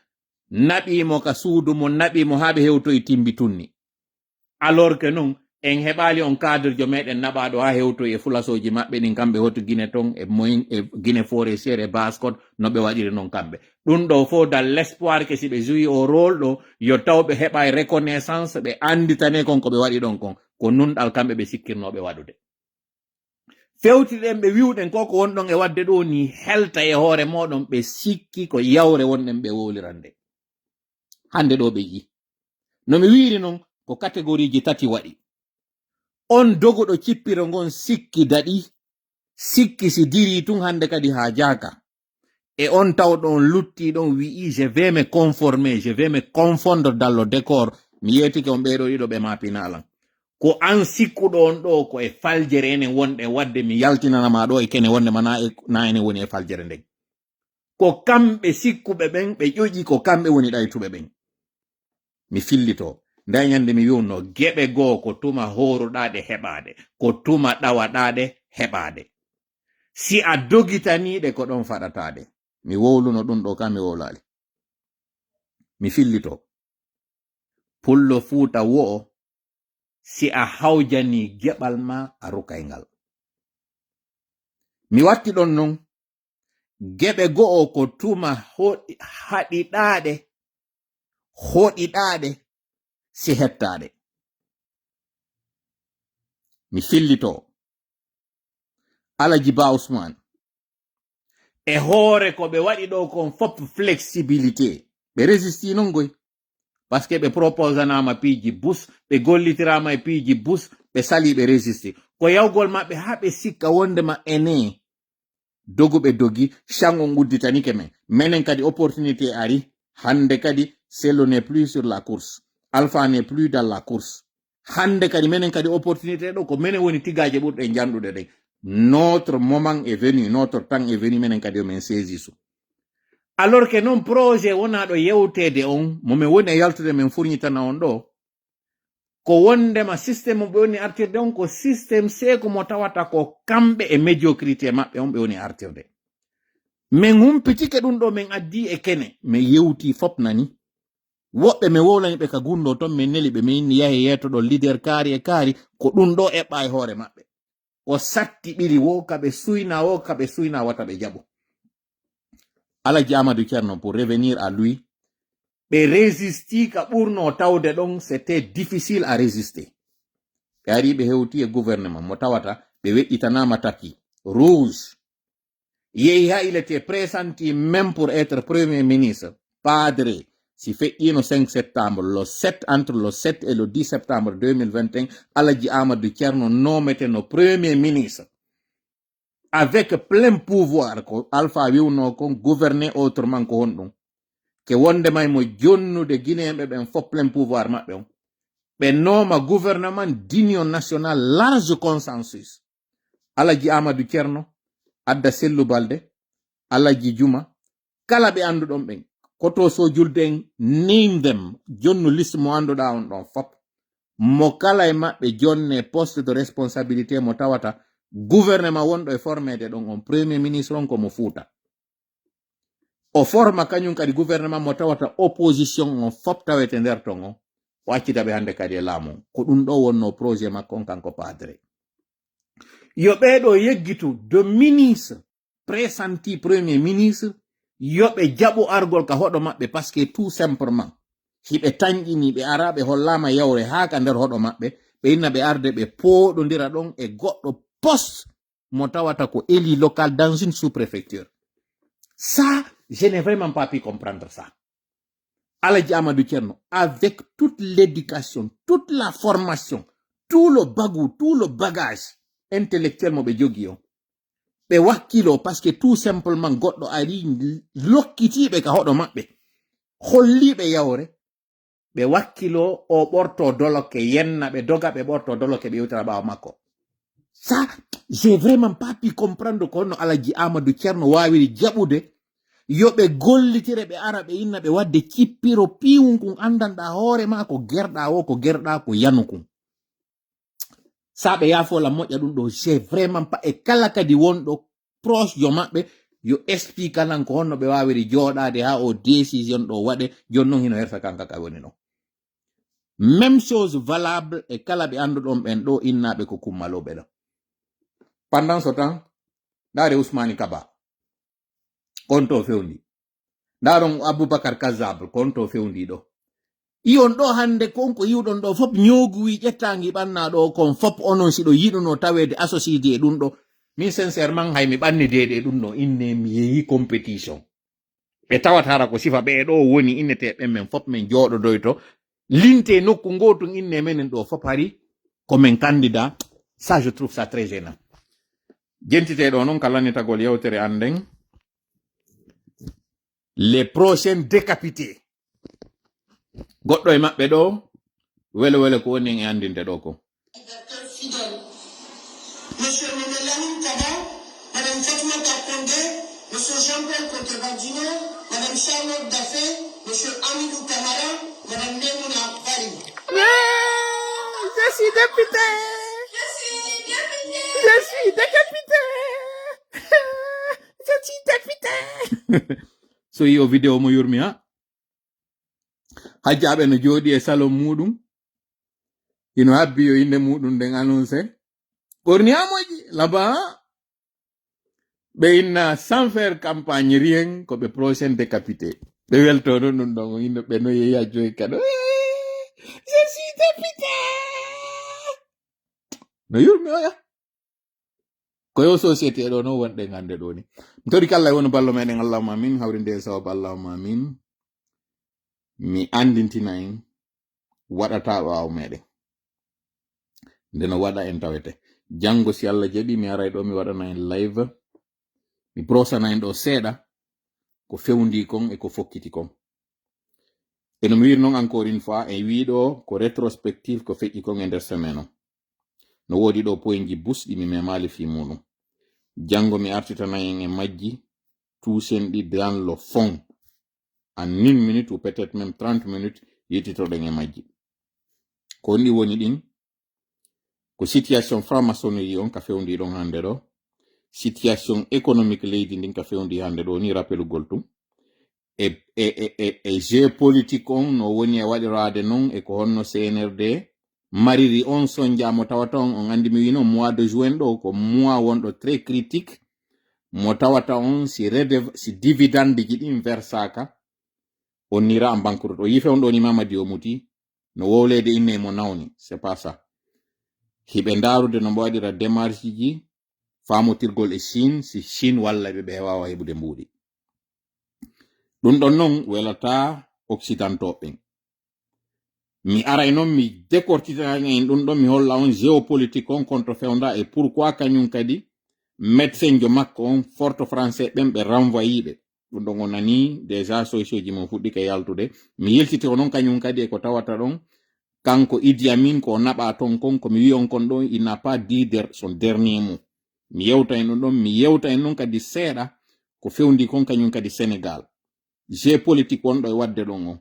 Naɓi mo ka suudu mo, naɓi mo haa ɓe hewtoyi timbi tunni. Alors que non, en heɓaali on cadre jo meɗen naɓaaɗo haa hewtoyi e fulasooji maɓɓe ɗin, kamɓe hoto Guinée ton, e moyen, e Guinée forestière, e Basse-Côte, no ɓe waɗiri non kamɓe. Ɗum ɗo fof dans l'espoir que si ɓe joué o rôle ɗo, yo taw ɓe heɓa reconnaissance, ɓe annditane kon ko ɓe waɗi ɗon kon. Ko nunɗal kamɓe ɓe sikkirnoo ɓe waɗude. Fewtiɗen ɓe wi'uɗen ko ko wonɗon e waɗde ɗo ni helta e hoore mooɗon, ɓe sikki ko yawre wonɗen ɓe wowlirande. Hannde ɗo ɓe yi'i. No mi wi'iri non, ko catégorie ji tati waɗi. On doguɗo cippiro ngon sikki daɗi, sikki si diri tun hannde kadi haa jaaka. E on tawɗo on lutti ɗon wi'i, "Je vais me conformer, je vais me confondre dans le décor." Mi yeetike on ɓeeɗo ɗiɗo ɓe maapinaalan. Ko an sikkuɗo on ɗo ko e faljere enen wonɗe waɗde mi yaltinana ma ɗo e kene wonde ma na e, na enen woni e faljere nden. Ko kamɓe sikkuɓe ɓen ɓe ƴoƴi ko kamɓe woni ɗaytuɓe ɓen. Mi fillito. Nda ñande mi wi'unno geɓe goo ko tuma hooruɗaa ɗe heɓaade, ko tuma ɗawaɗaa ɗe heɓaade. Si a dogitanii ɗe ko ɗon faɗataade. Mi wowluno ɗum ɗo ka mi wowlaali. Mi fillito. Pullo Fuuta wo'o, si a hawjanii geɓal ma a rukay ngal. Mi watti ɗon non, geɓe go'o ko tuma hoɗi-, haɗiɗaaɗe, hoɗiɗaaɗe, si hettaaɗe. Mi fillito. Alaji Ba Ousmane. E hoore ko ɓe waɗi ɗo kon fop flexibilité. Ɓe résisti non goy. Parce que ɓe proposanaama piiji bus, ɓe gollitiraama e piiji bus, ɓe sali ɓe résisti. Ko yawgol maɓɓe haa ɓe sikka wondema ene dogu ɓe dogi, chan on udditanike men. Menen kadi opportunité ari, hannde kadi Sello n'est plus sur la course. Alpha n'est plus dans la course. Hannde kadi menen kadi opportunité ɗo ko menen woni tigaaje ɓurɗe njanɗuɗe ɗen. Notre moment est venu, notre temps est venu, menen kadi yo men saisisu. Alors que non projet wonaa ɗo yewteede on, mo men woni e yaltude men furñitana on ɗo, Ko wondema système mo ɓe woni artirde on ko système seeku mo tawata ko kamɓe e médiocrité maɓɓe on ɓe woni artirde. Min humpitike ɗum ɗo, min addi e kene, min yewti fop nani. Woɓɓe min wowlani ɓe ka gundo ton, min neli ɓe, min inni yahe yeeto ɗo leader kaari e kaari, ko ɗum ɗo eɓɓa e hoore maɓɓe. O satti ɓiri wo ka ɓe suyna wo ka ɓe suyna wata ɓe jaɓo. Alaji Amadou Thierno, pour revenir à lui, ɓe résisti ka ɓurno tawde ɗon, c'était difficile à résister. Ɓe ari ɓe hewti e gouvernement mo tawata ɓe weɗɗitanama tapis rouge. Yehi ha il était pressenti même pour être premier ministre. Padre, si feƴƴino cinq septembre, le sept, entre le sept et le dix septembre deux mille vingt et un, Alaji Amadou Thierno nometeno premier ministre. Avec plein pouvoir, ko Alpha wiwno kon, gouverner autrement ko honɗum? Ke wonde may mo jonnude Guinéen ɓe ɓen fof plein pouvoir maɓɓe on. Ɓe nooma gouvernement d'union nationale large consensus. Alaji Amadou Thierno, Adda Sellu Balde, Alaji Juma, kala ɓe annduɗon ɓen, koto so julde en, name them, jonnu liste mo annduɗa on ɗon fop. Mo kala e maɓɓe jonne poste de responsabilité mo tawata gouvernement wonɗo e formede ɗon on, premier ministre on ko mo Fuuta. O forma kañum kadi gouvernement mo tawata opposition on fop tawete nder ton on. O accita ɓe hannde kadi e laamu on. Ko ɗum ɗo wonno projet makko on kanko Padre. Yo ɓeeɗo yeggitu de ministre, pressenti premier ministre, yo ɓe jaɓu argol ka hoɗo maɓɓe, parce que tout simplement, hiɓe tanƴini, ɓe ara, ɓe hollama yawre haa ka nder hoɗo maɓɓe, ɓe inna ɓe arde, ɓe pooɗondira ɗon e goɗɗo poste mo tawata ko élu local dans une sous-préfecture. Ça, je n'ai vraiment pas pu comprendre ça. Alaji Amadou Thierno, avec toute l'éducation, toute la formation, tout le bagou, tout le bagage intellectuel mo ɓe jogi on, ɓe wakkilo, parce que tout simplement goɗɗo ari lokkitiɓe ka hoɗo maɓɓe, holliɓe yawre, ɓe wakkilo, o ɓorto doloke, yenna ɓe doga, ɓe ɓorto doloke, ɓe yewtira ɓaawo makko. Ça, j'ai vraiment pas pu comprendre ko honno Alaji Amadou Thierno wawiri jaɓude yo ɓe gollitire, ɓe ara, ɓe inna, ɓe wadde cippiro piwunkun, andanɗa hoore ma ko gerɗa o, ko gerɗa ko yanukun. Sa ɓe yaafo la moƴƴa ɗum ɗo, j'ai vraiment pas, e kala kadi wonɗo proche yo maɓɓe, yo explique nan ko honno ɓe wawiri jooɗaade haa o décision ɗo waɗe, jooni noon hino hersa kanka ka woni ɗon. Même chose valable e kala ɓe annduɗon ɓen ɗo innaaɓe ko Kummalooɓe ɗo. Pendant ce temps, ndaare Ousmane Kaba, ko on to fewndi. Ndaron Aboubacar Kazab, ko on to fewndi ɗo. Iyon ɗo hannde, ko on ko yiwɗon ɗo fop ñooguwi ƴettaangi ɓanna ɗo, kon fop onon si ɗo yiɗuno taweede associé e ɗum ɗo. Min sincèrement, hay mi ɓanni deede e ɗum ɗo, inne mi yehi compétition. Ɓe tawata hara ko sifa ɓe ɗo woni, innete ɓen men fop men jooɗodoyto, linte nokku ngootu, inne menen ɗo fop hari ko men candidat. Ça, je trouve ça très gênant. Jentite ɗo noon ka lannitagol yewtere an nden. Les prochains décapités. Goɗɗo e maɓɓe ɗo, wele wele ko woni en e anndinde ɗo ko. Fidèle. Monsieur Meme Lamine Kaba, Madame Fatoumata Condé, Monsieur Jean-Paul Koté Badjino, Madame Charlotte Daffé, Monsieur Amidou Camara, Madame Maimouna Barry. Je suis député. Je suis député. Je suis décapité. Je suis député. So yi o vidéo mo yurmi ha. Hajjaaɓe no jooɗi e salon muɗum. Ino habbi yo innde muɗum nden annoncé. Ɓorni ha moƴƴi, laba. Ɓe inna sans faire campagne, rien, ko ɓe prochain décapité. Ɓe welto ɗon ɗum ɗon, o inno ɓe no yehi ha joyi kadi. Eh, je suis député. No yurmi oya. Ko yo société ɗo no wonɗen hannde ɗo ni. Mi tori kala e woni ballo meɗen, Allahumma amin, hawrinde e sababu, Allahumma amin. Mi anndintina en waɗata ɓaawo meɗen. Nde no waɗa en tawete. Janngo, si Allah jaɓi, mi aray ɗo, mi waɗana en live. Mi brosana en ɗo seeɗa ko fewndi kon e ko fokkiti kon. E no mi wiiri noon, encore une fois, en wii ɗo ko rétrospective ko feƴƴi kon e nder semaine o. No woodi ɗo pointji busɗi mi memaali fii muɗum. Janngo mi artitana en e majji, tuusen ɗi dans le fond. En une minute ou peut-être même trente minutes, yewtitoɗen e majji. Ko honɗi woni ɗin? Ko situation franc-maçonnerie on ka fewndi ɗon hannde ɗo. Situation économique leydi ndin ka fewndi hannde ɗo ni, rappelugol tun. E, e, e, e, e jeu politique on no woni e waɗiraade non, e ko honno C N R D mariri on sonja mo tawata on, on anndi mi wino mois de juin ɗo ko mois wonɗo très critique, mo tawata on si redev-, si dividende ji ɗin versaaka, on nira en banqueroute. O yife on ɗo ni Mamadi o muti, no wowleede inne mo nawni, c'est pas ça. Hiɓe ndaarude no mbo waɗira démarche ji, faamotirgol e Chine, si Chine walla ɓe, ɓe wawa heɓude mbuuɗi. Ɗum ɗon non welata occidentaux ɓen. Mi aray non mi décortiquer en ɗum ɗon, mi holla on géopolitique on konto fewda e pourquoi kañum kadi médecin jo makko on forto français ɓen ɓe renvoyé ɓe. Ɗum ɗon on nani déjà solution ji mon fuɗɗike yaltude. Mi yiltiti o non kañum kadi e ko tawata ɗon kanko Idi Amin ko o naɓa ton kon, ko mi wi'i on kon ɗon, il n'a pas dit der-, son dernier mot. Mi yewta en ɗum ɗon, mi yewta en ɗum kadi seeɗa ko fewndi kon kañum kadi Sénégal. Jeu politique wonɗo e waɗde ɗon on.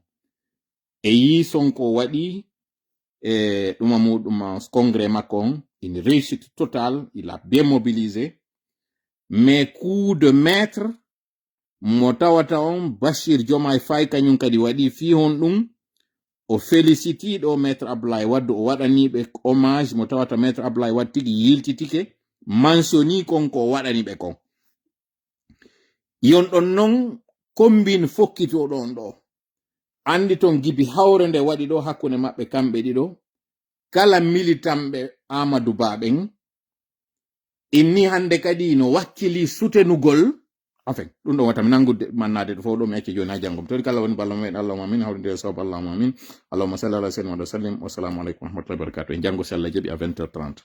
E yii Sonko waɗi e ɗuma muɗum congrès makko on, une réussite totale, il a bien mobilisé. Mais coup de maître mo tawata on Bachir Diomaye Faye kañum kadi waɗi fii honɗum o féliciti ɗo Maître Abdoulaye Wade, o waɗani ɓe hommage mo tawata Maître Abdoulaye Wade tigi yiltitike, mentionné kon ko o waɗani ɓe kon. Yon ɗon non combine fokkito ɗon ɗo. Anndi ton gibi hawre nde waɗi ɗo hakkunde maɓɓe kamɓe ɗiɗo, kala militant ɓe Amadou Ba ɓen, inni hannde kadi no wakkili soutenugol. Enfin, ɗum ɗon wata mi nanngude mannaade ɗo fof ɗo, mi acca jooni haa janngo. Mi tori kala woni balla mumen, Allahumma amin, hawrinde e soobo, Allahumma amin. Allahumma salli ala sayyidina Muhammad wa sallim. Wassalamu aleykum wa rahmatullahi wa barakatuh. E janngo, si Allah jaɓi, à vingt heures trente.